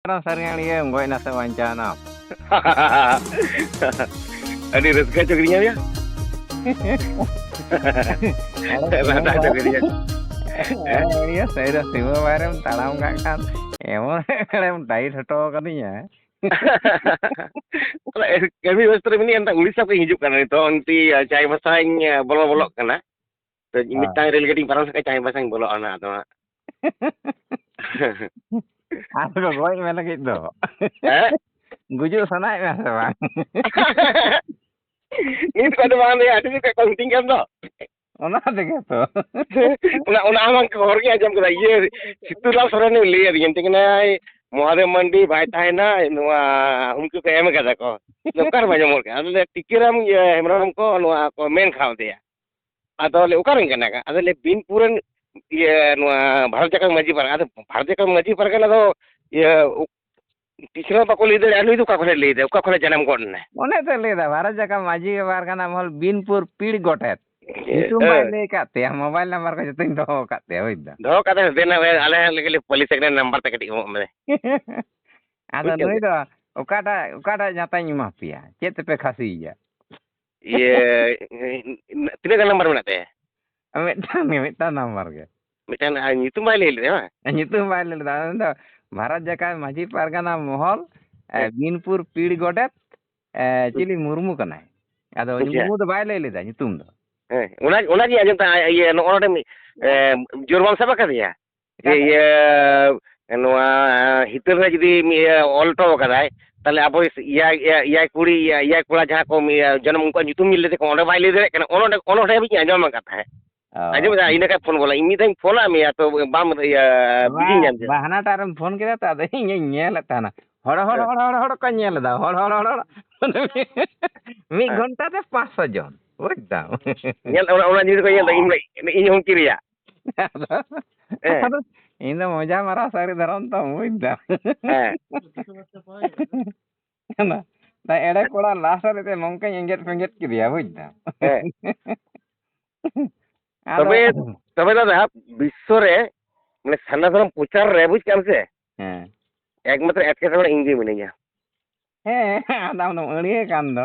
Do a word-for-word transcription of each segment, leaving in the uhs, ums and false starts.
ᱥᱟᱹᱨᱤ ᱟᱹᱲᱤᱭᱟᱹ ᱜᱚᱡ ᱱᱟᱥᱮ ᱵᱟᱧᱪᱟᱣ ᱮᱱᱟ᱾ ᱟᱹᱰᱤ ᱨᱟᱹᱥᱠᱟᱹ ᱦᱚᱪᱚ ᱠᱤᱫᱤᱧᱟ ᱭᱟ᱾ ᱨᱟᱫᱟ ᱦᱚᱪᱚ ᱠᱤᱫᱤᱧᱟ᱾ ᱟᱹᱲᱤᱭᱟᱹ ᱥᱟᱹᱨᱤ ᱥᱤᱢᱟᱹ ᱵᱟᱭᱨᱮᱢ ᱛᱟᱲᱟᱢ ᱠᱟᱜ ᱠᱷᱟᱱ ᱮᱢᱚᱱ ᱮᱢ ᱴᱟᱭᱤᱴ ᱦᱚᱴᱚ ᱠᱟᱫᱤᱧᱟ᱾ ᱠᱟᱹᱢᱤ ᱵᱮᱥᱛᱚ ᱨᱮ ᱢᱤᱱᱟᱹᱧᱟ, ᱮᱱᱛᱮ ᱩᱲᱤᱥᱥᱟ ᱠᱷᱚᱱ ᱦᱤᱡᱩᱜ ᱠᱟᱱᱟ ᱱᱤᱛᱚᱜ, ᱚᱱᱛᱮ ᱪᱟᱭᱵᱟᱥᱟᱧ ᱵᱚᱞᱚ ᱵᱚᱞᱚᱜ ᱠᱟᱱᱟ᱾ ᱛᱚ, ᱦᱮᱸ᱾ ᱢᱤᱫᱴᱟᱝ ᱨᱮᱞ ᱜᱟᱹᱰᱤᱧ ᱯᱟᱨᱚᱢ ᱞᱮᱠᱷᱟᱱ ᱪᱟᱭᱵᱟᱥᱟᱧ ᱵᱚᱞᱚᱜᱼᱟ ᱱᱟᱦᱟᱜ ᱟᱫᱚ ᱦᱟᱸᱜ᱾ ᱟᱨ ᱠᱚ ᱜᱚᱡ ᱢᱮ ᱞᱟᱹᱜᱤᱫ ᱫᱚ᱾ ᱦᱮᱸ? ᱜᱩᱡᱩᱜ ᱥᱟᱱᱟᱭᱮᱫ ᱢᱮᱭᱟ ᱥᱮ ᱵᱟᱝ? ᱱᱤᱛ ᱠᱷᱚᱱ ᱫᱚ ᱵᱟᱝ ᱞᱟᱹᱭᱟ, ᱟᱹᱰᱤ ᱫᱤᱱ ᱠᱷᱚᱱ ᱠᱚ ᱢᱤᱛᱟᱹᱧ ᱠᱟᱱ ᱫᱚ᱾ ᱚᱱᱟ ᱛᱮᱜᱮ ᱛᱚ᱾ ᱚᱱᱟ, ᱚᱱᱟ ᱦᱚᱸ ᱵᱟᱝ ᱦᱚᱲ ᱜᱮ ᱟᱸᱡᱚᱢ ᱠᱮᱫᱟ᱾ ᱤᱭᱟᱹ, ᱥᱤᱛᱩᱨᱟᱢ ᱥᱚᱨᱮᱱᱮ ᱞᱟᱹᱭ ᱟᱹᱫᱤᱧᱟ, ᱢᱮᱛᱟᱹᱧ ᱠᱟᱱᱟᱭ, "ᱢᱚᱦᱟᱫᱮᱵ ᱢᱟᱱᱰᱤ ᱵᱟᱭ ᱛᱟᱦᱮᱱᱟ, ᱱᱚᱣᱟ ᱦᱩᱢᱠᱤ ᱠᱚ ᱮᱢ ᱠᱟᱫᱟ ᱠᱚ᱾" ᱚᱠᱟᱨᱮᱢ ᱟᱸᱡᱚᱢ ᱜᱚᱫ ᱠᱟᱜᱼᱟ? ᱟᱫᱚ ᱞᱟᱹᱭᱟ, "ᱴᱤᱠᱟᱹᱨᱟᱢ, ᱤᱭᱟᱹ, ᱦᱮᱢᱵᱨᱚᱢ ᱠᱚ ᱱᱚᱣᱟ ᱠᱚ ᱢᱮᱱ ᱠᱟᱣᱫᱮᱭᱟ᱾" ᱟᱫᱚ ᱞᱟᱹᱭ, "ᱚᱠᱟᱨᱮᱱ ᱠᱟᱱᱟ?" ᱟᱫᱚ ᱞᱟᱹᱭ, "ᱵᱤᱱᱯᱩᱨ ᱨᱮᱱ, ᱤᱭᱟᱹ, ᱱᱚᱣᱟ ᱵᱷᱟᱨᱚᱛ ᱡᱟᱠᱟᱛ ᱢᱟᱹᱡᱷᱤ ᱯᱟᱨᱜᱟᱱᱟ᱾" ᱟᱫᱚ ᱵᱷᱟᱨᱚᱛ ᱡᱟᱠᱟᱛ ᱢᱟᱹᱡᱷᱤ ᱯᱟᱨᱜᱟᱱᱟ ᱫᱚ, ᱤᱭᱟᱹ, ᱛᱤᱥ ᱨᱮᱦᱚᱸ ᱵᱟᱠᱚ ᱞᱟᱹᱭ ᱫᱟᱲᱮᱭᱟᱜᱼᱟ, ᱱᱩᱭ ᱫᱚ ᱚᱠᱟ ᱠᱷᱚᱱᱮ ᱞᱟᱹᱭ ᱫᱟ, ᱚᱠᱟ ᱠᱷᱚᱱᱮ ᱡᱟᱱᱟᱢ ᱜᱚᱫ ᱮᱱᱟᱭ? ᱚᱱᱮ ᱛᱚᱭ ᱞᱟᱹᱭ ᱫᱟ, ᱵᱷᱟᱨᱚᱛ ᱡᱟᱠᱟᱛ ᱢᱟᱹᱡᱷᱤ ᱯᱟᱨᱜᱟᱱᱟ ᱢᱚᱦᱚᱞ ᱵᱤᱱᱯᱩᱨ ᱯᱤᱲ ᱜᱚᱰᱮᱛ᱾ ᱧᱩᱛᱩᱢ ᱵᱟᱭ ᱦᱮᱸ᱾ ᱞᱟᱹᱭ ᱠᱟᱫ ᱛᱟᱭᱟ, ᱢᱳᱵᱟᱭᱤᱞ ᱱᱟᱢᱵᱟᱨ ᱠᱚ ᱡᱚᱛᱚᱧ ᱫᱚᱦᱚ ᱟᱠᱟᱫ ᱛᱟᱭᱟ, ᱵᱩᱡᱽ ᱫᱟᱢ᱾ ᱫᱚᱦᱚ ᱠᱟᱛᱮ ᱫᱮᱱ ᱟᱞᱮ ᱞᱟᱹᱜᱤᱫ ᱯᱚᱞᱤᱥ ᱥᱮᱠᱨᱮᱴ ᱱᱟᱢᱵᱟᱨ ᱛᱮ ᱠᱟᱹᱴᱤᱡ ᱮᱢᱚᱜ ᱢᱮ᱾ ᱟᱫᱚ ᱵᱩᱡᱽ ᱠᱮᱫ ᱱᱩᱭ ᱵᱮᱱ? ᱫᱚ ᱚᱠᱟᱴᱟᱜ, ᱚᱠᱟᱴᱟᱜ ᱡᱟᱛᱟᱧ ᱮᱢᱟ ᱯᱮᱭᱟ? ᱪᱮᱫ ᱛᱮᱯᱮ ᱠᱷᱟᱹᱥᱤᱭᱮᱭᱟ? ᱤᱭᱟᱹ, ᱛᱤᱱᱟᱹᱜ ᱜᱟᱱ ᱱᱟᱢᱵᱟᱨ ᱢᱮᱱᱟᱜ ᱛᱟᱭᱟ? ᱢᱤᱫᱴᱟᱝ ᱜᱮ, ᱢᱤᱫᱴᱟᱝ ᱱᱟᱢᱵᱟᱨ ᱜᱮ᱾ ᱢᱤᱫᱴᱟᱝ, ᱟᱨ ᱧᱩᱛᱩᱢ ᱵᱟᱭ ᱞᱟᱹᱭ ᱞᱮᱫᱟ, ᱵᱟᱝ? ᱧᱩᱛᱩᱢ ᱵᱟᱭ ᱞᱟᱹᱭ ᱞᱮᱫᱟ᱾ ᱩᱱᱤ ᱫᱚ ᱵᱷᱟᱨᱚᱛ ᱡᱟᱠᱟᱛ ᱢᱟᱹᱡᱷᱤ ᱯᱟᱨᱜᱟᱱᱟ ᱢᱚᱦᱚᱞ, ᱮ, ᱦᱮᱸ᱾ ᱵᱤᱱᱯᱩᱨ ᱯᱤᱲ ᱜᱚᱰᱮᱛ, ᱮ, ᱦᱮᱸ᱾ ᱪᱤᱞᱤ ᱢᱩᱨᱢᱩ ᱠᱟᱱᱟᱭ᱾ ᱟᱫᱚ ᱩᱱᱤ ᱟᱪᱪᱷᱟ᱾ ᱢᱩᱨᱢᱩ ᱫᱚ ᱵᱟᱭ ᱞᱟᱹᱭ ᱞᱮᱫᱟ ᱧᱩᱛᱩᱢ ᱫᱚ᱾ ᱦᱮᱸ, ᱚᱱᱟ, ᱚᱱᱟᱜᱮ ᱟᱸᱡᱚᱢ ᱛᱟᱦᱮᱸ, ᱤᱭᱟᱹ, ᱱᱚᱜᱼᱚ ᱱᱚᱰᱮ ᱢᱤᱫ, ᱮ, ᱡᱳᱨ ᱵᱟᱢ ᱥᱟᱵ ᱟᱠᱟᱫᱮᱭᱟ? ᱡᱮ ᱚᱠᱟᱴᱟᱜ? ᱤᱭᱟᱹ, ᱱᱚᱣᱟ ᱦᱤᱛᱟᱹᱞ ᱨᱮ ᱡᱩᱫᱤ ᱤᱭᱟᱹ ᱚᱞ ᱦᱚᱴᱚ ᱟᱠᱟᱫᱟᱭ, ᱛᱟᱦᱞᱮ ᱟᱵᱚ ᱮᱭᱟᱭ, ᱮᱭᱟᱭ, ᱮᱭᱟᱭ ᱠᱩᱲᱤ, ᱮᱭᱟᱭ ᱠᱚᱲᱟ ᱡᱟᱦᱟᱸ ᱠᱚ ᱤᱭᱟᱹ ᱡᱚᱱᱚᱢ, ᱩᱱᱠᱩᱣᱟᱜ ᱧᱩᱛᱩᱢ ᱞᱟᱹᱭ ᱞᱮᱫᱮ ᱠᱚ, ᱚᱸᱰᱮ ᱵᱟᱭ ᱞᱟᱹᱭ ᱫᱟᱲᱮᱭᱟᱜ ᱠᱟᱱᱟ, ᱚᱱᱚ ᱚᱸᱰᱮ, ᱚᱱᱚ ᱚᱸᱰᱮ ᱦᱟᱹᱵᱤᱡ ᱤᱧ ᱟᱸᱡᱚᱢ ᱟᱠᱟᱫ ᱛᱟᱦᱮᱸᱫ᱾ ᱚ᱾ ᱟᱸᱡᱚᱢ ᱮᱫᱟ? ᱤᱱᱟᱹ ᱠᱷᱟᱱ ᱯᱷᱳᱱ ᱜᱚᱫ ᱞᱮ, ᱤᱧ ᱢᱤᱫ ᱫᱷᱟᱣ ᱤᱧ ᱯᱷᱳᱱᱟᱫ ᱢᱮᱭᱟ, ᱛᱚ ᱵᱟᱢ, ᱤᱭᱟᱹ, ᱵᱤᱡᱤᱧ ᱧᱟᱢ ᱠᱮᱫᱟ᱾ ᱵᱟ-, ᱦᱟᱱᱟᱴᱟᱜ ᱨᱮᱢ ᱯᱷᱳᱱ ᱠᱮᱫᱟ ᱛᱚ, ᱟᱫᱚ ᱤᱧ ᱦᱚᱧ ᱧᱮᱞᱮᱫ ᱛᱟᱦᱮᱱᱟ᱾ ᱦᱚᱲ, ᱦᱚᱲ, ᱦᱮᱸ᱾ ᱦᱚᱲ, ᱦᱚᱲ, ᱦᱚᱲ ᱠᱚ ᱧᱮᱞ ᱮᱫᱟ, ᱦᱚᱲ, ᱦᱚᱲ, ᱦᱚᱲ, ᱦᱚᱲ᱾ ᱢᱤᱫ ᱦᱮᱸ᱾ ᱜᱷᱚᱱᱴᱟ ᱛᱮ ᱯᱟᱸᱪᱥᱚ ᱡᱚᱱ, ᱵᱩᱡᱽ ᱫᱟᱢ᱾ ᱧᱮᱞ, ᱚᱱᱟ, ᱚᱱᱟ ᱡᱤᱱᱤᱥ ᱠᱚ ᱧᱮᱞ ᱮᱫᱟ, ᱤᱧ, ᱤᱧ ᱦᱚᱸ ᱦᱩᱢᱠᱤ ᱨᱮᱭᱟᱜ᱾ ᱟᱫᱚ, ᱦᱮᱸ᱾ ᱟᱫᱚ ᱤᱧ ᱫᱚ ᱢᱚᱡᱟ ᱢᱟᱨᱟ ᱥᱟᱹᱨᱤ ᱫᱷᱚᱨᱚᱢ ᱛᱚ, ᱵᱩᱡᱽ ᱫᱟᱢ᱾ ᱦᱮᱸ᱾ ᱟᱫᱚ, ᱫᱟ ᱮᱲᱮ ᱠᱚᱲᱟ ᱞᱟᱥ ᱨᱮ ᱱᱚᱝᱠᱟᱧ ᱮᱸᱜᱮᱫ ᱯᱮᱸᱜᱮᱫ ᱠᱮᱫᱮᱭᱟ, ᱵᱩᱡᱽ ᱫᱟᱢ᱾ ᱦᱮᱸ᱾ ᱟᱫᱚ ᱛᱚᱵᱮ, ᱛᱚᱵᱮ ᱫᱟᱫᱟ, ᱵᱤᱥᱥᱚ ᱨᱮ, ᱢᱟᱱᱮ, ᱥᱟᱨᱱᱟ ᱫᱷᱚᱨᱚᱢ ᱯᱨᱚᱪᱟᱨ ᱨᱮ, ᱵᱩᱡᱽ ᱠᱟᱜ ᱟᱢ ᱥᱮ? ᱦᱮᱸ᱾ ᱮᱠᱢᱟᱛᱨᱚ ᱮᱴᱠᱮᱴᱚᱬᱮ ᱤᱧ ᱜᱮ ᱢᱤᱱᱟᱹᱧᱟ᱾ ᱦᱮᱸ, ᱟᱫᱚ ᱟᱢ ᱫᱚᱢ ᱟᱹᱲᱤᱭᱟᱹ ᱠᱟᱱ ᱫᱚ᱾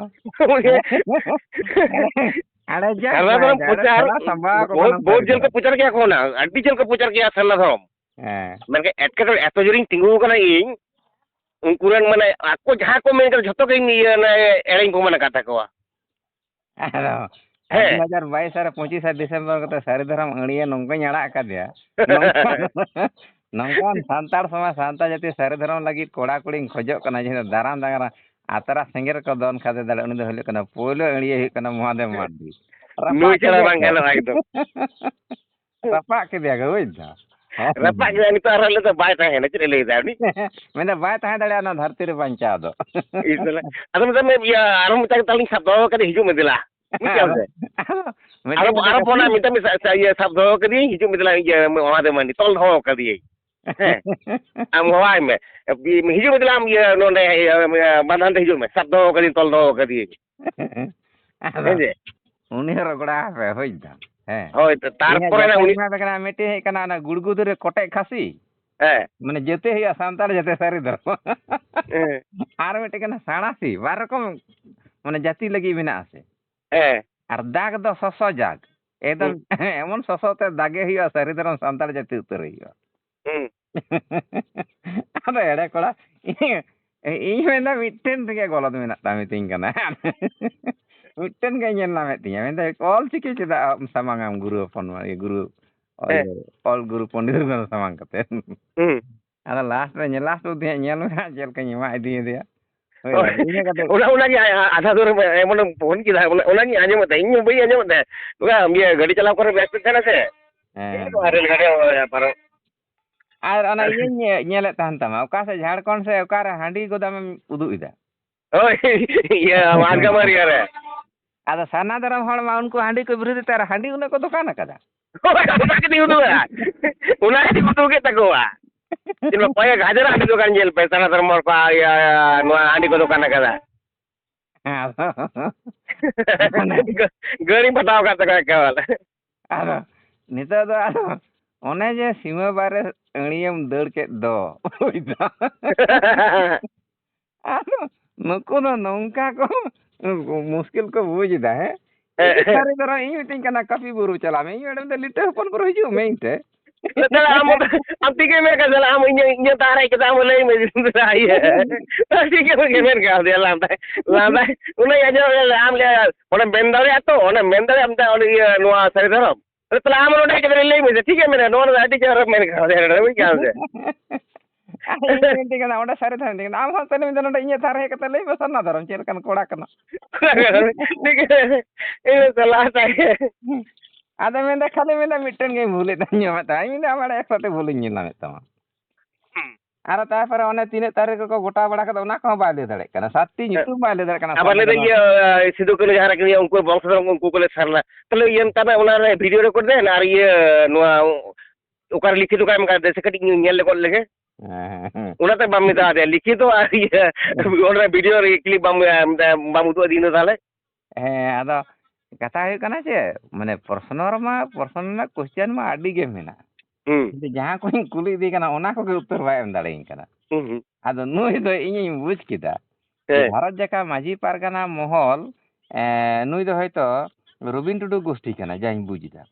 ᱟᱲᱮ ᱡᱟ ᱥᱟᱨᱱᱟ ᱫᱷᱚᱨᱚᱢ ᱡᱟᱭᱜᱟ ᱨᱮ ᱯᱨᱚᱪᱟᱨ ᱛᱷᱚᱲᱟ ᱥᱟᱢᱵᱟᱣ ᱟᱠᱚ ᱵᱚᱦᱩᱛ, ᱠᱟᱱᱟ ᱵᱚᱦᱩᱛ ᱡᱷᱟᱹᱞ ᱠᱚ ᱥᱟᱹᱨᱤ᱾ ᱯᱨᱚᱪᱟᱨ ᱠᱮᱭᱟ ᱠᱚ ᱚᱱᱟ, ᱟᱹᱰᱤ ᱡᱷᱟᱹᱞ ᱠᱚ ᱯᱨᱚᱪᱟᱨ ᱠᱮᱭᱟ ᱥᱟᱨᱱᱟ ᱫᱷᱚᱨᱚᱢ᱾ ᱦᱮᱸ᱾ ᱢᱮᱱᱠᱷᱟᱱ ᱮᱴᱠᱮᱴᱚᱬᱮ ᱮᱛᱚ ᱡᱳᱨᱤᱧ ᱛᱤᱸᱜᱩ ᱟᱠᱟᱱᱟ ᱤᱧ, ᱩᱱᱠᱩ ᱨᱮᱱ ᱢᱟᱱᱮ ᱟᱠᱚ ᱡᱟᱦᱟᱸ ᱠᱚ ᱢᱮᱱ ᱠᱟᱫᱟ ᱡᱷᱚᱛᱚ ᱜᱮ ᱤᱧ ᱤᱭᱟᱹ ᱚᱱᱟ ᱮᱲᱮᱧ ᱯᱨᱚᱢᱟᱱ ᱟᱠᱟᱫ ᱛᱟᱠᱚᱣᱟ᱾ ᱟᱫᱚ ᱦᱮᱸ᱾ ᱫᱩ ᱦᱟᱡᱟᱨ ᱵᱟᱭᱤᱥ ᱟᱨ ᱯᱚᱸᱪᱤᱥ ᱟᱨ ᱰᱤᱥᱮᱢᱵᱚᱨ ᱠᱚᱛᱮ ᱥᱟᱹᱨᱤ ᱫᱷᱚᱨᱚᱢ ᱟᱹᱲᱤᱭᱟᱹ ᱱᱚᱝᱠᱟᱧ ᱟᱲᱟᱜ ᱟᱠᱟᱫᱮᱭᱟ᱾ ᱱᱚᱝᱠᱟᱱ, ᱱᱚᱝᱠᱟᱱ ᱥᱟᱱᱛᱟᱲ ᱥᱚᱢᱟᱡᱽ, ᱥᱟᱱᱛᱟᱲ ᱡᱟᱹᱛᱤ ᱥᱟᱹᱨᱤ ᱫᱷᱚᱨᱚᱢ ᱞᱟᱹᱜᱤᱫ ᱠᱚᱲᱟ ᱠᱩᱲᱤᱧ ᱠᱷᱚᱡᱚᱜ ᱠᱟᱱᱟ, ᱡᱟᱦᱟᱸᱭ ᱫᱚ ᱫᱟᱨᱟᱢ ᱫᱟᱝᱨᱟ ᱟᱛᱨᱟ ᱥᱮᱸᱜᱮᱞ ᱨᱮᱠᱚ ᱫᱚᱱ ᱠᱷᱟᱫᱮ ᱫᱟᱲᱮᱭᱟᱜ, ᱩᱱᱤ ᱫᱚ ᱦᱩᱭᱩᱜ ᱠᱟᱱᱟ ᱯᱳᱭᱞᱳ ᱟᱹᱲᱤᱭᱟᱹ ᱦᱩᱭᱩᱜ ᱠᱟᱱᱟ ᱢᱚᱦᱟᱫᱮᱵ ᱢᱟᱨᱰᱤ᱾ ᱨᱟᱯᱟᱜ ᱱᱩᱭ ᱪᱷᱟᱲᱟ ᱠᱮᱫᱮᱭᱟ ᱵᱟᱝ ᱠᱚ᱾ ᱜᱟᱱᱚᱜᱼᱟ ᱮᱠᱫᱚᱢ᱾ ᱨᱟᱯᱟᱜ ᱠᱮᱫᱮᱭᱟ ᱠᱚ, ᱵᱩᱡᱽ ᱫᱟᱢ᱾ ᱨᱟᱯᱟᱜ ᱠᱮᱫᱮᱭᱟ, ᱱᱤᱛᱚᱜ ᱟᱨᱦᱚᱸ ᱞᱟᱹᱭ ᱫᱟ ᱵᱟᱭ ᱛᱟᱦᱮᱱᱟ, ᱪᱮᱫ ᱮ ᱞᱟᱹᱭ ᱫᱟ ᱩᱱᱤ? ᱢᱮᱱᱫᱟ ᱵᱟᱭ ᱛᱟᱦᱮᱸ ᱫᱟᱲᱮᱭᱟᱜᱼᱟ ᱱᱚᱣᱟ ᱫᱷᱟᱹᱨᱛᱤ ᱨᱮ ᱵᱟᱧᱪᱟᱣ ᱫᱚ᱾ ᱤᱥ ᱥᱟᱞᱟ᱾ ᱟᱫᱚ ᱢᱮᱛᱟᱜ ᱢᱮ, ᱤᱭᱟᱹ, ᱟᱨᱦᱚᱸ ᱢᱤᱫᱴᱟᱝ ᱛᱟᱦᱞᱮᱧ ᱥᱟᱵ ᱫᱚᱦᱚ ᱠᱟᱫᱮ, ᱦᱤᱡᱩᱜ ᱢᱮ ᱫᱮᱞᱟ᱾ ᱵᱩᱡᱽ ᱠᱮᱫᱟᱢ ᱥᱮ? ᱟᱨᱚ ᱢᱤᱫᱴᱮᱱ ᱟᱨᱚ ᱠᱟᱛᱷᱟ ᱯᱷᱳᱱᱟ, ᱠᱟᱹᱴᱤᱡ᱾ ᱢᱮᱛᱟᱜ ᱢᱮ, ᱥᱟ-, ᱥᱟ-, ᱤᱭᱟᱹ, ᱥᱟᱵ ᱫᱚᱦᱚ ᱠᱟᱫᱤᱭᱟᱹᱧ, ᱦᱤᱡᱩᱜ ᱢᱮ ᱫᱮᱞᱟ, ᱤᱭᱟᱹ, ᱢᱚᱦᱟᱫᱮᱵ ᱢᱟᱱᱰᱤ, ᱛᱚᱞ ᱫᱚᱦᱚ ᱠᱟᱫᱤᱭᱟᱹᱧ᱾ ᱦᱮᱸ᱾ ᱟᱢ ᱦᱚᱦᱚᱣᱟᱭ ᱢᱮ᱾ ᱦᱤᱡᱩᱜ ᱢᱮ ᱫᱮᱞᱟ, ᱟᱢ ᱤᱭᱟᱹ, ᱱᱚᱰᱮ, ᱤᱭᱟᱹ, ᱤᱭᱟᱹ, ᱵᱟᱱᱫᱷᱟᱱ ᱛᱮ ᱦᱤᱡᱩᱜ ᱢᱮ, ᱥᱟᱵ ᱫᱚᱦᱚ ᱠᱟᱫᱤᱭᱟᱹᱧ, ᱛᱚᱞ ᱫᱚᱦᱚ ᱠᱟᱫᱤᱭᱟᱹᱧ᱾ ᱟᱫᱚ ᱦᱮᱸ ᱡᱮ? ᱩᱱᱤ ᱦᱚᱸ ᱨᱚᱜᱽᱲᱟ ᱟᱯᱮ, ᱵᱩᱡᱽ ᱫᱟᱢ᱾ ᱦᱮᱸ᱾ ᱦᱳᱭ, ᱛᱚ, ᱤᱧᱟᱹᱜ ᱛᱟᱨᱯᱚᱨᱮ ᱡᱟᱹᱛᱤ ᱩᱱᱤ ᱢᱮᱱᱟᱜ ᱯᱮ ᱠᱟᱱᱟ, ᱢᱤᱫᱴᱮᱱ ᱦᱮᱡ ᱠᱟᱱᱟ ᱚᱱᱟ ᱜᱩᱲᱜᱩᱫᱩ ᱨᱮ ᱠᱚᱴᱮᱡ ᱠᱷᱟᱥᱤ᱾ ᱦᱮᱸ᱾ ᱢᱟᱱᱮ ᱡᱟᱹᱛᱤ ᱦᱩᱭᱩᱜᱼᱟ ᱥᱟᱱᱛᱟᱲ ᱡᱟᱹᱛᱤ ᱥᱟᱹᱨᱤ ᱫᱚ᱾ ᱦᱮᱸ᱾ ᱟᱨ ᱢᱤᱫᱴᱮᱡ ᱠᱟᱱᱟ ᱥᱟᱬᱟᱥᱤ, ᱵᱟᱨ ᱨᱚᱠᱚᱢ ᱢᱟᱱᱮ ᱡᱟᱹᱛᱤ ᱞᱟᱹᱜᱤᱫ ᱢᱮᱱᱟᱜᱼᱟ ᱥᱮ᱾ ᱦᱮᱸ᱾ ᱟᱨ ᱫᱟᱜᱽ ᱫᱚ ᱥᱚᱥᱚ ᱡᱟᱜᱽ᱾ ᱮᱠᱫᱚᱢ ᱦᱩᱸ᱾ ᱮᱢᱚᱱ ᱥᱚᱥᱚ ᱛᱮ ᱫᱟᱜᱮ ᱦᱩᱭᱩᱜᱼᱟ, ᱥᱟᱹᱨᱤ ᱫᱷᱚᱨᱚᱢ ᱥᱟᱱᱛᱟᱲ ᱡᱟᱹᱛᱤ ᱩᱛᱟᱹᱨ ᱦᱩᱭᱩᱜᱼᱟ᱾ ᱦᱩᱸ᱾ ᱟᱫᱚ ᱮᱲᱮ ᱠᱚᱲᱟ, ᱤᱧ, ᱤᱧ ᱢᱮᱱᱫᱟ ᱢᱤᱫᱴᱮᱱ ᱨᱮᱜᱮ ᱜᱚᱞᱚᱛ ᱢᱮᱱᱟᱜ ᱛᱟᱢ ᱢᱤᱛᱟᱹᱧ ᱠᱟᱱᱟ᱾ ᱢᱤᱫᱴᱮᱱ ᱜᱮ ᱧᱮᱞ ᱧᱟᱢᱮᱫ ᱛᱤᱧᱟ᱾ ᱢᱮᱱᱫᱟ ᱚᱞ ᱪᱤᱠᱤ ᱪᱮᱫᱟᱜ ᱮᱢ ᱥᱟᱢᱟᱝᱟᱢ ᱜᱩᱨᱩ ᱦᱚᱯᱚᱱ, ᱜᱩᱨᱩ, ᱚᱞ, ᱦᱮᱸ᱾ ᱚᱞ ᱜᱩᱨᱩ ᱯᱚᱱᱰᱤᱛ ᱨᱚᱜᱷᱩᱱᱟᱛᱷ ᱥᱟᱢᱟᱝ ᱠᱟᱛᱮ᱾ ᱦᱩᱸ᱾ ᱟᱫᱚ ᱞᱟᱥᱴ ᱨᱮ ᱧᱮᱞ, ᱞᱟᱥᱴ ᱚᱵᱫᱤ ᱦᱟᱸᱜ ᱧᱮᱞ ᱢᱮ ᱦᱟᱸᱜ ᱪᱮᱫ ᱞᱮᱠᱟᱧ ᱮᱢᱟ ᱤᱫᱤᱭᱟᱫᱮᱭᱟ᱾ ᱦᱳᱭ, ᱦᱳᱭ᱾ ᱤᱱᱟᱹ ᱠᱟᱛᱮ ᱚᱱᱟ, ᱚᱱᱟᱜᱮ ᱟ-, ᱟ-, ᱟᱫᱷᱟ ᱫᱩᱨ ᱮᱢᱚᱱᱮᱢ ᱯᱷᱳᱱ ᱠᱮᱫᱟ, ᱚᱱᱟ, ᱚᱱᱟᱜᱤᱧ ᱟᱸᱡᱚᱢᱮᱫ ᱛᱟᱦᱮᱸ, ᱤᱧ ᱦᱚᱸ ᱵᱟᱹᱧ ᱟᱸᱡᱚᱢᱮᱫ ᱛᱟᱦᱮᱸ᱾ ᱚᱱᱟ ᱤᱭᱟᱹ ᱜᱟᱹᱰᱤ ᱪᱟᱞᱟᱣ ᱠᱚᱨᱮ ᱵᱮᱥᱛᱚ ᱛᱟᱦᱮᱱᱟ ᱥᱮ᱾ ᱦᱮᱸ᱾ ᱤᱧ ᱫᱚ ᱨᱮᱞ ᱜᱟᱹᱰᱤ ᱦᱚᱸ ᱯᱟᱨᱚᱢ᱾ ᱟᱨ ᱚᱱᱟ ᱤᱭᱟᱹᱧ ᱧᱮ-, ᱧᱮᱞᱮᱫ ᱛᱟᱦᱮᱱ ᱛᱟᱢᱟ, ᱚᱠᱟ ᱥᱮᱫ ᱡᱷᱟᱲᱠᱷᱚᱸᱰ ᱥᱮ ᱚᱠᱟᱨᱮ ᱦᱟᱺᱰᱤ ᱜᱚᱫᱟᱢᱮᱢ ᱩᱫᱩᱜ ᱮᱫᱟ? ᱦᱳᱭ, ᱤᱭᱟᱹ, ᱢᱟᱨᱜᱟᱢᱟᱹᱨᱤᱭᱟᱹ ᱨᱮ᱾ ᱟᱫᱚ ᱥᱟᱨᱱᱟ ᱫᱷᱚᱨᱚᱢ ᱦᱚᱲ ᱢᱟ ᱩᱱᱠᱩ ᱦᱟᱺᱰᱤ ᱠᱚ ᱵᱤᱨᱩᱫᱷ ᱛᱮ ᱟᱨ ᱦᱟᱺᱰᱤ ᱩᱱᱟᱹᱜ ᱠᱚ ᱫᱚᱠᱟᱱ ᱟᱠᱟᱫᱟ᱾ ᱦᱳᱭ, ᱚᱱᱟ ᱜᱮᱞᱤᱧ ᱩᱫᱩᱜᱟ᱾ ᱚᱱᱟ ᱜᱮᱞᱤᱧ ᱩᱫᱩᱜ ᱠᱮᱫ ᱛᱟᱠᱚᱣᱟ᱾ ᱧᱮᱞ ᱢᱮ, ᱠᱚᱭᱮᱠ ᱦᱟᱡᱟᱨ ᱦᱟᱺᱰᱤ ᱫᱚᱠᱟᱱ ᱧᱮᱞ ᱯᱮ, ᱥᱟᱨᱱᱟ ᱫᱷᱚᱨᱚᱢ ᱦᱚᱲ ᱠᱚᱣᱟᱜ, ᱤᱭᱟᱹ, ᱱᱚᱣᱟ ᱦᱟᱺᱰᱤ ᱠᱚ ᱫᱚᱠᱟᱱ ᱟᱠᱟᱫᱟ᱾ ᱟᱫᱚ ᱜᱟᱹᱲᱤᱧ ᱯᱷᱟᱴᱟᱣ ᱟᱠᱟᱫ ᱛᱟᱠᱚᱣᱟ ᱮᱠᱮᱵᱟᱨᱮ᱾ ᱟᱫᱚ ᱱᱤᱛᱚᱜ ᱫᱚ ᱟᱫᱚ ᱚᱱᱮ ᱡᱮ ᱥᱤᱢᱟᱹ ᱵᱟᱨᱮ ᱟᱹᱲᱤᱭᱮᱢ ᱫᱟᱹᱲ ᱠᱮᱫ ᱫᱚ, ᱵᱩᱡᱽ ᱫᱟᱢ? ᱟᱫᱚ ᱱᱩᱠᱩ ᱫᱚ ᱱᱚᱝᱠᱟ ᱠᱚ ᱢᱩᱥᱠᱤᱞ ᱠᱚ ᱵᱩᱡᱽ ᱮᱫᱟ, ᱦᱮᱸ? ᱦᱮᱸ᱾ ᱥᱟᱹᱨᱤ ᱫᱷᱚᱨᱚᱢ ᱤᱧ ᱢᱤᱛᱟᱹᱧ ᱠᱟᱱᱟ, ᱠᱟᱹᱯᱤ ᱵᱩᱨᱩ ᱪᱟᱞᱟᱜ ᱢᱮ, ᱤᱧ ᱢᱮᱰᱟᱢ ᱫᱚ ᱞᱤᱴᱟᱹ ᱦᱚᱯᱚᱱ ᱵᱩᱨᱩ ᱦᱤᱡᱩᱜ ᱢᱮ ᱤᱧ ᱴᱷᱮᱱ᱾ ᱛᱟᱦᱞᱮ ᱟᱢ, ᱟᱢ ᱛᱤᱜᱮ ᱢᱮᱱ ᱠᱟᱱ, ᱛᱟᱦᱞᱮ ᱟᱢ ᱤᱧᱟᱹᱜ, ᱤᱧᱟᱹᱜ ᱛᱟᱨ ᱦᱮᱡ ᱠᱟᱛᱮ ᱟᱢ ᱞᱟᱹᱭ ᱢᱮ, ᱤᱭᱟᱹ᱾ ᱴᱷᱤᱠ ᱜᱮ ᱢᱮᱱ ᱠᱟᱣᱫᱮᱭᱟ, ᱞᱟᱸᱫᱟ, ᱞᱟᱸᱫᱟ᱾ ᱩᱱᱟᱹᱜ ᱟᱸᱡᱚᱢ ᱞᱮ, ᱟᱢ ᱞᱮ, ᱚᱸᱰᱮᱢ ᱢᱮᱱ ᱫᱟᱲᱮᱭᱟᱜᱼᱟ ᱛᱚ, ᱚᱸᱰᱮᱢ ᱢᱮᱱ ᱫᱟᱲᱮᱭᱟᱜᱼᱟ, ᱚᱱᱛᱮ ᱚᱸᱰᱮ ᱤᱭᱟᱹ, ᱱᱚᱣᱟ ᱥᱟᱹᱨᱤ ᱫᱷᱚᱨᱚᱢ᱾ ᱛᱟᱦᱞᱮ ᱟᱢ ᱱᱚᱰᱮ ᱦᱮᱡ ᱠᱟᱛᱮ ᱞᱟᱹᱭ ᱢᱮᱥᱮ, ᱴᱷᱤᱠ ᱜᱮᱭᱟ, ᱢᱮᱱᱟ, ᱱᱚᱣᱟ ᱫᱚ ᱟᱹᱰᱤ ᱪᱮᱦᱨᱟ ᱢᱮᱱ ᱠᱟᱣᱫᱮᱭᱟ, ᱵᱩᱡᱽ ᱠᱮᱫᱟᱢ ᱥᱮ? ᱟᱨ ᱤᱧ ᱫᱚ ᱢᱮᱛᱟᱹᱧ ᱠᱟᱱᱟ, ᱚᱸᱰᱮ ᱥᱟᱹᱨᱤ ᱫᱷᱚᱨᱚᱢ ᱢᱮᱛᱟᱹᱧ ᱠᱟᱱᱟ, ᱟᱢ ᱦᱚᱸ ᱥᱟᱹᱨᱤ ᱢᱮᱱᱫᱟ, ᱱᱚᱰᱮ ᱤᱧᱟᱹᱜ ᱛᱷᱟᱨ ᱦᱮᱡ ᱠᱟᱛᱮ ᱞᱟᱹᱭ ᱢᱮ, ᱥᱟᱨᱱᱟ ᱫᱷᱚᱨᱚᱢ ᱪᱮᱫ ᱞᱮᱠᱟᱱ ᱠᱚᱲᱟ ᱠᱟᱱᱟ? ᱴᱷᱤᱠ ᱜᱮ, ᱤᱧ ᱫᱚ ᱪᱟᱞᱟᱜ ᱛᱟᱭ᱾ ᱟᱫᱚ ᱢᱮᱱᱫᱟ, ᱠᱷᱟᱹᱞᱤ ᱢᱮᱱᱫᱟ, ᱢᱤᱫᱴᱮᱱ ᱜᱮᱧ ᱵᱷᱩᱞᱮᱫ ᱛᱟᱦᱮᱸ, ᱢᱮᱛᱟᱭ, ᱤᱧ ᱢᱮᱱᱫᱟ, ᱟᱢᱟᱜ ᱮᱠᱥᱚ ᱛᱮ ᱵᱷᱩᱞᱤᱧ ᱧᱮᱞ ᱧᱟᱢᱮᱫ ᱛᱟᱢᱟ᱾ ᱦᱩᱸ᱾ ᱟᱨ ᱛᱟᱨᱯᱚᱨᱮ ᱚᱱᱮ ᱛᱤᱱᱟᱹᱜ ᱛᱟᱹᱨᱤᱠᱷ ᱨᱮᱠᱚ ᱜᱚᱴᱟ ᱵᱟᱲᱟ ᱠᱟᱫᱟ, ᱚᱱᱟ ᱠᱚᱦᱚᱸ ᱵᱟᱭ ᱞᱟᱹᱭ ᱫᱟᱲᱮᱭᱟᱜ ᱠᱟᱱᱟ, ᱥᱟᱛᱴᱤ ᱦᱮᱸ᱾ ᱧᱩᱛᱩᱢ ᱵᱟᱭ ᱞᱟᱹᱭ ᱫᱟᱲᱮᱭᱟᱜ ᱠᱟᱱᱟ, ᱟᱵᱟᱨ ᱥᱟᱨᱱᱟ ᱞᱟᱹᱭᱫᱟ ᱫᱷᱚᱨᱚᱢ᱾ ᱤᱭᱟᱹ, ᱥᱤᱫᱩ ᱠᱟᱹᱱᱦᱩ ᱡᱟᱦᱟᱸ ᱨᱮ ᱠᱤᱱ ᱤᱭᱟᱹ, ᱩᱱᱠᱩ ᱵᱚᱝᱥᱚ ᱫᱷᱚᱨᱚᱢ, ᱩᱱᱠᱩ ᱠᱚ ᱞᱟᱹᱭ ᱥᱟᱨᱱᱟ᱾ ᱛᱟᱦᱞᱮ ᱤᱭᱟᱹ, ᱱᱮᱛᱟᱨ ᱚᱱᱟ ᱨᱮ ᱵᱷᱤᱰᱤᱭᱳ ᱨᱮᱠᱚᱨᱰ ᱫᱮ, ᱟᱨ ᱤᱭᱟᱹ, ᱱᱚᱣᱟ ᱚᱠᱟᱨᱮ ᱞᱤᱠᱷᱤᱛ ᱚᱠᱟᱨᱮ ᱮᱢ ᱠᱟᱫᱟ, ᱥᱮ ᱠᱟᱹᱴᱤᱡ ᱧᱮᱞ ᱞᱮ ᱜᱚᱫ ᱞᱮᱜᱮ᱾ ᱦᱮᱸ, ᱦᱮᱸ, ᱦᱮᱸ᱾ ᱚᱱᱟᱛᱮ ᱵᱟᱢ ᱢᱮᱛᱟ ᱫᱮᱭᱟ, ᱞᱤᱠᱷᱤᱛ ᱟᱨ ᱤᱭᱟᱹ, ᱦᱮᱸ᱾ ᱚᱸᱰᱮ ᱵᱷᱤᱰᱤᱭᱳ ᱨᱮ ᱠᱞᱤᱯ ᱵᱟᱢ, ᱵᱟᱢ ᱩᱫᱩᱜ ᱟᱹᱫᱤᱧ ᱫᱚ ᱛᱟᱦᱞᱮ? ᱦᱮᱸ, ᱟᱫᱚ ᱠᱟᱛᱷᱟ ᱦᱩᱭᱩᱜ ᱠᱟᱱᱟ ᱪᱮᱫ, ᱢᱟᱱᱮ ᱯᱨᱚᱥᱱᱚ ᱨᱮᱢᱟ, ᱯᱨᱚᱥᱱᱚ ᱨᱮᱱᱟᱜ ᱠᱚᱥᱪᱮᱱ ᱢᱟ ᱟᱹᱰᱤ ᱜᱮ ᱢᱮᱱᱟᱜᱼᱟ᱾ ᱦᱩᱸ᱾ ᱠᱤᱱᱛᱩ ᱡᱟᱦᱟᱸ ᱠᱚᱧ ᱠᱩᱞᱤ ᱤᱫᱤ ᱠᱟᱱᱟ, ᱚᱱᱟ ᱠᱚᱜᱮ ᱩᱛᱛᱚᱨ ᱵᱟᱭ ᱮᱢ ᱫᱟᱲᱮᱭᱟᱹᱧ ᱠᱟᱱᱟ᱾ ᱦᱩᱸ, ᱦᱩᱸ᱾ ᱟᱫᱚ ᱱᱩᱭ ᱫᱚ ᱤᱧᱤᱧ ᱵᱩᱡᱽ ᱠᱮᱫᱟ, ᱦᱮᱸ᱾ ᱵᱷᱟᱨᱚᱛ ᱡᱟᱠᱟᱛ ᱢᱟᱹᱡᱷᱤ ᱯᱟᱨᱜᱟᱱᱟ ᱢᱚᱦᱚᱞ, ᱮᱸ, ᱱᱩᱭ ᱫᱚ ᱦᱚᱭᱛᱚ ᱨᱚᱵᱤᱱ ᱴᱩᱰᱩ ᱜᱳᱥᱴᱤ ᱠᱟᱱᱟᱭ, ᱡᱟᱧ ᱵᱩᱡᱽ ᱮᱫᱟ᱾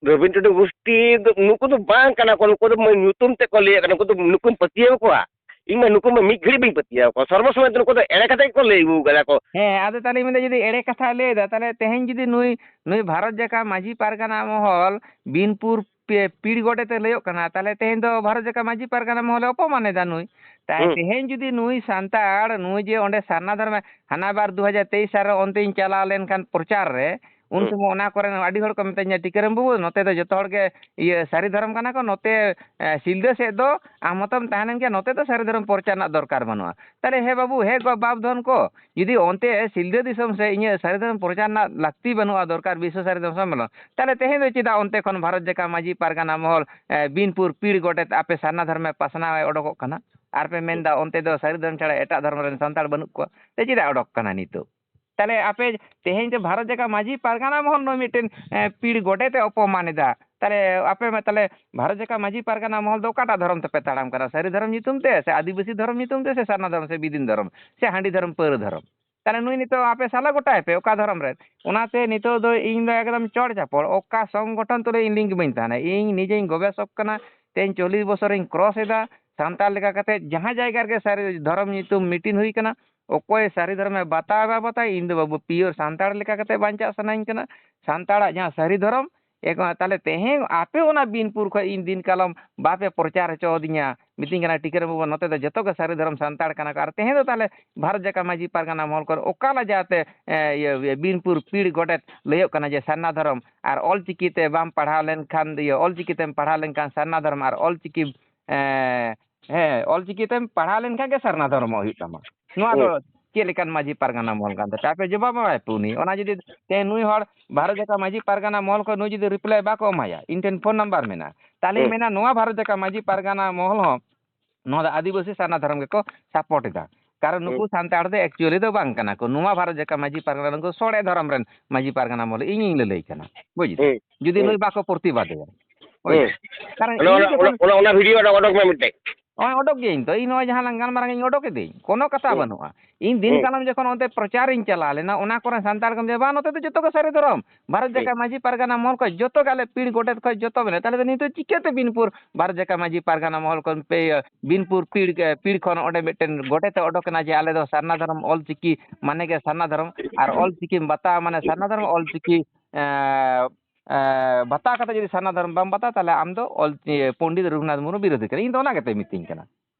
ᱨᱚᱵᱤᱱ ᱴᱩᱰᱩ ᱜᱳᱥᱴᱤ ᱫᱚ, ᱱᱩᱠᱩ ᱫᱚ ᱵᱟᱝ ᱠᱟᱱᱟ ᱠᱚ, ᱱᱩᱠᱩ ᱫᱚ ᱧᱩᱛᱩᱢ ᱛᱮᱫ ᱠᱚ ᱞᱟᱹᱭᱟᱜ ᱠᱟᱱᱟ, ᱱᱩᱠᱩ ᱫᱚ, ᱱᱩᱠᱩᱢ ᱯᱟᱹᱛᱭᱟᱹᱣ ᱠᱚᱣᱟ? ᱤᱧ ᱢᱟ ᱱᱩᱠᱩ ᱢᱟ ᱢᱤᱫ ᱜᱷᱟᱹᱲᱤᱡ ᱵᱟᱹᱧ ᱯᱟᱹᱛᱭᱟᱹᱣ ᱠᱚᱣᱟ, ᱥᱚᱨᱵᱚ ᱥᱚᱢᱚᱭ ᱫᱚ ᱱᱩᱠᱩ ᱫᱚ ᱮᱲᱮ ᱠᱟᱛᱮ ᱜᱮᱠᱚ ᱞᱟᱹᱭ ᱟᱹᱜᱩ ᱠᱟᱫᱟ ᱠᱚ᱾ ᱦᱮᱸ, ᱟᱫᱚ ᱛᱟᱦᱞᱮ ᱢᱮᱱᱫᱟ, ᱡᱩᱫᱤ ᱮᱲᱮ ᱠᱟᱛᱷᱟᱭ ᱞᱟᱹᱭ ᱮᱫᱟ, ᱛᱟᱦᱞᱮ ᱛᱮᱦᱮᱧ ᱡᱩᱫᱤ ᱱᱩᱭ, ᱱᱩᱭ ᱵᱷᱟᱨᱚᱛ ᱡᱟᱠᱟᱛ ᱢᱟᱹᱡᱷᱤ ᱯᱟᱨᱜᱟᱱᱟ ᱢᱚᱦᱚᱞ ᱵᱤᱱᱯᱩᱨ ᱯᱮ-, ᱯᱤᱲ ᱜᱚᱰᱮᱛ ᱮ ᱞᱟᱹᱭᱚᱜ ᱠᱟᱱᱟ, ᱛᱟᱦᱞᱮ ᱛᱮᱦᱮᱧ ᱫᱚ ᱵᱷᱟᱨᱚᱛ ᱡᱟᱠᱟᱛ ᱢᱟᱹᱡᱷᱤ ᱯᱟᱨᱜᱟᱱᱟ ᱢᱚᱦᱚᱞᱮ ᱚᱯᱚᱢᱟᱱ ᱮᱫᱟ ᱱᱩᱭ᱾ ᱛᱟᱭ ᱦᱩᱸ᱾ ᱛᱮᱦᱮᱧ ᱡᱩᱫᱤ ᱱᱩᱭ ᱥᱟᱱᱛᱟᱲ, ᱱᱩᱭ ᱡᱮ ᱚᱸᱰᱮ ᱥᱟᱨᱱᱟ ᱫᱷᱚᱨᱢᱮ, ᱦᱟᱱᱟ ᱵᱟᱨ ᱫᱩ ᱦᱟᱡᱟᱨ ᱛᱮᱭᱤᱥ ᱥᱟᱞ ᱨᱮ ᱚᱱᱛᱮᱧ ᱪᱟᱞᱟᱣ ᱞᱮᱱᱠᱷᱟᱱ ᱯᱨᱚᱪᱟᱨ ᱨᱮ, ᱩᱱ ᱦᱩᱸ᱾ ᱥᱚᱢᱚᱭ ᱚᱱᱟ ᱠᱚᱨᱮᱱ ᱟᱹᱰᱤ ᱦᱚᱲ ᱠᱚ ᱢᱮᱛᱟᱹᱧᱟ, "ᱴᱤᱠᱟᱹᱨᱟᱢ ᱵᱟᱹᱵᱩ, ᱱᱚᱛᱮ ᱫᱚ ᱡᱚᱛᱚ ᱦᱚᱲ ᱜᱮ ᱤᱭᱟᱹ ᱥᱟᱹᱨᱤ ᱫᱷᱚᱨᱚᱢ ᱠᱟᱱᱟ ᱠᱚ, ᱱᱚᱛᱮ, ᱮ, ᱥᱤᱞᱫᱟᱹ ᱥᱮᱫ ᱫᱚ ᱟᱢ ᱦᱚᱸᱛᱚᱢ ᱛᱟᱦᱮᱸ ᱞᱮᱱ ᱜᱮᱭᱟ, ᱱᱚᱛᱮ ᱫᱚ ᱥᱟᱹᱨᱤ ᱫᱷᱚᱨᱚᱢ ᱯᱨᱚᱪᱟᱨ ᱨᱮᱱᱟᱜ ᱫᱚᱨᱠᱟᱨ ᱵᱟᱹᱱᱩᱜᱼᱟ᱾" ᱛᱟᱦᱞᱮ ᱦᱮ ᱵᱟᱹᱵᱩ, ᱦᱮ ᱜᱚ ᱵᱟᱯ ᱫᱷᱚᱱ ᱠᱚ, ᱡᱩᱫᱤ ᱚᱱᱛᱮ ᱥᱤᱞᱫᱟᱹ ᱫᱤᱥᱚᱢ ᱥᱮ ᱤᱧᱟᱹᱜ ᱥᱟᱹᱨᱤ ᱫᱷᱚᱨᱚᱢ ᱯᱨᱚᱪᱟᱨ ᱨᱮᱱᱟᱜ ᱞᱟᱹᱠᱛᱤ ᱵᱟᱹᱱᱩᱜᱼᱟ, ᱫᱚᱨᱠᱟᱨ ᱵᱤᱥᱥᱚ ᱥᱟᱹᱨᱤ ᱫᱷᱚᱨᱚᱢ ᱥᱚᱢᱢᱮᱞᱚᱱ, ᱛᱟᱦᱞᱮ ᱛᱮᱦᱮᱧ ᱫᱚ ᱪᱮᱫᱟᱜ ᱚᱱᱛᱮ ᱠᱷᱚᱱ ᱵᱷᱟᱨᱚᱛ ᱡᱟᱠᱟᱛ ᱢᱟᱹᱡᱷᱤ ᱯᱟᱨᱜᱟᱱᱟ ᱢᱚᱦᱚᱞ, ᱮ, ᱵᱤᱱᱯᱩᱨ ᱯᱤᱲ ᱜᱚᱰᱮᱛ ᱟᱯᱮ ᱥᱟᱨᱱᱟ ᱫᱷᱚᱨᱢᱮ ᱯᱟᱥᱱᱟᱣ ᱮ ᱚᱰᱚᱠᱚᱜ ᱠᱟᱱᱟ? ᱟᱨ ᱯᱮ ᱢᱮᱱᱫᱟ ᱚᱱᱛᱮ ᱫᱚ ᱥᱟᱹᱨᱤ ᱫᱷᱚᱨᱚᱢ ᱪᱷᱟᱲᱟ ᱮᱴᱟᱜ ᱫᱷᱚᱨᱚᱢ ᱨᱮᱱ ᱥᱟᱱᱛᱟᱲ ᱵᱟᱹᱱᱩᱜ ᱠᱚᱣᱟ, ᱛᱮ ᱪᱮᱫᱟᱜ ᱚᱰᱚᱠ ᱠᱟᱱᱟ ᱱᱤᱛᱚᱜ? ᱛᱟᱦᱞᱮ ᱟᱯᱮ ᱛᱮᱦᱮᱧ ᱫᱚ ᱵᱷᱟᱨᱚᱛ ᱡᱟᱠᱟᱛ ᱢᱟᱹᱡᱷᱤ ᱯᱟᱨᱜᱟᱱᱟ ᱢᱚᱦᱚᱞ ᱱᱩᱭ ᱢᱤᱫᱴᱮᱱ, ᱮ, ᱯᱤᱲ ᱜᱚᱰᱮᱛ ᱮ ᱚᱯᱚᱢᱟᱱ ᱮᱫᱟ᱾ ᱛᱟᱦᱞᱮ ᱟᱯᱮ ᱢᱟ ᱛᱟᱦᱞᱮ ᱵᱷᱟᱨᱚᱛ ᱡᱟᱠᱟᱛ ᱢᱟᱹᱡᱷᱤ ᱯᱟᱨᱜᱟᱱᱟ ᱢᱚᱦᱚᱞ ᱫᱚ ᱚᱠᱟᱴᱟᱜ ᱫᱷᱚᱨᱚᱢ ᱛᱮᱯᱮ ᱛᱟᱲᱟᱢ ᱠᱟᱱᱟ? ᱥᱟᱹᱨᱤ ᱫᱷᱚᱨᱚᱢ ᱧᱩᱛᱩᱢ ᱛᱮ, ᱥᱮ ᱟᱹᱫᱤᱵᱟᱹᱥᱤ ᱫᱷᱚᱨᱚᱢ ᱧᱩᱛᱩᱢ ᱛᱮ, ᱥᱮ ᱥᱟᱨᱱᱟ ᱫᱷᱚᱨᱚᱢ, ᱥᱮ ᱵᱤᱫᱤᱱ ᱫᱷᱚᱨᱚᱢ, ᱥᱮ ᱦᱟᱺᱰᱤ ᱫᱷᱚᱨᱚᱢ, ᱯᱟᱹᱣᱨᱟᱹ ᱫᱷᱚᱨᱚᱢ? ᱛᱟᱦᱞᱮ ᱱᱩᱭ ᱱᱤᱛᱚᱜ ᱟᱯᱮ ᱥᱟᱞᱟ ᱜᱚᱴᱟᱭ ᱯᱮ ᱚᱠᱟ ᱫᱷᱚᱨᱚᱢ ᱨᱮ᱾ ᱚᱱᱟᱛᱮ ᱱᱤᱛᱚᱜ ᱫᱚ ᱤᱧ ᱫᱚ ᱮᱠᱫᱚᱢ ᱪᱚᱲ ᱪᱟᱯᱚᱲ ᱚᱠᱟ ᱥᱚᱝᱜᱚᱴᱷᱚᱱ ᱛᱩᱞᱩᱡ ᱤᱧ ᱞᱤᱝᱠ ᱵᱟᱹᱧ ᱛᱟᱦᱮᱱᱟ᱾ ᱤᱧ ᱱᱤᱡᱮᱧ ᱜᱚᱵᱮᱥᱚᱠ ᱠᱟᱱᱟ, ᱛᱮᱦᱮᱧ ᱪᱚᱞᱞᱤᱥ ᱵᱚᱪᱷᱚᱨᱤᱧ ᱠᱨᱚᱥ ᱮᱫᱟ᱾ ᱥᱟᱱᱛᱟᱲ ᱞᱮᱠᱟ ᱠᱟᱛᱮ ᱡᱟᱦᱟᱸ ᱡᱟᱭᱜᱟ ᱨᱮᱜᱮ ᱥᱟᱹᱨᱤ ᱫᱷᱚᱨᱚᱢ ᱧᱩᱛᱩᱢ ᱢᱤᱴᱤᱝ ᱦᱩᱭ ᱠᱟᱱᱟ, ᱚᱠᱚᱭ ᱥᱟᱹᱨᱤ ᱫᱷᱚᱨᱚᱢᱮ ᱵᱟᱛᱟᱣᱟ ᱵᱟᱭ ᱵᱟᱛᱟᱣᱟ, ᱤᱧ ᱫᱚ ᱵᱟᱹᱵᱩ ᱯᱤᱭᱳᱨ ᱥᱟᱱᱛᱟᱲ ᱞᱮᱠᱟ ᱠᱟᱛᱮ ᱵᱟᱧᱪᱟᱜ ᱥᱟᱱᱟᱧ ᱠᱟᱱᱟ᱾ ᱥᱟᱱᱛᱟᱲᱟᱜ ᱡᱟᱦᱟᱸ ᱥᱟᱹᱨᱤ ᱫᱷᱚᱨᱚᱢ, ᱮᱠ-, ᱛᱟᱦᱞᱮ ᱛᱮᱦᱮᱧ ᱟᱯᱮ ᱚᱱᱟ ᱵᱤᱱᱯᱩᱨ ᱠᱷᱚᱱ ᱤᱧ ᱫᱤᱱ ᱠᱟᱞᱚᱢ ᱵᱟᱯᱮ ᱯᱨᱚᱪᱟᱨ ᱦᱚᱪᱚ ᱟᱹᱫᱤᱧᱟ, ᱢᱤᱛᱟᱹᱧ ᱠᱟᱱᱟ, "ᱴᱤᱠᱟᱹᱨᱟᱢ ᱵᱟᱹᱵᱩ, ᱱᱚᱛᱮ ᱫᱚ ᱡᱚᱛᱚ ᱜᱮ ᱥᱟᱹᱨᱤ ᱫᱷᱚᱨᱚᱢ ᱥᱟᱱᱛᱟᱲ ᱠᱟᱱᱟ ᱠᱚ, ᱟᱨ ᱛᱮᱦᱮᱧ ᱫᱚ ᱛᱟᱦᱞᱮ ᱵᱷᱟᱨᱚᱛ ᱡᱟᱠᱟᱛ ᱢᱟᱹᱡᱷᱤ ᱯᱟᱨᱜᱟᱱᱟ ᱢᱚᱦᱚᱞ ᱠᱚᱨᱮ ᱚᱠᱟ ᱞᱮᱠᱟ ᱛᱮ, ᱮ, ᱤᱭᱟᱹ, ᱤᱭᱟᱹ, ᱵᱤᱱᱯᱩᱨ ᱯᱤᱲ ᱜᱚᱰᱮᱛ ᱞᱟᱹᱭᱚᱜ ᱠᱟᱱᱟ ᱡᱮ ᱥᱟᱨᱱᱟ ᱫᱷᱚᱨᱚᱢ, ᱟᱨ ᱚᱞ ᱪᱤᱠᱤ ᱛᱮ ᱵᱟᱢ ᱯᱟᱲᱦᱟᱣ ᱞᱮᱱᱠᱷᱟᱱ, ᱤᱭᱟᱹ, ᱚᱞ ᱪᱤᱠᱤ ᱛᱮᱢ ᱯᱟᱲᱦᱟᱣ ᱞᱮᱱᱠᱷᱟᱱ ᱥᱟᱨᱱᱟ ᱫᱷᱚᱨᱚᱢ, ᱟᱨ ᱚᱞ ᱪᱤᱠᱤ, ᱮ, ᱦᱮᱸ, ᱚᱞ ᱪᱤᱠᱤ ᱛᱮᱢ ᱯᱟᱲᱦᱟᱣ ᱞᱮᱱᱠᱷᱟᱱ ᱜᱮ ᱥᱟᱨᱱᱟ ᱫᱷᱚᱨᱚᱢᱚᱜ ᱦᱩᱭᱩᱜ ᱛᱟᱢᱟ"? ᱱᱚᱣᱟ ᱫᱚ ᱦᱩᱸ᱾ ᱪᱮᱫ ᱞᱮᱠᱟᱱ ᱢᱟᱹᱡᱷᱤ ᱯᱟᱨᱜᱟᱱᱟ ᱢᱚᱦᱚᱞ ᱠᱟᱱ ᱛᱟᱯᱮᱭᱟ? ᱟᱯᱮ ᱡᱚᱵᱟᱵ ᱮᱢᱟᱭ ᱯᱮ ᱩᱱᱤ᱾ ᱚᱱᱟ ᱡᱩᱫᱤ ᱛᱮᱦᱮᱧ ᱱᱩᱭ ᱦᱚᱲ ᱵᱷᱟᱨᱚᱛ ᱡᱟᱠᱟᱛ ᱢᱟᱹᱡᱷᱤ ᱯᱟᱨᱜᱟᱱᱟ ᱢᱚᱦᱚᱞ ᱠᱷᱚᱱ ᱱᱩᱭ ᱡᱩᱫᱤ ᱨᱤᱯᱞᱟᱭ ᱵᱟᱠᱚ ᱮᱢᱟᱭᱟ, ᱤᱧ ᱴᱷᱮᱱ ᱯᱷᱳᱱ ᱱᱟᱢᱵᱟᱨ ᱢᱮᱱᱟᱜᱼᱟ, ᱛᱟᱦᱞᱮᱧ ᱦᱩᱸ᱾ ᱢᱮᱱᱟ ᱱᱚᱣᱟ ᱵᱷᱟᱨᱚᱛ ᱡᱟᱠᱟᱛ ᱢᱟᱹᱡᱷᱤ ᱯᱟᱨᱜᱟᱱᱟ ᱢᱚᱦᱚᱞ ᱦᱚᱸ ᱱᱚᱣᱟ ᱫᱚ ᱟᱹᱫᱤᱵᱟᱹᱥᱤ ᱥᱟᱨᱱᱟ ᱫᱷᱚᱨᱚᱢ ᱜᱮᱠᱚ ᱥᱟᱯᱳᱨᱴ ᱮᱫᱟ᱾ ᱠᱟᱨᱚᱱ ᱱᱩᱠᱩ ᱦᱩᱸ᱾ ᱥᱟᱱᱛᱟᱲ ᱫᱚ ᱮᱠᱪᱩᱭᱮᱞᱤ ᱫᱚ ᱵᱟᱝ ᱠᱟᱱᱟ ᱠᱚ᱾ ᱱᱚᱣᱟ ᱵᱷᱟᱨᱚᱛ ᱡᱟᱠᱟᱛ ᱢᱟᱹᱡᱷᱤ ᱯᱟᱨᱜᱟᱱᱟ ᱫᱚ ᱥᱚᱲᱮ ᱫᱷᱚᱨᱚᱢ ᱨᱮᱱ ᱢᱟᱹᱡᱷᱤ ᱯᱟᱨᱜᱟᱱᱟ ᱢᱚᱦᱚᱞ ᱤᱧᱤᱧ ᱞᱟᱹᱞᱟᱹᱭ ᱠᱟᱱᱟ, ᱵᱩᱡᱽ ᱫᱟᱢ? ᱦᱩᱸ᱾ ᱡᱩᱫᱤ ᱦᱩᱸ᱾ ᱱᱩᱭ ᱵᱟᱠᱚ ᱯᱨᱚᱛᱤᱵᱟᱫᱮᱭᱟ, ᱦᱩᱸ᱾ ᱠᱟᱨᱚᱱ ᱚᱱᱟ, ᱤᱧ ᱚᱱᱟ, ᱡᱚᱠᱷᱚᱱ ᱚᱱᱟ, ᱚᱱᱟ ᱵᱷᱤᱰᱤᱭᱳ ᱚᱰᱚᱠ, ᱚᱰᱚᱠ ᱢᱮ ᱢᱤᱫᱴᱮᱡ᱾ ᱱᱚᱜᱼᱚᱭ ᱚᱰᱚᱠ ᱜᱤᱭᱟᱹᱧ ᱛᱚ, ᱤᱧ ᱱᱚᱜᱼᱚᱭ ᱡᱟᱦᱟᱸ ᱞᱟᱝ ᱜᱟᱞᱢᱟᱨᱟᱣ ᱤᱧ ᱚᱰᱚᱠ ᱮᱫᱟᱹᱧ, ᱠᱳᱱᱳ ᱠᱟᱛᱷᱟ ᱦᱩᱸ᱾ ᱵᱟᱹᱱᱩᱜᱼᱟ᱾ ᱤᱧ ᱫᱤᱱ ᱦᱩᱸ᱾ ᱠᱟᱞᱚᱢ ᱡᱚᱠᱷᱚᱱ ᱚᱱᱛᱮ ᱯᱨᱚᱪᱟᱨᱤᱧ ᱪᱟᱞᱟᱣ ᱞᱮᱱᱟ, ᱚᱱᱟ ᱠᱚᱨᱮ ᱥᱟᱱᱛᱟᱲ ᱠᱚ ᱢᱮᱱᱫᱟ, "ᱵᱟᱝ, ᱱᱚᱛᱮ ᱫᱚ ᱡᱚᱛᱚ ᱜᱮ ᱥᱟᱹᱨᱤ ᱫᱷᱚᱨᱚᱢ, ᱵᱷᱟᱨᱚᱛ ᱦᱩᱸ᱾ ᱡᱟᱠᱟᱛ ᱢᱟᱹᱡᱷᱤ ᱯᱟᱨᱜᱟᱱᱟ ᱢᱚᱦᱚᱞ ᱠᱷᱚᱱ ᱡᱚᱛᱚ ᱜᱮ ᱟᱞᱮ ᱯᱤᱲ ᱜᱚᱰᱮᱛ ᱠᱷᱚᱱ ᱡᱚᱛᱚ ᱢᱮᱱᱟᱜ, ᱛᱟᱦᱞᱮ ᱫᱚ ᱱᱤᱛᱚᱜ ᱪᱤᱠᱟᱹᱛᱮ ᱵᱤᱱᱯᱩᱨ ᱵᱷᱟᱨᱚᱛ ᱡᱟᱠᱟᱛ ᱢᱟᱹᱡᱷᱤ ᱯᱟᱨᱜᱟᱱᱟ ᱢᱚᱦᱚᱞ ᱠᱷᱚᱱ ᱯᱮ, ᱵᱤᱱᱯᱩᱨ ᱯᱤᱲ, ᱯᱤᱲ ᱠᱷᱚᱱ ᱚᱸᱰᱮ ᱢᱤᱫᱴᱮᱱ ᱜᱚᱰᱮᱛ ᱮ ᱚᱰᱚᱠ ᱮᱱᱟ ᱡᱮ ᱟᱞᱮ ᱫᱚ ᱥᱟᱨᱱᱟ ᱫᱷᱚᱨᱚᱢ, ᱚᱞ ᱪᱤᱠᱤ ᱢᱟᱱᱮ ᱜᱮ ᱥᱟᱨᱱᱟ ᱫᱷᱚᱨᱚᱢ, ᱟᱨ ᱚᱞ ᱪᱤᱠᱤᱢ ᱵᱟᱛᱟᱣᱟ ᱢᱟᱱᱮ ᱥᱟᱨᱱᱟ ᱫᱷᱚᱨᱚᱢ, ᱚᱞ ᱪᱤᱠᱤ, ᱮᱸ, ᱮᱸ, ᱵᱟᱛᱟᱣ ᱠᱟᱛᱮ ᱡᱩᱫᱤ ᱥᱟᱨᱱᱟ ᱫᱷᱚᱨᱚᱢ ᱵᱟᱢ ᱵᱟᱛᱟᱣᱟ, ᱛᱟᱦᱞᱮ ᱟᱢ ᱫᱚ ᱚᱞ, ᱤᱭᱟᱹ, ᱯᱚᱱᱰᱤᱛ ᱨᱚᱜᱷᱩᱱᱟᱛᱷ ᱢᱩᱨᱢᱩ ᱵᱤᱨᱳᱫᱷᱤ ᱠᱟᱱᱟ"? ᱤᱧ ᱫᱚ ᱚᱱᱟ ᱜᱮᱛᱚᱭ ᱢᱤᱛᱟᱹᱧ ᱠᱟᱱᱟ᱾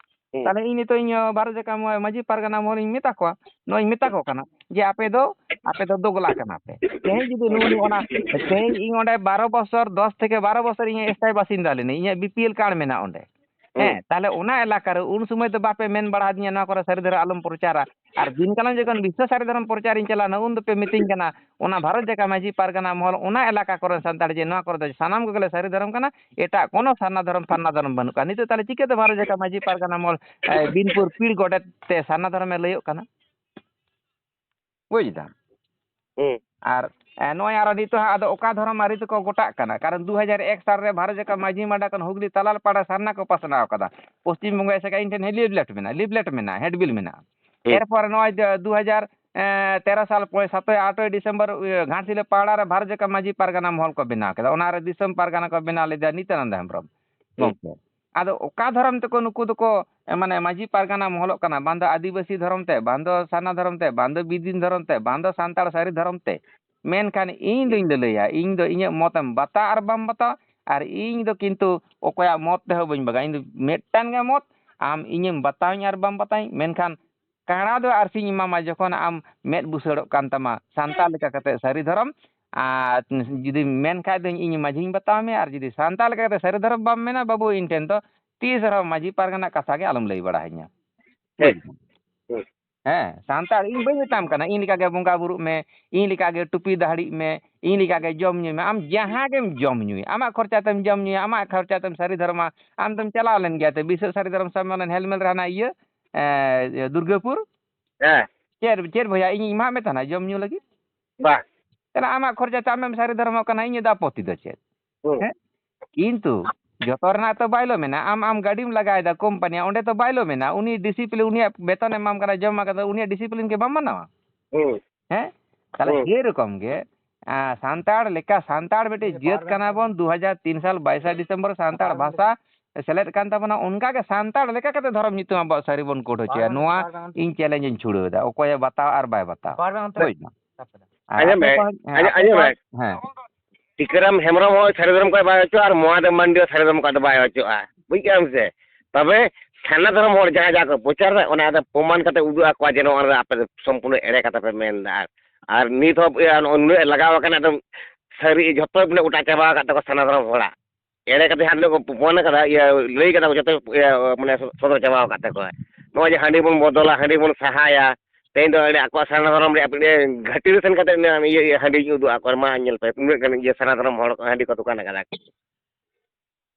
ᱦᱩᱸ᱾ ᱛᱟᱦᱞᱮ ᱤᱧ ᱱᱤᱛᱚᱜ ᱤᱧ, ᱵᱷᱟᱨᱚᱛ ᱡᱟᱠᱟᱛ ᱢᱟᱹᱡᱷᱤ ᱯᱟᱨᱜᱟᱱᱟ ᱢᱚᱦᱚᱞ ᱤᱧ ᱢᱮᱛᱟ ᱠᱚᱣᱟ, ᱱᱚᱣᱟᱧ ᱢᱮᱛᱟ ᱠᱚ ᱠᱟᱱᱟ ᱡᱮ ᱟᱯᱮ ᱫᱚ, ᱟᱯᱮ ᱫᱚ ᱫᱚᱜᱽᱞᱟ ᱠᱟᱱᱟ ᱯᱮ᱾ ᱛᱮᱦᱮᱧ ᱡᱩᱫᱤ ᱱᱩᱭ ᱚᱱᱟ, ᱛᱮᱦᱮᱧ ᱤᱧ ᱚᱸᱰᱮ ᱵᱟᱨᱚ ᱵᱚᱥᱚᱨ, ᱫᱚᱥ ᱛᱷᱮᱠᱮ ᱵᱟᱨᱚ ᱵᱚᱥᱚᱨ ᱤᱧ ᱥᱛᱷᱟᱭᱤ ᱵᱟᱥᱤᱱᱫᱟ ᱞᱤᱱᱟᱹᱧ, ᱤᱧᱟᱹᱜ BPL ᱠᱟᱨᱰ ᱢᱮᱱᱟᱜᱼᱟ ᱚᱸᱰᱮ᱾ ᱦᱩᱸ᱾ ᱦᱮᱸ, ᱛᱟᱦᱞᱮ ᱚᱱᱟ ᱮᱞᱟᱠᱟ ᱨᱮ ᱩᱱ ᱥᱚᱢᱚᱭ ᱫᱚ ᱵᱟᱯᱮ ᱢᱮᱱ ᱵᱟᱲᱟ ᱟᱹᱫᱤᱧᱟ ᱱᱚᱣᱟ ᱠᱚᱨᱮ ᱥᱟᱹᱨᱤ ᱫᱷᱚᱨᱚᱢ ᱟᱞᱚᱢ ᱯᱨᱚᱪᱟᱨᱟ᱾ ᱟᱨ ᱫᱤᱱ ᱠᱟᱞᱚᱢ ᱡᱚᱠᱷᱚᱱ ᱵᱤᱥᱥᱚ ᱥᱟᱹᱨᱤ ᱫᱷᱚᱨᱚᱢ ᱯᱨᱚᱪᱟᱨᱤᱧ ᱪᱟᱞᱟᱣᱱᱟ, ᱩᱱ ᱫᱚᱯᱮ ᱢᱤᱛᱟᱹᱧ ᱠᱟᱱᱟ, ᱚᱱᱟ ᱵᱷᱟᱨᱚᱛ ᱡᱟᱠᱟᱛ ᱢᱟᱹᱡᱷᱤ ᱯᱟᱨᱜᱟᱱᱟ ᱢᱚᱦᱚᱞ ᱚᱱᱟ ᱮᱞᱟᱠᱟ ᱠᱚᱨᱮᱱ ᱥᱟᱱᱛᱟᱲ ᱡᱮ ᱱᱚᱣᱟ ᱠᱚᱨᱮ ᱫᱚ ᱥᱟᱱᱟᱢ ᱠᱚᱜᱮᱞᱮ ᱥᱟᱹᱨᱤ ᱫᱷᱚᱨᱚᱢ ᱠᱟᱱᱟ, ᱮᱴᱟᱜ ᱠᱳᱱᱳ ᱥᱟᱨᱱᱟ ᱫᱷᱚᱨᱚᱢ, ᱯᱷᱟᱨᱱᱟ ᱫᱷᱚᱨᱚᱢ ᱵᱟᱹᱱᱩᱜ ᱠᱟᱜᱼᱟ᱾ ᱱᱤᱛᱚᱜ ᱛᱟᱦᱞᱮ ᱪᱤᱠᱟᱹᱛᱮ ᱵᱷᱟᱨᱚᱛ ᱡᱟᱠᱟᱛ ᱢᱟᱹᱡᱷᱤ ᱯᱟᱨᱜᱟᱱᱟ ᱢᱚᱦᱚᱞ, ᱮ, ᱵᱤᱱᱯᱩᱨ ᱯᱤᱲ ᱜᱚᱰᱮᱛ ᱛᱮ ᱥᱟᱨᱱᱟ ᱫᱷᱚᱨᱚᱢᱮ ᱞᱟᱹᱭᱚᱜ ᱠᱟᱱᱟ? ᱵᱩᱡᱽ ᱫᱟᱢ? ᱦᱩᱸ᱾ ᱟᱨ ᱮ, ᱱᱚᱜᱼᱚᱭ ᱟᱨᱚ ᱱᱤᱛᱚᱜ ᱦᱟᱸᱜ ᱟᱫᱚ ᱚᱠᱟ ᱫᱷᱚᱨᱚᱢ ᱟᱹᱨᱤ ᱛᱮᱠᱚ ᱜᱚᱴᱟᱜ ᱠᱟᱱᱟ? ᱠᱟᱨᱚᱱ ᱫᱩ ᱦᱟᱡᱟᱨ ᱮᱠ ᱥᱟᱞ ᱨᱮ ᱵᱷᱟᱨᱚᱛ ᱡᱟᱠᱟᱛ ᱢᱟᱹᱡᱷᱤ ᱢᱟᱰᱟ ᱠᱷᱚᱱ ᱦᱩᱜᱽᱞᱤ ᱛᱟᱞᱟᱞ ᱯᱟᱲᱟ ᱥᱟᱨᱱᱟ ᱠᱚ ᱯᱟᱥᱱᱟᱣ ᱠᱟᱫᱟ᱾ ᱯᱚᱥᱪᱤᱢ ᱵᱚᱝᱜᱚ ᱮᱥᱮᱠᱟ ᱤᱧ ᱴᱷᱮᱱ ᱦᱮᱸ ᱞᱤᱯᱞᱮᱴ ᱢᱮᱱᱟᱜᱼᱟ, ᱞᱤᱯᱞᱮᱴ ᱢᱮᱱᱟᱜᱼᱟ, ᱦᱮᱰᱵᱤᱞ ᱢᱮᱱᱟᱜᱼᱟ᱾ ᱦᱩᱸ᱾ ᱮᱨᱯᱚᱨ ᱱᱚᱜᱼᱚᱭ ᱡᱮ ᱫᱩ ᱦᱟᱡᱟᱨ ᱛᱮᱨᱚ ᱥᱟᱞ ᱯᱚᱭ-, ᱥᱟᱛᱚᱭ ᱟᱴᱚᱭ ᱰᱤᱥᱮᱢᱵᱚᱨ, ᱤᱭᱟᱹ, ᱜᱷᱟᱴᱥᱤᱞᱟᱹ ᱯᱟᱲᱟ ᱨᱮ ᱵᱷᱟᱨᱚᱛ ᱡᱟᱠᱟᱛ ᱢᱟᱹᱡᱷᱤ ᱯᱟᱨᱜᱟᱱᱟ ᱢᱚᱦᱚᱞ ᱠᱚ ᱵᱮᱱᱟᱣ ᱠᱮᱫᱟ᱾ ᱚᱱᱟ ᱨᱮ ᱫᱤᱥᱚᱢ ᱯᱟᱨᱜᱟᱱᱟ ᱠᱚ ᱵᱮᱱᱟᱣ ᱞᱮᱫᱟ ᱱᱤᱛᱭᱟᱱᱟᱱᱫ ᱦᱮᱢᱵᱨᱚᱢ ᱦᱩᱸ᱾ ᱜᱚᱢᱠᱮ᱾ ᱟᱫᱚ ᱚᱠᱟ ᱫᱷᱚᱨᱚᱢ ᱛᱮᱠᱚ ᱱᱩᱠᱩ ᱫᱚᱠᱚ, ᱮ, ᱢᱟᱱᱮ ᱢᱟᱹᱡᱷᱤ ᱯᱟᱨᱜᱟᱱᱟ ᱢᱚᱦᱚᱞᱚᱜ ᱠᱟᱱᱟ? ᱵᱟᱝ ᱫᱚ ᱟᱹᱫᱤᱵᱟᱹᱥᱤ ᱫᱷᱚᱨᱚᱢ ᱛᱮ, ᱵᱟᱝ ᱫᱚ ᱥᱟᱨᱱᱟ ᱫᱷᱚᱨᱚᱢ ᱛᱮ, ᱵᱟᱝ ᱫᱚ ᱵᱤᱫᱤᱱ ᱫᱷᱚᱨᱚᱢ ᱛᱮ, ᱵᱟᱝ ᱫᱚ ᱥᱟᱱᱛᱟᱲ ᱥᱟᱹᱨᱤ ᱫᱷᱚᱨᱚᱢ ᱛᱮ᱾ ᱢᱮᱱᱠᱷᱟᱱ ᱤᱧ ᱫᱚᱧ ᱞᱟᱹᱞᱟᱹᱭᱟ, ᱤᱧ ᱫᱚ ᱤᱧᱟᱹᱜ ᱢᱚᱛ ᱮᱢ ᱵᱟᱛᱟᱣ ᱟᱨ ᱵᱟᱢ ᱵᱟᱛᱟᱣ, ᱟᱨ ᱤᱧ ᱫᱚ ᱠᱤᱱᱛᱩ ᱚᱠᱚᱭᱟᱜ ᱢᱚᱛ ᱛᱮᱦᱚᱸ ᱵᱟᱹᱧ ᱵᱟᱜᱟ᱾ ᱤᱧ ᱫᱚ ᱢᱤᱫᱴᱟᱝ ᱜᱮ ᱢᱚᱛ, ᱟᱢ ᱤᱧᱮᱢ ᱵᱟᱛᱟᱣᱤᱧ ᱟᱨ ᱵᱟᱢ ᱵᱟᱛᱟᱣᱤᱧ, ᱢᱮᱱᱠᱷᱟᱱ ᱠᱟᱬᱟ ᱫᱚ ᱟᱨᱥᱤᱧ ᱮᱢᱟᱢᱟ ᱡᱚᱠᱷᱚᱱ ᱟᱢ ᱢᱮᱫ ᱵᱩᱥᱟᱹᱲᱚᱜ ᱠᱟᱱ ᱛᱟᱢᱟ ᱥᱟᱱᱛᱟᱲ ᱞᱮᱠᱟ ᱠᱟᱛᱮ ᱥᱟᱹᱨᱤ ᱫᱷᱚᱨᱚᱢ᱾ ᱟᱨ ᱡᱩᱫᱤ ᱢᱮᱱ ᱠᱷᱟᱡ ᱫᱚᱧ ᱤᱧ ᱢᱟᱹᱡᱷᱤᱧ ᱵᱟᱛᱟᱣ ᱢᱮᱭᱟ, ᱟᱨ ᱡᱩᱫᱤ ᱥᱟᱱᱛᱟᱲ ᱞᱮᱠᱟ ᱠᱟᱛᱮ ᱥᱟᱹᱨᱤ ᱫᱷᱚᱨᱚᱢ ᱵᱟᱢ ᱢᱮᱱᱟ ᱵᱟᱹᱵᱩ, ᱤᱧ ᱴᱷᱮᱱ ᱫᱚ ᱛᱤᱥ ᱨᱮᱦᱚᱸ ᱢᱟᱹᱡᱷᱤ ᱯᱟᱨᱜᱟᱱᱟ ᱠᱟᱛᱷᱟ ᱜᱮ ᱟᱞᱚᱢ ᱞᱟᱹᱭ ᱵᱟᱲᱟ ᱟᱹᱧᱟ᱾ ᱦᱮᱸ᱾ ᱦᱮᱸ, ᱥᱟᱱᱛᱟᱲ ᱤᱧ ᱵᱟᱹᱧ ᱢᱮᱛᱟᱢ ᱠᱟᱱᱟ, ᱤᱧ ᱞᱮᱠᱟ ᱜᱮ ᱵᱚᱸᱜᱟ ᱵᱩᱨᱩᱜ ᱢᱮ, ᱤᱧ ᱞᱮᱠᱟ ᱜᱮ ᱴᱩᱯᱤ ᱫᱟᱦᱲᱤᱜ ᱢᱮ, ᱤᱧ ᱞᱮᱠᱟ ᱜᱮ ᱡᱚᱢ ᱧᱩᱭ ᱢᱮ, ᱟᱢ ᱡᱟᱦᱟᱸ ᱜᱮᱢ ᱡᱚᱢ ᱧᱩᱭ, ᱟᱢᱟᱜ ᱠᱷᱚᱨᱪᱟ ᱛᱮᱢ ᱡᱚᱢ ᱧᱩᱭᱟ, ᱟᱢᱟᱜ ᱠᱷᱚᱨᱪᱟ ᱛᱮᱢ ᱥᱟᱹᱨᱤ ᱫᱷᱚᱨᱚᱢᱟ, ᱟᱢ ᱫᱚᱢ ᱪᱟᱞᱟᱣ ᱞᱮᱱ ᱜᱮᱭᱟ ᱛᱚ ᱵᱤᱥᱥᱚ ᱥᱟᱹᱨᱤ ᱫᱷᱚᱨᱚᱢ ᱥᱚᱢᱢᱮᱞᱚᱱ ᱦᱮᱞᱢᱮᱞ ᱨᱮ ᱦᱟᱱᱟ ᱤᱭᱟᱹ, ᱮ, ᱫᱩᱨᱜᱟᱹᱯᱩᱨ? ᱦᱮᱸ᱾ ᱪᱮᱫ, ᱪᱮᱫ ᱵᱚᱭᱦᱟ, ᱤᱧᱤᱧ ᱮᱢᱟᱜ ᱢᱮ ᱛᱟᱦᱮᱱᱟ ᱡᱚᱢ ᱧᱩ ᱞᱟᱹᱜᱤᱫ? ᱵᱟᱝ᱾ ᱛᱟᱦᱞᱮ ᱟᱢᱟᱜ ᱠᱷᱚᱨᱪᱟ ᱛᱮ ᱟᱢᱮᱢ ᱥᱟᱹᱨᱤ ᱫᱷᱚᱨᱚᱢᱚᱜ ᱠᱟᱱᱟ, ᱤᱧᱟᱹᱜ ᱫᱚ ᱟᱯᱚᱛᱛᱤ ᱫᱚ ᱪᱮᱫ? ᱦᱩᱸ᱾ ᱦᱮᱸ? ᱠᱤᱱᱛᱩ ᱡᱚᱛᱚ ᱨᱮᱱᱟᱜ ᱛᱚ ᱵᱟᱭᱞᱳ ᱢᱮᱱᱟᱜᱼᱟ᱾ ᱟᱢ, ᱟᱢ ᱜᱟᱹᱰᱤᱢ ᱞᱟᱜᱟᱭᱮᱫᱟ ᱠᱳᱢᱯᱟᱱᱤᱭᱟᱜ, ᱚᱸᱰᱮ ᱛᱚ ᱵᱟᱭᱞᱳ ᱢᱮᱱᱟᱜᱼᱟ᱾ ᱩᱱᱤ ᱰᱤᱥᱤᱯᱞᱤᱱ, ᱩᱱᱤᱭᱟᱜ ᱵᱮᱛᱚᱱ ᱮᱢᱟᱢ ᱠᱟᱱᱟ, ᱡᱚᱢ ᱮᱢᱟᱢ ᱠᱟᱱᱟ, ᱩᱱᱤᱭᱟᱜ ᱰᱤᱥᱤᱯᱞᱤᱱ ᱜᱮ ᱵᱟᱢ ᱢᱟᱱᱟᱣᱟ? ᱦᱩᱸ᱾ ᱦᱮᱸ? ᱛᱟᱦᱞᱮ ᱦᱩᱸ᱾ ᱥᱮᱨᱚᱠᱚᱢ ᱜᱮ, ᱟ, ᱥᱟᱱᱛᱟᱲ ᱞᱮᱠᱟ, ᱥᱟᱱᱛᱟᱲ ᱢᱤᱫᱴᱮᱡ ᱡᱟᱹᱛ ᱠᱟᱱᱟ ᱵᱚᱱ, ᱫᱩ ᱦᱟᱡᱟᱨ ᱛᱤᱱ ᱥᱟᱞ ᱵᱟᱭᱤᱥᱟ ᱰᱤᱥᱮᱢᱵᱚᱨ ᱥᱟᱱᱛᱟᱲ ᱵᱷᱟᱥᱟ ᱥᱮᱞᱮᱫ ᱠᱟᱱ ᱛᱟᱵᱚᱱᱟ, ᱚᱱᱠᱟ ᱜᱮ ᱥᱟᱱᱛᱟᱲ ᱞᱮᱠᱟ ᱠᱟᱛᱮ ᱫᱷᱚᱨᱚᱢ ᱧᱩᱛᱩᱢ ᱟᱵᱚᱣᱟᱜ ᱥᱟᱹᱨᱤ ᱵᱚᱱ ᱠᱳᱰ ᱦᱚᱪᱚᱭᱟ᱾ ᱱᱚᱣᱟ ᱤᱧ ᱪᱮᱞᱮᱧᱡᱽ ᱤᱧ ᱪᱷᱩᱲᱟᱹᱣ ᱮᱫᱟ, ᱚᱠᱚᱭᱮ ᱵᱟᱛᱟᱣᱟ ᱟᱨ ᱵᱟᱭ ᱵᱟᱛᱟᱣᱟ᱾ ᱦᱳᱭ ᱢᱟ᱾ ᱟᱨ ᱟᱸᱡᱚᱢ ᱟᱯᱮ ᱢᱮ, ᱠᱚ, ᱦᱮᱸ, ᱟᱸᱡᱚᱢ, ᱟᱯᱮ ᱟᱸᱡᱚᱢ ᱠᱚ, ᱢᱮ᱾ ᱦᱮᱸ᱾ ᱴᱤᱠᱟᱹᱨᱟᱢ ᱦᱮᱢᱵᱨᱚᱢ ᱦᱚᱸ ᱥᱟᱹᱨᱤ ᱫᱷᱚᱨᱚᱢ ᱠᱷᱚᱱ ᱵᱟᱭ ᱚᱪᱚᱜᱼᱟ ᱟᱨ ᱢᱚᱦᱟᱫᱮᱵ ᱢᱟᱱᱰᱤ ᱦᱚᱸ ᱥᱟᱹᱨᱤ ᱫᱷᱚᱨᱚᱢ ᱠᱷᱚᱱ ᱫᱚ ᱵᱟᱭ ᱚᱪᱚᱜᱼᱟ᱾ ᱵᱩᱡᱽ ᱠᱮᱫᱟᱢ ᱥᱮ? ᱛᱚᱵᱮ ᱥᱟᱨᱱᱟ ᱫᱷᱚᱨᱚᱢ ᱦᱚᱲ ᱡᱟᱦᱟᱸ, ᱡᱟᱦᱟᱸ ᱠᱚ ᱯᱨᱚᱪᱟᱨ ᱮᱫᱟ, ᱚᱱᱟ ᱫᱚ ᱯᱨᱚᱢᱟᱱ ᱠᱟᱛᱮ ᱩᱫᱩᱜ ᱟᱠᱚᱣᱟ ᱡᱮ ᱱᱚᱣᱟ ᱨᱮ ᱟᱯᱮ ᱫᱚ ᱥᱚᱢᱯᱩᱨᱱᱚ ᱮᱲᱮ ᱠᱟᱛᱷᱟ ᱯᱮ ᱢᱮᱱ ᱮᱫᱟ᱾ ᱟᱨ, ᱟᱨ ᱱᱤᱛ ᱦᱚᱸ ᱤᱭᱟᱹ ᱱᱩᱱᱟᱹᱜ ᱞᱟᱜᱟᱣ ᱟᱠᱟᱱᱟ, ᱮᱠᱫᱚᱢ ᱥᱟᱹᱨᱤ ᱡᱷᱚᱛᱚ ᱵᱚᱞᱮ ᱚᱴᱟᱜ ᱪᱟᱵᱟ ᱟᱠᱟᱫ ᱛᱟᱠᱚᱣᱟ ᱥᱟᱨᱱᱟ ᱫᱷᱚᱨᱚᱢ ᱦᱚᱲᱟᱜ᱾ ᱮᱲᱮ ᱠᱟᱛᱮ ᱦᱟᱸᱜ ᱱᱤᱛᱚᱜ ᱠᱚ ᱯᱨᱚᱢᱟᱱ ᱟᱠᱟᱫᱟ, ᱤᱭᱟᱹ, ᱞᱟᱹᱭ ᱠᱟᱫᱟ ᱠᱚ ᱡᱷᱚᱛᱚ, ᱤᱭᱟᱹ, ᱢᱟᱱᱮ ᱥᱚᱫᱚᱨ ᱪᱟᱵᱟ ᱟᱠᱟᱫ ᱛᱟᱠᱚᱣᱟ᱾ ᱱᱚᱜᱼᱚᱭ ᱡᱮ ᱦᱟᱺᱰᱤ ᱵᱚᱱ ᱵᱚᱫᱚᱞᱟ, ᱦᱟᱺᱰᱤ ᱵᱚᱱ ᱥᱟᱦᱟᱭᱟ, ᱛᱮᱦᱮᱧ ᱫᱚ ᱚᱸᱰᱮ ᱟᱠᱚᱣᱟᱜ ᱥᱟᱨᱱᱟ ᱫᱷᱚᱨᱚᱢ ᱨᱮᱭᱟᱜ ᱢᱤᱫᱴᱮᱱ ᱜᱷᱟᱹᱴᱤ ᱨᱮ ᱥᱮᱱ ᱠᱟᱛᱮ ᱤᱭᱟᱹ, ᱤᱭᱟᱹ ᱦᱟᱺᱰᱤᱧ ᱩᱫᱩᱜ ᱟᱠᱚᱣᱟ, ᱢᱟ ᱧᱮᱞ ᱯᱮ, ᱩᱱᱟᱹᱜ ᱜᱟᱱ ᱤᱭᱟᱹ ᱥᱟᱨᱱᱟ ᱫᱷᱚᱨᱚᱢ ᱦᱚᱲ ᱠᱚ ᱦᱟᱺᱰᱤ ᱠᱚ ᱫᱚᱠᱟᱱ ᱟᱠᱟᱫᱟ᱾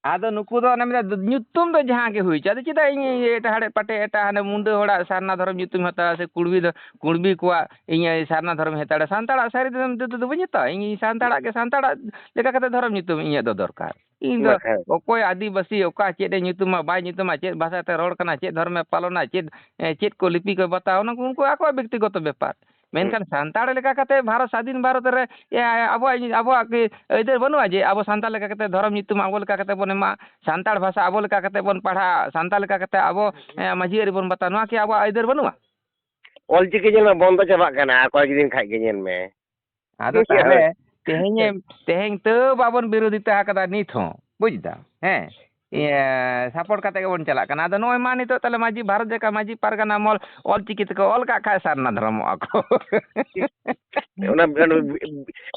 ᱟᱫᱚ ᱱᱩᱠᱩ ᱫᱚ ᱚᱱᱮ ᱢᱮᱱᱫᱟ, ᱧᱩᱛᱩᱢ ᱫᱚ ᱡᱟᱦᱟᱸ ᱜᱮ ᱦᱩᱭ ᱦᱚᱪᱚ, ᱟᱫᱚ ᱪᱮᱫᱟᱜ ᱤᱧ ᱮᱴᱟᱜ ᱦᱚᱲ ᱯᱟᱴᱮ, ᱮᱴᱟᱜ ᱦᱟᱱᱮ ᱢᱩᱱᱰᱟᱹ ᱦᱚᱲᱟᱜ ᱥᱟᱨᱱᱟ ᱫᱷᱚᱨᱚᱢ ᱧᱩᱛᱩᱢ ᱦᱟᱛᱟᱣᱟ, ᱥᱮ ᱠᱩᱲᱵᱤ ᱫᱚ, ᱠᱩᱲᱵᱤ ᱠᱚᱣᱟᱜ ᱤᱧ ᱥᱟᱨᱱᱟ ᱫᱷᱚᱨᱚᱢ ᱦᱟᱛᱟᱣᱟ? ᱥᱟᱱᱛᱟᱲᱟᱜ ᱥᱟᱹᱨᱤ ᱫᱷᱚᱨᱚᱢ ᱧᱩᱛᱩᱢ ᱫᱚ ᱵᱟᱹᱧ ᱦᱟᱛᱟᱣᱟ᱾ ᱤᱧ ᱥᱟᱱᱛᱟᱲᱟᱜ ᱜᱮ ᱥᱟᱱᱛᱟᱲᱟᱜ ᱞᱮᱠᱟ ᱠᱟᱛᱮ ᱫᱷᱚᱨᱚᱢ ᱧᱩᱛᱩᱢ ᱤᱧᱟᱹᱜ ᱫᱚ ᱫᱚᱨᱠᱟᱨ᱾ ᱤᱧ ᱫᱚ ᱵᱟᱠᱷᱟᱱ᱾ ᱚᱠᱚᱭ ᱟᱹᱫᱤᱵᱟᱹᱥᱤ, ᱚᱠᱟ ᱪᱮᱫ ᱮ ᱧᱩᱛᱩᱢᱟ, ᱵᱟᱭ ᱧᱩᱛᱩᱢᱟ, ᱪᱮᱫ ᱵᱷᱟᱥᱟ ᱛᱮ ᱨᱚᱲ ᱠᱟᱱᱟ, ᱪᱮᱫ ᱫᱷᱚᱨᱚᱢᱮ ᱯᱟᱞᱚᱱᱟ, ᱪᱮᱫ, ᱮ, ᱪᱮᱫ ᱠᱚ ᱞᱤᱯᱤ ᱠᱚ ᱵᱟᱛᱟᱣᱟ, ᱚᱱᱟ ᱠᱚ ᱩᱱᱠᱩ ᱟᱠᱚᱣᱟᱜ ᱵᱮᱠᱛᱤᱜᱚᱛᱚ ᱵᱮᱯᱟᱨ᱾ ᱦᱩᱸ᱾ ᱢᱮᱱᱠᱷᱟᱱ ᱥᱟᱱᱛᱟᱲ ᱞᱮᱠᱟ ᱠᱟᱛᱮ ᱵᱷᱟᱨᱚᱛ, ᱥᱟᱫᱷᱤᱱ ᱵᱷᱟᱨᱚᱛ ᱨᱮ, ᱮ, ᱟᱵᱚᱣᱟᱜ, ᱟᱵᱚᱣᱟᱜ ᱠᱤ ᱟᱹᱭᱫᱟᱹᱨ ᱵᱟᱹᱱᱩᱜᱼᱟ ᱡᱮ ᱟᱵᱚ ᱥᱟᱱᱛᱟᱲ ᱞᱮᱠᱟ ᱠᱟᱛᱮ ᱫᱷᱚᱨᱚᱢ ᱧᱩᱛᱩᱢ ᱟᱵᱚ ᱞᱮᱠᱟ ᱠᱟᱛᱮ ᱵᱚᱱ ᱮᱢᱟ, ᱥᱟᱱᱛᱟᱲ ᱵᱷᱟᱥᱟ ᱟᱵᱚ ᱞᱮᱠᱟ ᱠᱟᱛᱮ ᱵᱚᱱ ᱯᱟᱲᱦᱟᱜ, ᱥᱟᱱᱛᱟᱲ ᱞᱮᱠᱟ ᱠᱟᱛᱮ ᱟᱵᱚ, ᱮ, ᱢᱟᱹᱡᱷᱤ ᱟᱹᱨᱤ ᱵᱚᱱ ᱵᱟᱛᱟᱣᱟ? ᱱᱚᱣᱟ ᱠᱤ ᱟᱵᱚᱣᱟᱜ ᱟᱹᱭᱫᱟᱹᱨ ᱵᱟᱹᱱᱩᱜᱼᱟ? ᱚᱞᱪᱤᱠᱤ ᱧᱮᱞ ᱢᱮ, ᱵᱚᱱᱫᱚ ᱪᱟᱵᱟᱜ ᱠᱟᱱᱟ ᱟᱨ ᱠᱚᱭᱮᱠ ᱫᱤᱱ ᱠᱷᱟᱡ ᱜᱮ, ᱧᱮᱞ ᱢᱮ᱾ ᱟᱫᱚ ᱦᱳᱭ᱾ ᱛᱟᱦᱞᱮ ᱛᱮᱦᱮᱧ, ᱛᱮᱦᱮᱧ ᱛᱟᱹᱣ ᱵᱟᱵᱚᱱ ᱵᱤᱨᱳᱫᱷᱤᱛᱟ ᱟᱠᱟᱫᱟ ᱱᱤᱛ ᱦᱚᱸ, ᱵᱩᱡᱽ ᱫᱟᱢ? ᱦᱮᱸ, ᱤᱭᱟᱹ, support ᱠᱟᱛᱮ ᱜᱮᱵᱚᱱ ᱪᱟᱞᱟᱜ ᱠᱟᱱᱟ᱾ ᱟᱫᱚ ᱱᱚᱜᱼᱚᱭ ᱢᱟ ᱱᱤᱛᱚᱜ ᱛᱟᱦᱞᱮ ᱢᱟᱹᱡᱷᱤ, ᱵᱷᱟᱨᱚᱛ ᱡᱟᱠᱟᱛ ᱢᱟᱹᱡᱷᱤ ᱯᱟᱨᱜᱟᱱᱟ ᱢᱚᱦᱚᱞ ᱚᱞᱪᱤᱠᱤ ᱛᱮᱠᱚ ᱚᱞ ᱠᱟᱜ ᱠᱷᱟᱡ ᱥᱟᱨᱱᱟ ᱫᱷᱚᱨᱚᱢᱚᱜᱼᱟ ᱠᱚ᱾ ᱚᱱᱟ, ᱚᱱᱟ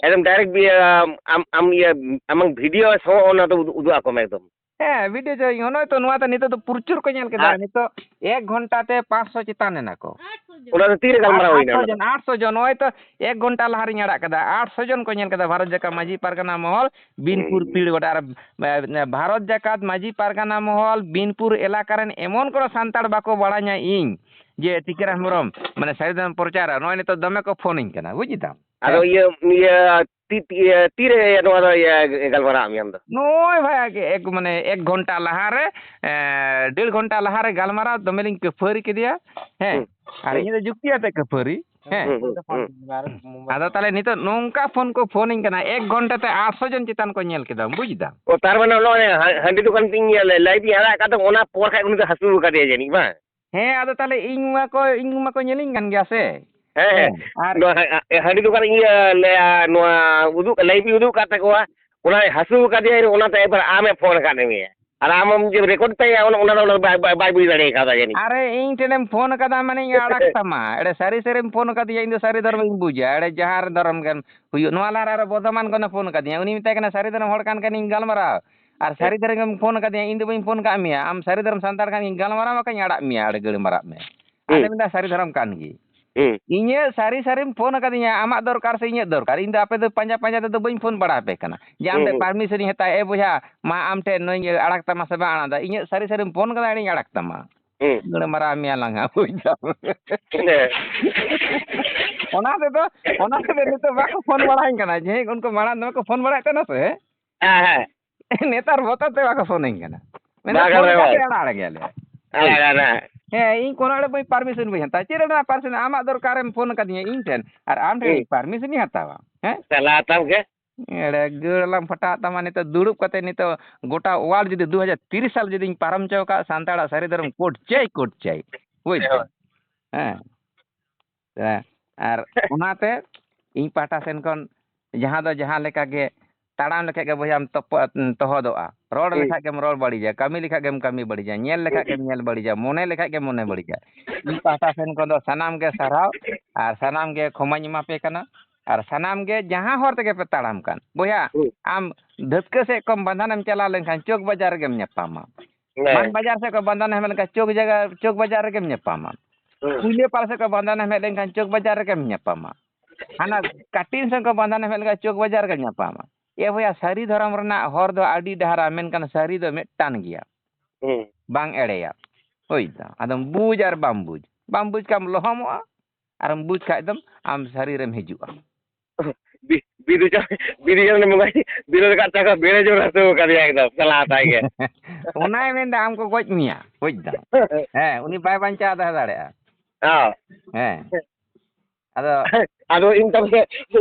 ᱮᱠᱫᱚᱢ direct ᱤᱭᱟᱹ, ᱟᱢ, ᱟᱢ ᱤᱭᱟᱹ, ᱟᱢᱟᱝ video ᱥᱚᱸᱜᱮ ᱚᱱᱟ ᱫᱚ ᱩᱫᱩᱜ, ᱩᱫᱩᱜ ᱟᱠᱚ ᱢᱮ ᱮᱠᱫᱚᱢ᱾ ᱦᱮᱸ, video ᱡᱚ, ᱱᱚᱜᱼᱚᱭ ᱛᱚ ᱱᱚᱣᱟ ᱫᱚ ᱱᱤᱛᱚᱜ ᱫᱚ ᱯᱨᱚᱪᱩᱨ ᱠᱚ ᱧᱮᱞ ᱠᱮᱫᱟ᱾ ᱟᱨ ᱱᱤᱛᱚᱜ ᱮᱠ ᱜᱷᱚᱱᱴᱟ ᱛᱮ ᱯᱟᱸᱪᱥᱚ ᱪᱮᱛᱟᱱ ᱮᱱᱟ ᱠᱚ᱾ ᱚᱱᱟ ᱫᱚ ᱛᱤᱨᱮ ᱜᱟᱞᱢᱟᱨᱟᱣ ᱦᱩᱭᱱᱟ ᱟᱴᱥᱚ ᱚᱱᱟ ᱫᱚ? ᱡᱚᱱ, ᱟᱴᱥᱚ ᱡᱚᱱ, ᱱᱚᱜᱼᱚᱭ ᱛᱚ ᱮᱠ ᱜᱷᱚᱱᱴᱟ ᱞᱟᱦᱟ ᱨᱤᱧ ᱟᱲᱟᱜ ᱠᱟᱫᱟ, ᱟᱴᱥᱚ ᱡᱚᱱ ᱠᱚ ᱧᱮᱞ ᱠᱮᱫᱟ ᱵᱷᱟᱨᱚᱛ ᱡᱟᱠᱟᱛ ᱢᱟᱹᱡᱷᱤ ᱯᱟᱨᱜᱟᱱᱟ ᱢᱚᱦᱚᱞ, ᱵᱤᱱᱯᱩᱨ ᱦᱩᱸ᱾ ᱯᱤᱲ ᱜᱚᱰᱟ ᱨᱮ, ᱮ, ᱵᱷᱟᱨᱚᱛ ᱡᱟᱠᱟᱛ ᱢᱟᱹᱡᱷᱤ ᱯᱟᱨᱜᱟᱱᱟ ᱢᱚᱦᱚᱞ, ᱵᱤᱱᱯᱩᱨ ᱮᱞᱟᱠᱟ ᱨᱮᱱ ᱮᱢᱚᱱ ᱠᱚᱱᱚ ᱥᱟᱱᱛᱟᱲ ᱵᱟᱠᱚ ᱵᱟᱲᱟᱭᱟ ᱤᱧ ᱡᱮ ᱴᱤᱠᱟᱹᱨᱟᱢ ᱦᱮᱢᱵᱨᱚᱢ, ᱢᱟᱱᱮ, ᱥᱟᱹᱨᱤ ᱫᱷᱚᱨᱚᱢ ᱯᱨᱚᱪᱟᱨᱟ, ᱱᱚᱜᱼᱚᱭ ᱱᱤᱛᱚᱜ ᱫᱚᱢᱮ ᱠᱚ ᱯᱷᱳᱱᱤᱧ ᱠᱟᱱᱟ, ᱵᱩᱡ ᱫᱟᱢ? ᱟᱫᱚ ᱦᱮᱸ᱾ ᱤᱭᱟᱹ, ᱤᱭᱟᱹ, ᱛᱤ-, ᱛᱤ-, ᱤᱭᱟᱹ, ᱛᱤᱨᱮ ᱱᱚᱣᱟ ᱫᱚ, ᱤᱭᱟᱹ, ᱜᱟᱞᱢᱟᱨᱟᱣ ᱢᱮᱭᱟ ᱟᱢ ᱫᱚ? ᱱᱚᱜᱼᱚᱭ ᱵᱷᱟᱭ, ᱮᱠ, ᱮᱠ, ᱢᱟᱱᱮ, ᱮᱠ ᱜᱷᱚᱱᱴᱟ ᱞᱟᱦᱟᱨᱮ, ᱮ, ᱰᱮᱲ ᱜᱷᱚᱱᱴᱟ ᱞᱟᱦᱟᱨᱮ ᱜᱟᱞᱢᱟᱨᱟᱣ ᱫᱚᱢᱮᱞᱤᱧ ᱠᱷᱟᱹᱯᱟᱹᱨᱤ ᱠᱮᱫᱮᱭᱟ᱾ ᱦᱮᱸ, ᱦᱩᱸ, ᱟᱨ ᱦᱩᱸ᱾ ᱤᱧ ᱫᱚ ᱡᱩᱠᱛᱤ ᱟᱛᱮ ᱠᱷᱟᱹᱯᱟᱹᱨᱤ᱾ ᱦᱮᱸ᱾ ᱦᱩᱸ, ᱦᱩᱸ, ᱦᱩᱸ᱾ ᱟᱫᱚ ᱛᱟᱦᱞᱮ ᱱᱤᱛᱚᱜ ᱱᱚᱝᱠᱟ ᱯᱷᱳᱱ ᱠᱚ ᱯᱷᱳᱱᱤᱧ ᱠᱟᱱᱟ, ᱮᱠ ᱜᱷᱚᱱᱴᱟ ᱛᱮ ᱟᱴᱥᱚ ᱡᱚᱱ ᱪᱮᱛᱟᱱ ᱠᱚ ᱧᱮᱞ ᱠᱮᱫᱟ, ᱵᱩᱡ ᱫᱟᱢ? ᱚ, ᱛᱟᱨ ᱢᱟᱱᱮ ᱱᱚᱜᱼᱚᱭ ᱦᱟ-, ᱦᱟᱺᱰᱤ ᱫᱚᱠᱟᱱ ᱛᱤᱧ ᱧᱮᱞ, live ᱤᱧ ᱟᱲᱟᱜ ᱠᱟᱫ ᱫᱚ, ᱚᱱᱟ ᱯᱚᱨ ᱠᱷᱟᱡ ᱩᱱᱤ ᱫᱚ ᱦᱟᱹᱥᱩ ᱠᱟᱫᱮᱭᱟ ᱡᱟᱹᱱᱤᱡ, ᱵᱟᱝ? ᱦᱮᱸ, ᱟᱫᱚ ᱛᱟᱦᱞᱮ ᱤᱧ ᱢᱟᱠᱚ, ᱤᱧ ᱢᱟᱠᱚ ᱧᱮᱞᱤᱧ ᱠᱟᱱ ᱜᱮᱭᱟ ᱥᱮ᱾ ᱦᱮᱸ, ᱦᱮᱸ᱾ ᱦᱮᱸ, ᱟᱨ ᱱᱚᱣᱟ ᱦᱟ-, ᱦᱟ-, ᱦᱟᱺᱰᱤ ᱫᱚᱠᱟᱱ ᱤᱭᱟᱹ ᱞᱮ, ᱟ, ᱱᱚᱣᱟ ᱩᱫᱩᱜ, live ᱤᱧ ᱩᱫᱩᱜ ᱠᱟᱫ ᱛᱟᱠᱚᱣᱟ, ᱚᱱᱟ ᱦᱟᱹᱥᱩ ᱠᱟᱫᱮᱭᱟ, ᱚᱱᱟᱛᱮ ᱮᱵᱟᱨ ᱟᱢᱮ ᱯᱷᱳᱱ ᱟᱠᱟᱫ ᱢᱮᱭᱟ᱾ ᱟᱨ ᱟᱢᱮᱢ ᱡᱮ record ᱛᱟᱭᱟ, ᱚᱱᱟ, ᱚᱱᱟ, ᱚᱱᱟ ᱵᱟᱭ, ᱵᱟᱭ, ᱵᱟᱭ ᱵᱩᱡᱽ ᱫᱟᱲᱮ ᱠᱟᱣᱫᱟ ᱡᱟᱹᱱᱤᱡ᱾ ᱟᱨᱮ, ᱤᱧ ᱴᱷᱮᱱᱮᱢ ᱯᱷᱳᱱ ᱟᱠᱟᱫᱟ, ᱢᱟᱱᱮᱧ ᱟᱲᱟᱜᱽ ᱛᱟᱢᱟ᱾ ᱮᱲᱮ, ᱥᱟᱹᱨᱤ ᱥᱟᱹᱨᱤᱢ ᱯᱷᱳᱱ ᱟᱠᱟᱫᱤᱧᱟ, ᱤᱧ ᱫᱚ ᱥᱟᱹᱨᱤ ᱫᱷᱚᱨᱚᱢ ᱤᱧ ᱵᱩᱡᱟ᱾ ᱮᱲᱮ, ᱡᱟᱦᱟᱸ ᱫᱷᱚᱨᱚᱢ ᱜᱮᱢ ᱦᱩᱭᱩᱜ, ᱱᱚᱣᱟ ᱞᱟᱦᱟ ᱨᱮ ᱟᱨᱚ ᱵᱚᱨᱫᱷᱚᱢᱟᱱ ᱠᱷᱚᱱᱮ ᱯᱷᱳᱱ ᱟᱠᱟᱫᱤᱧᱟ, ᱩᱱᱤ ᱢᱮᱛᱟᱭ ᱠᱟᱱᱟ, ᱥᱟᱹᱨᱤ ᱫᱷᱚᱨᱚᱢ ᱦᱚᱲ ᱠᱟᱱ ᱠᱷᱟᱱᱤᱧ ᱜᱟᱞᱢᱟᱨᱟᱣ, ᱟᱨ ᱦᱮᱸ᱾ ᱥᱟᱹᱨᱤ ᱫᱷᱚᱨᱚᱢ ᱜᱮᱢ ᱯᱷᱳᱱ ᱟᱠᱟᱫᱤᱧᱟ, ᱤᱧ ᱫᱚ ᱵᱟᱹᱧ ᱯᱷᱳᱱ ᱟᱠᱟᱫ ᱢᱮᱭᱟ, ᱟᱢ ᱥᱟᱹᱨᱤ ᱫᱷᱚᱨᱚᱢ ᱥᱟᱱᱛᱟᱲ ᱠᱷᱟᱱ ᱜᱤᱧ ᱜᱟᱞᱢᱟᱨᱟᱣ ᱟᱢᱟ, ᱵᱟᱠᱷᱟᱱ ᱟᱲᱟᱜ ᱢᱮᱭᱟ, ᱮᱲᱮ, ᱜᱟᱹᱲ ᱢᱟᱨᱟᱜ ᱢᱮ᱾ ᱦᱩᱸ᱾ ᱟᱫᱚ ᱢᱮᱱᱫᱟ, ᱥᱟᱹᱨᱤ ᱫᱷᱚᱨᱚᱢ ᱠᱟᱱ ᱜᱮ᱾ ᱦᱩᱸ᱾ ᱤᱧᱟᱹᱜ ᱥᱟᱹᱨᱤ ᱥᱟᱹᱨᱤᱢ ᱯᱷᱳᱱ ᱟᱠᱟᱫᱤᱧᱟ, ᱟᱢᱟᱜ ᱫᱚᱨᱠᱟᱨ ᱥᱮ ᱤᱧᱟᱹᱜ ᱫᱚᱨᱠᱟᱨ? ᱤᱧ ᱫᱚ ᱟᱯᱮ ᱫᱚ ᱯᱟᱸᱡᱟ ᱯᱟᱸᱡᱟ ᱛᱮᱫᱚ ᱵᱟᱹᱧ ᱯᱷᱳᱱ ᱵᱟᱲᱟ ᱟᱯᱮ ᱠᱟᱱᱟ ᱡᱮ ᱟᱢ ᱦᱩᱸ, ᱴᱷᱮᱱ ᱦᱩᱸ᱾ ᱯᱟᱨᱢᱤᱥᱚᱱᱤᱧ ᱦᱟᱛᱟᱣᱟ, "ᱮ ᱵᱚᱭᱦᱟ, ᱢᱟ ᱟᱢ ᱴᱷᱮᱱ ᱱᱚᱣᱟᱧ ᱟᱲᱟᱜᱽ ᱛᱟᱢᱟ ᱥᱮ ᱵᱟᱝ ᱟᱲᱟᱜ ᱫᱟ?" ᱤᱧᱟᱹᱜ ᱥᱟᱹᱨᱤ ᱥᱟᱹᱨᱤᱢ ᱯᱷᱳᱱ ᱠᱟᱫᱟ, ᱟᱹᱰᱤᱧ ᱟᱲᱟᱜᱽ ᱛᱟᱢᱟ᱾ ᱦᱩᱸ᱾ ᱜᱟᱹᱲ ᱢᱟᱨᱟ ᱢᱮᱭᱟ ᱞᱟᱝ ᱦᱟᱸᱜ, ᱵᱩᱡᱽ ᱫᱟᱢ᱾ ᱦᱮᱸ᱾ ᱚᱱᱟ ᱛᱮᱫᱚ, ᱚᱱᱟ ᱛᱮᱫᱚ ᱱᱤᱛᱚᱜ ᱵᱟᱠᱚ ᱯᱷᱳᱱ ᱵᱟᱲᱟᱧ ᱠᱟᱱᱟ᱾ ᱡᱮ ᱩᱱᱠᱩ ᱢᱟᱲᱟᱝ ᱫᱚᱢᱮ ᱠᱚ ᱯᱷᱳᱱ ᱵᱟᱲᱟᱭᱮᱫ ᱛᱟᱦᱮᱱᱟ ᱥᱮ, ᱦᱮᱸ, ᱦᱮᱸ᱾ ᱱᱮᱛᱟᱨ ᱵᱚᱛᱚᱨ ᱛᱮ ᱵᱟᱠᱚ ᱯᱷᱳᱱᱟᱹᱧ ᱠᱟᱱᱟ᱾ ᱢᱮᱱᱫᱟ, ᱵᱟᱝ ᱯᱷᱳᱱ ᱜᱟᱱᱚᱜᱼᱟ᱾ ᱠᱟᱛᱮ ᱟᱲᱟᱜ ᱜᱮᱭᱟᱞᱮ᱾ ᱟᱲᱟᱜ ᱜᱟᱱᱚᱜᱼᱟ᱾ ᱦᱮᱸ, ᱤᱧ ᱠᱳᱱᱳ ᱟᱲᱮ ᱵᱟᱹᱧ ᱯᱟᱨᱢᱤᱥᱚᱱ ᱵᱟᱹᱧ ᱦᱟᱛᱟᱣᱟ᱾ ᱪᱮᱫ ᱨᱮᱱᱟᱜ ᱯᱟᱨᱢᱤᱥᱚᱱ? ᱟᱢᱟᱜ ᱫᱚᱨᱠᱟᱨᱮᱢ ᱯᱷᱳᱱ ᱟᱠᱟᱫᱤᱧᱟ ᱤᱧ ᱴᱷᱮᱱ, ᱟᱨ ᱟᱢ ᱴᱷᱮᱱ ᱦᱩᱸ᱾ ᱯᱟᱨᱢᱤᱥᱚᱱᱤᱧ ᱦᱟᱛᱟᱣᱟ? ᱦᱮᱸ? ᱪᱟᱞᱟᱣ ᱛᱟᱢ ᱜᱮ᱾ ᱮᱲᱮ ᱜᱟᱹᱲ ᱞᱟᱝ ᱯᱷᱟᱴᱟᱣ ᱛᱟᱢᱟ ᱱᱤᱛᱚᱜ ᱫᱩᱲᱩᱵ ᱠᱟᱛᱮ, ᱱᱤᱛᱚᱜ ᱜᱚᱴᱟ ᱣᱟᱨᱞᱰ ᱡᱩᱫᱤ ᱫᱩ ᱦᱟᱡᱟᱨ ᱛᱤᱨᱤᱥ ᱥᱟᱞ ᱡᱩᱫᱤᱧ ᱯᱟᱨᱚᱢ ᱦᱚᱪᱚ ᱠᱟᱜ ᱥᱟᱱᱛᱟᱲᱟᱜ ᱥᱟᱹᱨᱤ ᱫᱷᱚᱨᱚᱢ ᱠᱳᱰ ᱪᱟᱹᱭ, ᱠᱳᱰ ᱪᱟᱹᱭ᱾ ᱵᱩᱡᱽ ᱦᱳᱭ᱾ ᱫᱟᱢ? ᱦᱮᱸ᱾ ᱦᱮᱸ, ᱟᱨ ᱚᱱᱟᱛᱮ ᱤᱧ ᱯᱟᱦᱴᱟ ᱥᱮᱱ ᱠᱷᱚᱱ ᱡᱟᱦᱟᱸ ᱫᱚ ᱡᱟᱦᱟᱸ ᱞᱮᱠᱟ ᱜᱮ, ᱛᱟᱲᱟᱢ ᱞᱮᱠᱷᱟᱡ ᱜᱮ ᱵᱚᱭᱦᱟᱢ ᱛᱚᱯᱚ-, ᱛᱚᱦᱚᱫᱚᱜᱼᱟ, ᱨᱚᱲ ᱦᱩᱸ᱾ ᱞᱮᱠᱷᱟᱡ ᱜᱮᱢ ᱨᱚᱲ ᱵᱟᱹᱲᱤᱡᱟ, ᱠᱟᱹᱢᱤ ᱞᱮᱠᱷᱟᱡ ᱜᱮᱢ ᱠᱟᱹᱢᱤ ᱵᱟᱹᱲᱤᱡᱟ, ᱧᱮᱞ ᱞᱮᱠᱷᱟᱡ ᱦᱩᱸ᱾ ᱜᱮᱢ ᱧᱮᱞ ᱵᱟᱹᱲᱤᱡᱟ, ᱢᱚᱱᱮ ᱞᱮᱠᱷᱟᱡ ᱜᱮᱢ ᱢᱚᱱᱮ ᱵᱟᱹᱲᱤᱡᱟ᱾ ᱤᱧ ᱯᱟᱦᱴᱟ ᱥᱮᱱ ᱠᱷᱚᱱ ᱫᱚ ᱥᱟᱱᱟᱢ ᱜᱮ ᱥᱟᱨᱦᱟᱣ ᱟᱨ ᱥᱟᱱᱟᱢ ᱜᱮ ᱠᱷᱚᱢᱟᱧ ᱮᱢᱟ ᱯᱮ ᱠᱟᱱᱟ᱾ ᱟᱨ ᱥᱟᱱᱟᱢ ᱜᱮ ᱡᱟᱦᱟᱸ ᱦᱚᱨ ᱛᱮᱜᱮ ᱯᱮ ᱛᱟᱲᱟᱢ ᱠᱟᱱ, ᱵᱚᱭᱦᱟ, ᱦᱩᱸ᱾ ᱟᱢ ᱰᱷᱟᱹᱛᱠᱟᱹ ᱥᱮᱫ ᱠᱷᱚᱱ ᱵᱟᱱᱫᱷᱟᱱᱮᱢ ᱪᱟᱞᱟᱣ ᱞᱮᱱᱠᱷᱟᱱ ᱪᱳᱠ ᱵᱟᱡᱟᱨ ᱨᱮᱜᱮᱢ ᱧᱟᱯᱟᱢᱟ᱾ ᱦᱮᱸ᱾ ᱢᱟᱱ ᱵᱟᱡᱟᱨ ᱥᱮᱫ ᱠᱷᱚᱱ ᱵᱟᱱᱫᱷᱟᱱᱮᱢ ᱦᱮᱡ ᱞᱮᱱᱠᱷᱟᱱ ᱪᱳᱠ ᱡᱟᱭᱜᱟ, ᱪᱳᱠ ᱵᱟᱡᱟᱨ ᱨᱮᱜᱮᱢ ᱧᱟᱯᱟᱢᱟ᱾ ᱦᱩᱸ᱾ ᱠᱩᱭᱞᱟᱹᱯᱟᱞ ᱥᱮᱫ ᱠᱷᱚᱱ ᱵᱟᱱᱫᱷᱟᱱᱮᱢ ᱦᱮᱡ ᱞᱮᱱᱠᱷᱟᱱ ᱪᱳᱠ ᱵᱟᱡᱟᱨ ᱨᱮᱜᱮᱢ ᱧᱟᱯᱟᱢᱟ᱾ ᱦᱟᱱᱟ ᱠᱟᱴᱤᱱ ᱥᱮᱫ ᱠᱷᱚᱱ ᱵᱟᱱᱫᱷᱟᱱᱮᱢ ᱦᱮᱡ ᱞᱮᱱᱠᱷᱟᱱ ᱪᱳᱠ ᱵᱟᱡᱟᱨ ᱨᱮᱜᱮᱢ ᱧᱟᱯᱟᱢᱟ᱾ ᱮ ᱵᱚᱭᱦᱟ, ᱥᱟᱹᱨᱤ ᱫᱷᱚᱨᱚᱢ ᱨᱮᱱᱟᱜ ᱦᱚᱨ ᱫᱚ ᱟᱹᱰᱤ ᱰᱟᱦᱟᱨᱟ, ᱢᱮᱱᱠᱷᱟᱱ ᱥᱟᱹᱨᱤ ᱫᱚ ᱢᱤᱫᱴᱟᱝ ᱜᱮᱭᱟ᱾ ᱦᱩᱸ᱾ ᱵᱟᱝ ᱮᱲᱮᱭᱟ᱾ ᱦᱳᱭ ᱛᱚ᱾ ᱟᱫᱚᱢ ᱵᱩᱡᱽ ᱟᱨ ᱵᱟᱢ ᱵᱩᱡᱽ᱾ ᱵᱟᱢ ᱵᱩᱡᱽ ᱠᱷᱟᱱ ᱞᱚᱦᱚᱢᱚᱜᱼᱟ, ᱟᱨᱮᱢ ᱵᱩᱡᱽ ᱠᱷᱟᱡ ᱫᱚᱢ ᱟᱢ ᱥᱟᱹᱨᱤ ᱨᱮᱢ ᱦᱤᱡᱩᱜᱼᱟ᱾ ᱵᱤ-, ᱵᱤᱫᱩ ᱪᱟᱸᱫᱟᱱ, ᱵᱤᱫᱩ ᱪᱟᱸᱫᱟᱱ ᱵᱚᱸᱜᱟᱭ ᱵᱤᱨᱳᱫ ᱟᱠᱟᱫ ᱛᱟᱠᱚ, ᱵᱮᱲᱮ ᱡᱳᱨ ᱦᱟᱹᱥᱩ ᱟᱠᱟᱫᱮᱭᱟ ᱮᱠᱫᱚᱢ, ᱥᱟᱞᱟ ᱟᱛᱟᱭ ᱜᱮ᱾ ᱚᱱᱟᱭ ᱢᱮᱱᱫᱟ ᱟᱢ ᱠᱚ ᱜᱚᱡ ᱢᱮᱭᱟ, ᱵᱩᱡᱽ ᱫᱟᱢ? ᱦᱮᱸ, ᱩᱱᱤ ᱵᱟᱭ ᱵᱟᱧᱪᱟᱣ ᱫᱚᱦᱚ ᱫᱟᱲᱮᱭᱟᱜᱼᱟ᱾ ᱦᱚᱸ᱾ ᱦᱮᱸ᱾ ᱟᱫᱚ ᱟᱫᱚ ᱤᱧ ᱛᱟᱦᱞᱮ,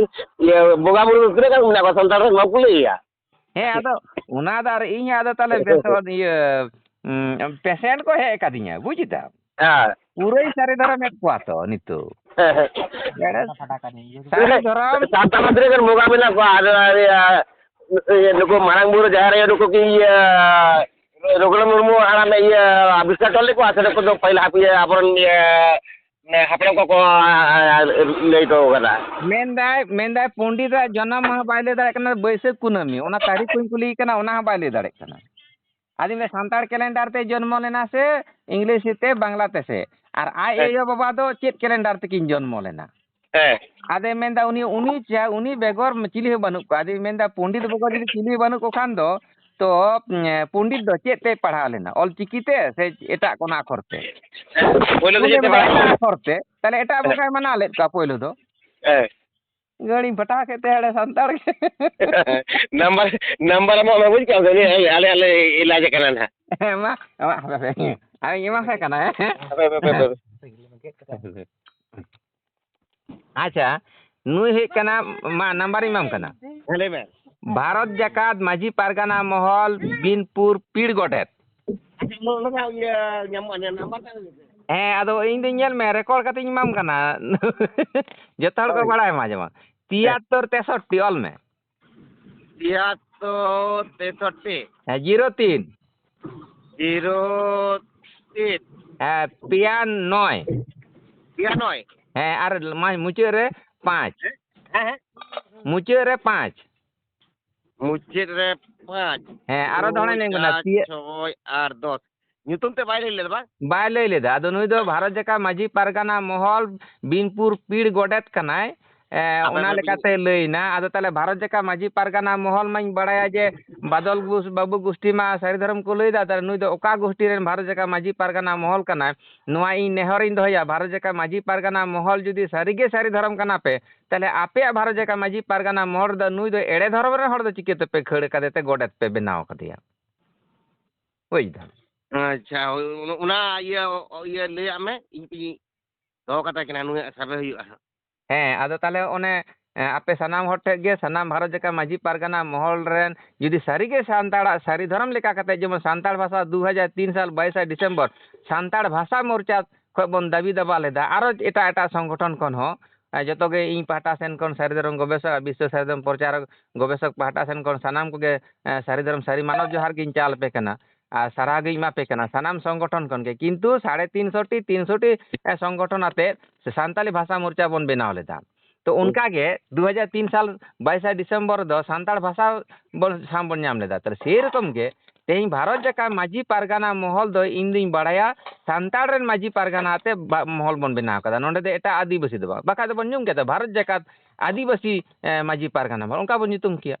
ᱤᱭᱟᱹ, ᱵᱚᱸᱜᱟ ᱵᱩᱨᱩ ᱫᱚ ᱛᱤᱱᱟᱹᱜ ᱜᱟᱱ ᱢᱮᱱᱟᱜ ᱠᱚᱣᱟ ᱥᱟᱱᱛᱟᱲ ᱨᱮᱱ? ᱵᱟᱠᱚ ᱞᱟᱹᱭ ᱜᱮᱭᱟ᱾ ᱦᱮᱸ, ᱟᱫᱚ ᱚᱱᱟ ᱫᱚ ᱟᱨ ᱤᱧ ᱟᱫᱚ ᱛᱟᱦᱞᱮ ᱵᱮᱥᱚᱜ, ᱤᱭᱟᱹ, ᱩᱸ, patient ᱠᱚ ᱦᱮᱡ ᱟᱠᱟᱫᱤᱧᱟ, ᱵᱩᱡᱽ ᱫᱟᱢ? ᱦᱮᱸ᱾ ᱯᱩᱨᱟᱹᱭ ᱥᱟᱹᱨᱤ ᱫᱷᱚᱨᱚᱢᱮᱫ ᱠᱚᱣᱟ ᱛᱚ ᱱᱤᱛᱚᱜ᱾ ᱦᱮᱸ, ᱦᱮᱸ᱾ ᱮᱲᱮ ᱥᱟᱹᱨᱤ ᱫᱷᱚᱨᱚᱢ᱾ ᱥᱟᱱᱛᱟᱲ ᱢᱟ ᱛᱤᱱᱟᱹᱜ ᱜᱟᱱ ᱵᱚᱸᱜᱟ ᱢᱮᱱᱟᱜ ᱠᱚᱣᱟ? ᱟᱫᱚ, ᱟᱨ, ᱤᱭᱟᱹ, ᱱᱩᱠᱩ ᱢᱟᱨᱟᱝ ᱵᱩᱨᱩ, ᱡᱟᱦᱮᱨ ᱟᱭᱳ, ᱱᱩᱠᱩ ᱠᱤ, ᱤᱭᱟᱹ, ᱨᱚᱜᱷᱩᱱᱟᱛᱷ ᱢᱩᱨᱢᱩ ᱦᱟᱲᱟᱢᱮ, ᱤᱭᱟᱹ, ᱟᱵᱤᱥᱠᱟᱨ ᱦᱚᱴᱚ ᱞᱮᱫ ᱠᱚᱣᱟ? ᱥᱮ ᱱᱩᱠᱩ ᱫᱚ ᱯᱟᱹᱦᱤᱞ ᱦᱟᱯ-, ᱤᱭᱟᱹ, ᱟᱵᱚᱨᱮᱱ, ᱤᱭᱟᱹ, ᱦᱟᱯᱲᱟᱢ ᱠᱚᱠᱚ, ᱟ, ᱟ, ᱞᱟᱹᱭ ᱦᱚᱴᱚ ᱠᱟᱫᱟ? ᱢᱮᱱᱫᱟᱭ, ᱢᱮᱱᱫᱟᱭ ᱯᱚᱱᱰᱤᱛᱟᱜ ᱡᱚᱱᱚᱢ ᱢᱟᱦᱟ ᱵᱟᱭ ᱞᱟᱹᱭ ᱫᱟᱲᱮᱭᱟᱜ ᱠᱟᱱᱟ, ᱵᱟᱹᱭᱥᱟᱹᱠᱷ ᱠᱩᱱᱟᱹᱢᱤ, ᱚᱱᱟ ᱛᱟᱹᱨᱤᱠᱷ ᱠᱚᱧ ᱠᱩᱞᱤᱭᱮ ᱠᱟᱱᱟ, ᱚᱱᱟ ᱦᱚᱸ ᱵᱟᱭ ᱞᱟᱹᱭ ᱫᱟᱲᱮᱭᱟᱜ ᱠᱟᱱᱟ᱾ ᱟᱫᱚᱧ ᱢᱮᱱᱫᱟ, ᱥᱟᱱᱛᱟᱲ ᱠᱮᱞᱮᱱᱰᱟᱨ ᱛᱮ ᱡᱚᱱᱢᱚ ᱞᱮᱱᱟ ᱥᱮ ᱤᱝᱞᱤᱥ ᱛᱮ, ᱵᱟᱝᱞᱟ ᱛᱮ ᱥᱮ? ᱟᱨ ᱟᱡ ᱦᱮᱸ᱾ ᱟᱭᱳ ᱵᱟᱵᱟ ᱫᱚ ᱪᱮᱫ ᱠᱮᱞᱮᱱᱰᱟᱨ ᱛᱮᱠᱤᱱ ᱡᱚᱱᱢᱚ ᱞᱮᱱᱟ? ᱦᱮᱸ᱾ ᱟᱫᱚᱭ ᱢᱮᱱᱫᱟ, ᱩᱱᱤ, ᱩᱱᱤ ᱪᱮ-, ᱩᱱᱤ ᱵᱮᱜᱚᱨ ᱪᱤᱞᱤ ᱦᱚᱸ ᱵᱟᱹᱱᱩᱜ ᱠᱚᱣᱟ᱾ ᱟᱫᱚᱧ ᱢᱮᱱᱫᱟ, ᱯᱚᱱᱰᱤᱛ ᱵᱮᱜᱚᱨ ᱡᱩᱫᱤ ᱪᱤᱞᱤ ᱦᱚᱸ ᱵᱟᱹᱱᱩᱜ ᱠᱚ ᱠᱷᱟᱱ ᱫᱚ, ᱛᱚ, ᱩᱸ, ᱯᱚᱱᱰᱤᱛ ᱫᱚ ᱪᱮᱫ ᱛᱮᱭ ᱯᱟᱲᱦᱟᱣ ᱞᱮᱱᱟ? ᱚᱞ ᱪᱤᱠᱤ ᱛᱮ ᱥᱮ ᱮᱴᱟᱜ ᱠᱳᱱᱳ ᱟᱠᱷᱚᱨ ᱛᱮ? ᱦᱮᱸ, ᱯᱳᱭᱞᱳ ᱫᱚ ᱩᱱᱤ ᱪᱮᱫ ᱛᱮ ᱢᱮᱱᱫᱟ, ᱯᱟᱲᱦᱟᱣ ᱮᱴᱟᱜ ᱞᱮᱱᱟ? ᱟᱠᱷᱚᱨ ᱛᱮ᱾ ᱛᱟᱦᱞᱮ ᱮᱴᱟᱜ ᱦᱮᱸ᱾ ᱵᱚᱸᱜᱟᱭ ᱢᱟᱱᱟᱣ ᱞᱮᱫ ᱠᱚᱣᱟ ᱯᱳᱭᱞᱳ ᱫᱚ? ᱦᱮᱸ᱾ ᱜᱟᱹᱲᱤᱧ ᱯᱟᱴᱟᱣ ᱠᱮᱫ ᱛᱟᱭᱟ ᱮᱲᱮ ᱥᱟᱱᱛᱟᱲ ᱜᱮ᱾ ᱱᱟᱢᱵᱟᱨ, ᱱᱟᱢᱵᱟᱨ ᱮᱢᱚᱜ ᱢᱮ, ᱵᱩᱡᱽ ᱠᱮᱫᱟᱢ ᱥᱮ? ᱩᱱᱤ ᱟᱞᱮ, ᱟᱞᱮ ᱞᱮ ᱮᱞᱟᱡᱮ ᱠᱟᱱᱟ ᱱᱟᱦᱟᱜ᱾ ᱦᱮᱸ, ᱢᱟ, ᱟᱢᱟᱜ ᱦᱟᱯᱮ, ᱦᱟᱯᱮ᱾ ᱟᱨᱤᱧ ᱮᱢᱟ ᱯᱮ ᱠᱟᱱᱟ, ᱦᱮᱸ? ᱦᱟᱯᱮ, ᱦᱟᱯᱮ, ᱦᱟᱯᱮ, ᱦᱟᱯᱮ᱾ ᱟᱪᱪᱷᱟ, ᱱᱩᱭ ᱦᱩᱭᱩᱜ ᱠᱟᱱᱟ, ᱢᱟ, ᱱᱟᱢᱵᱟᱨᱤᱧ ᱮᱢᱟᱢ ᱠᱟᱱᱟ᱾ ᱦᱮᱸ, ᱞᱟᱹᱭ ᱢᱮ᱾ ᱵᱷᱟᱨᱚᱛ ᱡᱟᱠᱟᱛ ᱢᱟᱹᱡᱷᱤ ᱯᱟᱨᱜᱟᱱᱟ ᱢᱚᱦᱚᱞ, ᱵᱤᱱᱯᱩᱨ ᱯᱤᱲ ᱜᱚᱰᱮᱛ᱾ ᱟᱪᱪᱷᱟ, ᱚᱱᱟ, ᱚᱱᱟ ᱤᱭᱟᱹ ᱧᱟᱢᱚᱜᱼᱟ, ᱱᱟᱢᱵᱟᱨ ᱛᱟᱦᱮᱸ ᱞᱮᱱᱟ᱾ ᱦᱮᱸ, ᱟᱫᱚ ᱤᱧ ᱫᱚᱧ ᱧᱮᱞ ᱢᱮ, ᱨᱮᱠᱚᱨᱰ ᱠᱟᱛᱮᱧ ᱮᱢᱟᱢ ᱠᱟᱱᱟ᱾ ᱡᱚᱛᱚ ᱦᱚᱲ ᱠᱚ ᱦᱳᱭ᱾ ᱵᱟᱲᱟᱭ ᱢᱟ ᱡᱮᱢᱚᱱ᱾ ᱦᱮᱸ᱾ ᱛᱤᱭᱟᱛᱛᱳᱨ ᱛᱮᱥᱚᱴᱴᱤ ᱚᱞ ᱢᱮ᱾ ᱛᱤᱭᱟᱛᱛᱳᱨ ᱛᱮᱥᱚᱴᱴᱤ᱾ ᱦᱮᱸ, ᱡᱤᱨᱳ ᱛᱤᱱ᱾ ᱡᱤᱨᱳ ᱛᱤᱱ᱾ ᱦᱮᱸ, ᱯᱮᱭᱟ ᱱᱚᱭ᱾ ᱯᱮᱭᱟ ᱱᱚᱭ᱾ ᱦᱮᱸ, ᱟᱨ ᱢᱟ-, ᱢᱩᱪᱟᱹᱫ ᱨᱮ ᱯᱟᱸᱪ᱾ ᱦᱮᱸ, ᱦᱮᱸ᱾ ᱢᱩᱪᱟᱹᱫ ᱨᱮ ᱯᱟᱸᱪ᱾ ᱢᱩᱪᱟᱹᱫ ᱨᱮ ᱯᱟᱸᱪ᱾ ᱦᱮᱸ, ᱟᱨᱚ ᱫᱚᱦᱲᱟᱧ ᱫᱩᱭ, ᱞᱟᱹᱭ ᱟᱢ ᱠᱟᱱᱟ, ᱪᱟᱨ, ᱯᱮᱭᱟ᱾ ᱪᱷᱚᱭ ᱟᱨ ᱫᱚᱥ᱾ ᱧᱩᱛᱩᱢ ᱛᱮ ᱵᱟᱭ ᱞᱟᱹᱭ ᱞᱮᱫᱟ ᱵᱟᱝ? ᱵᱟᱭ ᱞᱟᱹᱭ ᱞᱮᱫᱟ᱾ ᱟᱫᱚ ᱱᱩᱭ ᱫᱚ ᱵᱷᱟᱨᱚᱛ ᱡᱟᱠᱟᱛ ᱢᱟᱹᱡᱷᱤ ᱯᱟᱨᱜᱟᱱᱟ ᱢᱚᱦᱚᱞ ᱵᱤᱱᱯᱩᱨ ᱯᱤᱲ ᱜᱚᱰᱮᱛ ᱠᱟᱱᱟᱭ᱾ ᱮ, ᱟᱯᱮ ᱚᱱᱟ ᱯᱮ ᱞᱮᱠᱟᱛᱮ ᱞᱟᱹᱭ ᱮᱱᱟ᱾ ᱟᱫᱚ ᱛᱟᱦᱞᱮ ᱵᱷᱟᱨᱚᱛ ᱡᱟᱠᱟᱛ ᱢᱟᱹᱡᱷᱤ ᱯᱟᱨᱜᱟᱱᱟ ᱢᱚᱦᱚᱞ ᱢᱟᱧ ᱵᱟᱲᱟᱭᱟ ᱡᱮ ᱵᱟᱫᱚᱞ ᱜᱩᱥ-, ᱵᱟᱹᱵᱩ ᱜᱩᱥᱴᱤ ᱢᱟ ᱥᱟᱹᱨᱤ ᱫᱷᱚᱨᱚᱢ ᱠᱚ ᱞᱟᱹᱭ ᱮᱫᱟ᱾ ᱛᱟᱦᱞᱮ ᱱᱩᱭ ᱫᱚ ᱚᱠᱟ ᱜᱩᱥᱴᱤ ᱨᱮᱱ ᱵᱷᱟᱨᱚᱛ ᱡᱟᱠᱟᱛ ᱢᱟᱹᱡᱷᱤ ᱯᱟᱨᱜᱟᱱᱟ ᱢᱚᱦᱚᱞ ᱠᱟᱱᱟᱭ? ᱱᱚᱣᱟ ᱤᱧ ᱱᱮᱦᱚᱨᱤᱧ ᱫᱚᱦᱚᱭᱟ, ᱵᱷᱟᱨᱚᱛ ᱡᱟᱠᱟᱛ ᱢᱟᱹᱡᱷᱤ ᱯᱟᱨᱜᱟᱱᱟ ᱢᱚᱦᱚᱞ ᱡᱩᱫᱤ ᱥᱟᱹᱨᱤᱜᱮ ᱥᱟᱹᱨᱤ ᱫᱷᱚᱨᱚᱢ ᱠᱟᱱᱟ ᱯᱮ, ᱛᱟᱦᱞᱮ ᱟᱯᱮᱭᱟᱜ ᱵᱷᱟᱨᱚᱛ ᱡᱟᱠᱟᱛ ᱢᱟᱹᱡᱷᱤ ᱯᱟᱨᱜᱟᱱᱟ ᱢᱚᱦᱚᱞ ᱨᱮᱫᱚ ᱱᱩᱭ ᱫᱚ ᱮᱲᱮ ᱫᱷᱚᱨᱚᱢ ᱨᱮᱱ ᱦᱚᱲ ᱫᱚ ᱪᱤᱠᱟᱹ ᱛᱮᱯᱮ ᱠᱷᱟᱹᱲ ᱠᱟᱫᱮ ᱛᱮ ᱜᱚᱰᱮᱛ ᱯᱮ ᱵᱮᱱᱟᱣ ᱠᱟᱫᱮᱭᱟ? ᱵᱩᱡᱽ ᱫᱟᱢ? ᱟᱪᱪᱷᱟ, ᱦᱳᱭ, ᱚᱱᱟ, ᱚᱱᱟ ᱤᱭᱟᱹ, ᱤᱭᱟᱹ ᱞᱟᱹᱭᱟᱜ ᱢᱮ, ᱤᱧ, ᱤᱧ ᱫᱚᱦᱚ ᱠᱟᱛᱟᱭ ᱠᱟᱱᱟ, ᱱᱩᱭᱟᱜ ᱥᱟᱵᱮ ᱦᱩᱭᱩᱜᱼᱟ ᱦᱟᱸᱜ᱾ ᱦᱮᱸ, ᱟᱫᱚ ᱛᱟᱦᱞᱮ ᱚᱱᱮ, ᱮ, ᱟᱯᱮ ᱥᱟᱱᱟᱢ ᱦᱚᱲ ᱴᱷᱮᱱ ᱜᱮ, ᱥᱟᱱᱟᱢ ᱵᱷᱟᱨᱚᱛ ᱡᱟᱠᱟᱛ ᱢᱟᱹᱡᱷᱤ ᱯᱟᱨᱜᱟᱱᱟ ᱢᱚᱦᱚᱞ ᱨᱮᱱ ᱡᱩᱫᱤ ᱥᱟᱹᱨᱤᱜᱮ ᱥᱟᱱᱛᱟᱲᱟᱜ ᱥᱟᱹᱨᱤ ᱫᱷᱚᱨᱚᱢ ᱞᱮᱠᱟ ᱠᱟᱛᱮ, ᱡᱮᱢᱚᱱ ᱥᱟᱱᱛᱟᱲ ᱵᱷᱟᱥᱟ ᱫᱩ ᱦᱟᱡᱟᱨ ᱛᱤᱱ ᱥᱟᱞ ᱵᱟᱭᱤᱥᱟ ᱰᱤᱥᱮᱢᱵᱚᱨ ᱥᱟᱱᱛᱟᱲ ᱵᱷᱟᱥᱟ ᱢᱳᱨᱪᱟ ᱠᱷᱚᱱ ᱵᱚᱱ ᱫᱟᱹᱵᱤ ᱫᱟᱵᱟ ᱞᱮᱫᱟ, ᱟᱨᱚ ᱮᱴᱟᱜ ᱮᱴᱟᱜ ᱥᱚᱝᱜᱚᱴᱷᱚᱱ ᱠᱷᱚᱱ ᱦᱚᱸ, ᱮ, ᱡᱚᱛᱚ ᱜᱮ ᱤᱧ ᱯᱟᱦᱴᱟ ᱥᱮᱱ ᱠᱷᱚᱱ ᱥᱟᱹᱨᱤ ᱫᱷᱚᱨᱚᱢ ᱜᱚᱵᱮᱥᱚᱠ ᱟᱨ ᱵᱤᱥᱥᱚ ᱥᱟᱹᱨᱤ ᱫᱷᱚᱨᱚᱢ ᱯᱨᱚᱪᱟᱨᱚᱠ ᱜᱚᱵᱮᱥᱚᱠ ᱯᱟᱦᱴᱟ ᱥᱮᱱ ᱠᱷᱚᱱ ᱥᱟᱱᱟᱢ ᱠᱚᱜᱮ, ᱮ, ᱥᱟᱹᱨᱤ ᱫᱷᱚᱨᱚᱢ ᱥᱟᱹᱨᱤ ᱢᱟᱱᱚᱛ ᱡᱚᱦᱟᱨ ᱜᱤᱧ ᱪᱟᱞ ᱟᱯᱮ ᱠᱟᱱᱟ᱾ ᱟᱨ ᱥᱟᱨᱦᱟᱣ ᱜᱤᱧ ᱮᱢᱟ ᱯᱮ ᱠᱟᱱᱟ ᱥᱟᱱᱟᱢ ᱥᱚᱝᱜᱚᱴᱷᱚᱱ ᱠᱷᱚᱱ ᱜᱮ᱾ ᱠᱤᱱᱛᱩ ᱥᱟᱲᱮ ᱛᱤᱱᱥᱚ ᱴᱤ, ᱛᱤᱱᱥᱚ ᱴᱤ, ᱮ, ᱥᱚᱝᱜᱚᱴᱷᱚᱱ ᱟᱛᱮ ᱥᱮ ᱥᱟᱱᱛᱟᱞᱤ ᱵᱷᱟᱥᱟ ᱢᱳᱨᱪᱟ ᱵᱚᱱ ᱵᱮᱱᱟᱣ ᱞᱮᱫᱟ᱾ ᱛᱚ, ᱦᱩᱸ᱾ ᱚᱱᱠᱟ ᱜᱮ ᱫᱩ ᱦᱟᱡᱟᱨ ᱛᱤᱱ ᱥᱟᱞ ᱵᱟᱭᱤᱥᱟ ᱰᱤᱥᱮᱢᱵᱚᱨ ᱨᱮᱫᱚ ᱥᱟᱱᱛᱟᱲ ᱵᱷᱟᱥᱟ ᱵᱚᱱ, ᱥᱟᱢ ᱵᱚᱱ ᱧᱟᱢ ᱞᱮᱫᱟ᱾ ᱛᱟᱦᱞᱮ ᱥᱮᱭ ᱨᱚᱠᱚᱢ ᱜᱮ ᱛᱮᱦᱮᱧ ᱵᱷᱟᱨᱚᱛ ᱡᱟᱠᱟᱛ ᱢᱟᱹᱡᱷᱤ ᱯᱟᱨᱜᱟᱱᱟ ᱢᱚᱦᱚᱞ ᱫᱚ ᱤᱧ ᱫᱩᱧ ᱵᱟᱲᱟᱭᱟ ᱥᱟᱱᱛᱟᱲ ᱨᱮᱱ ᱢᱟᱹᱡᱷᱤ ᱯᱟᱨᱜᱟᱱᱟ ᱟᱛᱮ ᱵᱟ- ᱢᱚᱦᱚᱞ ᱵᱚᱱ ᱵᱮᱱᱟᱣ ᱠᱟᱫᱟ᱾ ᱱᱚᱰᱮ ᱫᱚ ᱮᱴᱟᱜ ᱟᱹᱫᱤᱵᱟᱹᱥᱤ ᱫᱚ ᱵᱟᱝ, ᱵᱟᱠᱷᱟᱡ ᱫᱚᱵᱚᱱ ᱧᱩᱢ ᱠᱮᱫᱟ ᱵᱷᱟᱨᱚᱛ ᱡᱟᱠᱟᱛ ᱟᱹᱫᱤᱵᱟᱹᱥᱤ ᱮ, ᱢᱟᱹᱡᱷᱤ ᱯᱟᱨᱜᱟᱱᱟ ᱢᱚᱦᱚᱞ, ᱚᱱᱠᱟ ᱵᱚᱱ ᱧᱩᱛᱩᱢ ᱠᱮᱭᱟ᱾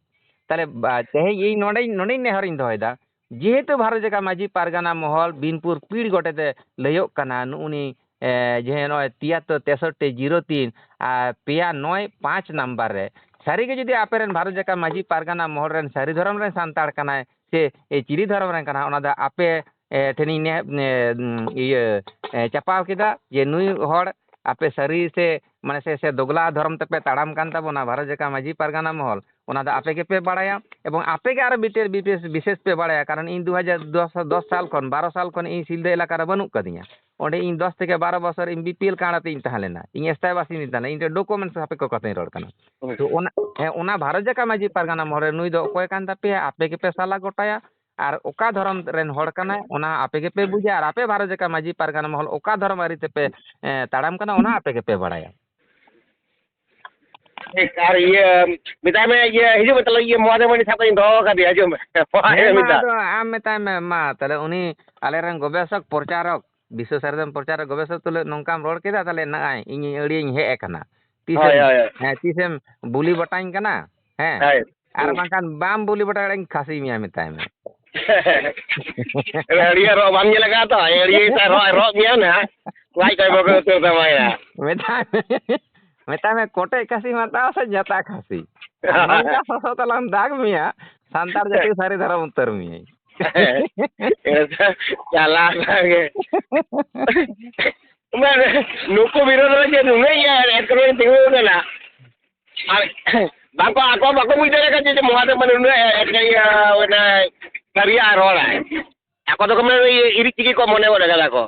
ᱛᱟᱦᱞᱮ ᱵᱟ- ᱛᱮᱦᱮᱧ ᱤᱧ ᱱᱚᱰᱮᱧ ᱱᱚᱰᱮᱧ ᱱᱮᱦᱚᱨᱤᱧ ᱫᱚᱦᱚᱭᱮᱫᱟ, ᱡᱮᱦᱮᱛᱩ ᱵᱷᱟᱨᱚᱛ ᱡᱟᱠᱟᱛ ᱢᱟᱹᱡᱷᱤ ᱯᱟᱨᱜᱟᱱᱟ ᱢᱚᱦᱚᱞ ᱵᱤᱱᱯᱩᱨ ᱯᱤᱲ ᱜᱚᱴᱮᱛᱮ ᱞᱟᱹᱭᱚᱜ ᱠᱟᱱᱟ, ᱱᱩᱜᱼᱩ ᱱᱤ ᱮ, ᱡᱮ ᱱᱚᱜᱼᱚᱭ ᱛᱤᱭᱟᱛᱛᱳᱨ ᱛᱮᱥᱚᱴᱴᱤ ᱡᱤᱨᱳ ᱛᱤᱱ ᱟᱨ ᱯᱮᱭᱟ ᱱᱚᱭ ᱯᱟᱸᱪ ᱱᱟᱢᱵᱟᱨ ᱨᱮ ᱥᱟᱹᱨᱤᱜᱮ ᱡᱩᱫᱤ ᱟᱯᱮ ᱨᱮᱱ ᱵᱷᱟᱨᱚᱛ ᱡᱟᱠᱟᱛ ᱢᱟᱹᱡᱷᱤ ᱯᱟᱨᱜᱟᱱᱟ ᱢᱚᱦᱚᱞ ᱨᱮᱱ ᱥᱟᱹᱨᱤ ᱫᱷᱚᱨᱚᱢ ᱨᱮᱱ ᱥᱟᱱᱛᱟᱲ ᱠᱟᱱᱟᱭ ᱥᱮ ᱮ, ᱪᱤᱞᱤ ᱫᱷᱚᱨᱚᱢ ᱨᱮᱱ ᱠᱟᱱᱟ, ᱚᱱᱟ ᱫᱚ ᱟᱯᱮ ᱮ, ᱴᱷᱮᱱᱤᱧ ᱱᱮ-, ᱱᱮ-, ᱤᱭᱟᱹ ᱮ, ᱪᱟᱯᱟᱣ ᱠᱮᱫᱟ ᱡᱮ ᱱᱩᱭ ᱦᱚᱲ ᱟᱯᱮ ᱥᱟᱹᱨᱤ ᱥᱮ ᱢᱟᱱᱮ ᱥᱮ, ᱥᱮ ᱫᱚᱜᱽᱞᱟ ᱫᱷᱚᱨᱚᱢ ᱛᱮᱯᱮ ᱛᱟᱲᱟᱢ ᱠᱟᱱ ᱛᱟᱵᱚᱱᱟ ᱵᱷᱟᱨᱚᱛ ᱡᱟᱠᱟᱛ ᱢᱟᱹᱡᱷᱤ ᱯᱟᱨᱜᱟᱱᱟ ᱢᱚᱦᱚᱞ, ᱚᱱᱟ ᱫᱚ ᱟᱯᱮ ᱜᱮᱯᱮ ᱵᱟᱲᱟᱭᱟ᱾ ᱮᱵᱚᱝ ᱟᱯᱮ ᱜᱮ ᱟᱨᱚ ᱵᱤᱴᱮᱨ ᱵᱤᱯᱮᱥ-, ᱵᱤᱥᱮᱥ ᱯᱮ ᱵᱟᱲᱟᱭᱟ, ᱠᱟᱨᱚᱱ ᱤᱧ ᱫᱩ ᱦᱟᱡᱟᱨ ᱫᱚᱥ, ᱫᱚᱥ ᱥᱟᱞ ᱠᱷᱚᱱ, ᱵᱟᱨᱚ ᱥᱟᱞ ᱠᱷᱚᱱ ᱤᱧ ᱥᱤᱞᱫᱟᱹ ᱮᱞᱟᱠᱟ ᱨᱮ ᱵᱟᱹᱱᱩᱜ ᱠᱟᱫᱤᱧᱟ᱾ ᱚᱸᱰᱮ ᱤᱧ ᱫᱚᱥ ᱛᱷᱮᱠᱮ ᱵᱟᱨᱚ ᱵᱚᱪᱷᱚᱨ ᱤᱧ BPL ᱠᱟᱨᱰ ᱟᱛᱮ ᱤᱧ ᱛᱟᱦᱮᱸ ᱞᱮᱱᱟ, ᱤᱧ ᱥᱛᱷᱟᱭᱤ ᱵᱟᱥᱤᱱᱫᱟ ᱛᱟᱦᱮᱸ ᱞᱮᱱᱟ, ᱤᱧ ᱴᱷᱮᱱ ᱰᱚᱠᱩᱢᱮᱱᱴᱥ ᱦᱟᱯᱮ ᱠᱚ ᱠᱟᱛᱷᱟᱧ ᱨᱚᱲ ᱠᱟᱱᱟ᱾ ᱦᱳᱭ᱾ ᱛᱚ ᱚᱱᱟ, ᱦᱮᱸ, ᱚᱱᱟ ᱵᱷᱟᱨᱚᱛ ᱡᱟᱠᱟᱛ ᱢᱟᱹᱡᱷᱤ ᱯᱟᱨᱜᱟᱱᱟ ᱢᱚᱦᱚᱞ ᱨᱮ ᱱᱩᱭ ᱫᱚ ᱚᱠᱚᱭ ᱠᱟᱱ ᱛᱟᱯᱮᱭᱟ, ᱟᱯᱮ ᱜᱮᱯᱮ ᱥᱟᱞᱟ ᱜᱚᱴᱟᱭᱟ᱾ ᱟᱨ ᱚᱠᱟ ᱫᱷᱚᱨᱚᱢ ᱨᱮᱱ ᱦᱚᱲ ᱠᱟᱱᱟᱭ, ᱚᱱᱟ ᱟᱯᱮ ᱜᱮᱯᱮ ᱵᱩᱡᱟ᱾ ᱟᱨ ᱟᱯᱮ ᱵᱷᱟᱨᱚᱛ ᱡᱟᱠᱟᱛ ᱢᱟᱹᱡᱷᱤ ᱯᱟᱨᱜᱟᱱᱟ ᱢᱚᱦᱚᱞ ᱚᱠᱟ ᱫᱷᱚᱨᱚᱢ ᱟᱹᱨᱤ ᱛᱮᱯᱮ, ᱮ, ᱛᱟᱲᱟᱢ ᱠᱟᱱᱟ, ᱚᱱᱟ ᱟᱯᱮ ᱜᱮᱯᱮ ᱵᱟᱲᱟᱭᱟ᱾ ᱴᱷᱤᱠ᱾ ᱟᱨ ᱤᱭᱟᱹ, ᱢᱮᱛᱟᱭ ᱢᱮ, ᱤᱭᱟᱹ, ᱦᱤᱡᱩᱜ ᱢᱮ ᱛᱟᱦᱞᱮ, ᱤᱭᱟᱹ, ᱢᱚᱦᱟᱫᱮᱵ ᱢᱟᱹᱱᱤ ᱥᱟᱵ ᱠᱟᱛᱮᱧ ᱫᱚᱦᱚ ᱟᱠᱟᱫᱮᱭᱟ, ᱦᱤᱡᱩᱜ ᱢᱮ᱾ ᱦᱮᱸ, ᱢᱟ, ᱢᱮᱛᱟᱭ ᱟᱫᱚ ᱟᱢ ᱢᱮᱛᱟᱭ ᱢᱮ, ᱢᱟ, ᱛᱟᱦᱞᱮ ᱩᱱᱤ ᱟᱞᱮᱨᱮᱱ ᱜᱚᱵᱮᱥᱚᱠ, ᱯᱨᱚᱪᱟᱨᱚᱠ, ᱵᱤᱥᱥᱚ ᱥᱟᱨᱡᱚᱢ ᱯᱨᱚᱪᱟᱨᱚᱠ ᱜᱚᱵᱮᱥᱚᱠ ᱛᱩᱞᱩᱡ ᱱᱚᱝᱠᱟᱢ ᱨᱚᱲ ᱠᱮᱫᱟ, ᱛᱟᱦᱞᱮ ᱱᱚᱜᱼᱚᱭ ᱤᱧᱤᱧ ᱟᱹᱲᱤᱭᱟᱹᱧ ᱦᱮᱡ ᱟᱠᱟᱱᱟ᱾ ᱛᱤᱥᱮᱢ, ᱦᱳᱭ, ᱦᱳᱭ, ᱦᱳᱭ᱾ ᱦᱮᱸ, ᱛᱤᱥᱮᱢ ᱵᱩᱞᱤ ᱵᱟᱴᱟᱧ ᱠᱟᱱᱟ? ᱦᱮᱸ᱾ ᱦᱳᱭ᱾ ᱟᱨ ᱦᱩᱸ᱾ ᱵᱟᱝᱠᱷᱟᱱ ᱵᱟᱢ ᱵᱩᱞᱤ ᱵᱟᱴᱟ ᱫᱟᱲᱮᱭᱟᱜᱼᱟ, ᱠᱷᱟᱹᱥᱤ ᱢᱮᱭᱟ ᱢᱮᱛᱟᱭ ᱢᱮ᱾ ᱟᱹᱲᱤᱭᱟᱹ ᱨᱚᱜ ᱵᱟᱢ ᱧᱮᱞ ᱟᱠᱟᱫ ᱛᱚ? ᱟᱹᱲᱤᱭᱟᱹ ᱛᱟᱭ ᱨᱚᱜ, ᱨᱚᱜ ᱢᱮᱭᱟ ᱱᱟᱦᱟᱜ᱾ ᱞᱟᱡ ᱠᱚᱭ ᱵᱚᱜᱚ ᱩᱛᱟᱹᱨ ᱛᱟᱢᱟᱭᱟ᱾ ᱢᱮᱛᱟᱭ ᱢᱮ, ᱢᱮᱛᱟᱭ ᱢᱮ, ᱠᱚᱴᱮᱡ ᱠᱷᱟᱹᱥᱤᱢ ᱦᱟᱛᱟᱣᱟ ᱥᱮ ᱡᱟᱛᱟ ᱠᱷᱟᱹᱥᱤ? ᱟᱨ ᱱᱚᱝᱠᱟ ᱥᱚᱥᱚ ᱛᱟᱞᱟᱝ ᱫᱟᱜᱽ ᱢᱮᱭᱟ, ᱥᱟᱱᱛᱟᱲ ᱡᱟᱹᱛᱤ ᱥᱟᱹᱨᱤ ᱫᱷᱚᱨᱚᱢ ᱩᱛᱟᱹᱨ ᱢᱮᱭᱟᱭ᱾ ᱪᱟᱞᱟᱣ ᱜᱮ᱾ ᱢᱟᱱᱮ, ᱱᱩᱠᱩ ᱵᱤᱨᱳᱫᱷ ᱨᱮ ᱡᱮ ᱱᱩᱱᱟᱹᱜ ᱤᱭᱟᱹ ᱮᱴᱠᱮᱴᱚᱬᱮ ᱛᱤᱸᱜᱩ ᱟᱠᱟᱱᱟ, ᱟᱨ ᱵᱟᱠᱚ, ᱟᱠᱚ ᱵᱟᱠᱚ ᱵᱩᱡᱽ ᱫᱟᱲᱮᱭᱟᱜ ᱠᱟᱱᱟ ᱡᱮ ᱢᱚᱦᱟᱫᱮᱵ ᱢᱟᱱᱮ ᱱᱩᱱᱟᱹᱜ ᱮᱴᱠᱮ-, ᱤᱭᱟᱹ, ᱢᱟᱱᱮ ᱥᱟᱹᱨᱤᱭᱟᱜ ᱨᱚᱲᱟᱭ᱾ ᱟᱠᱚ ᱫᱚᱠᱚ ᱢᱮᱱᱟ ᱤᱭᱟᱹ ᱤᱨᱤᱡ ᱪᱤᱠᱤ ᱠᱚ ᱢᱚᱱᱮ ᱜᱚᱫ ᱠᱟᱫᱟ ᱠᱚ᱾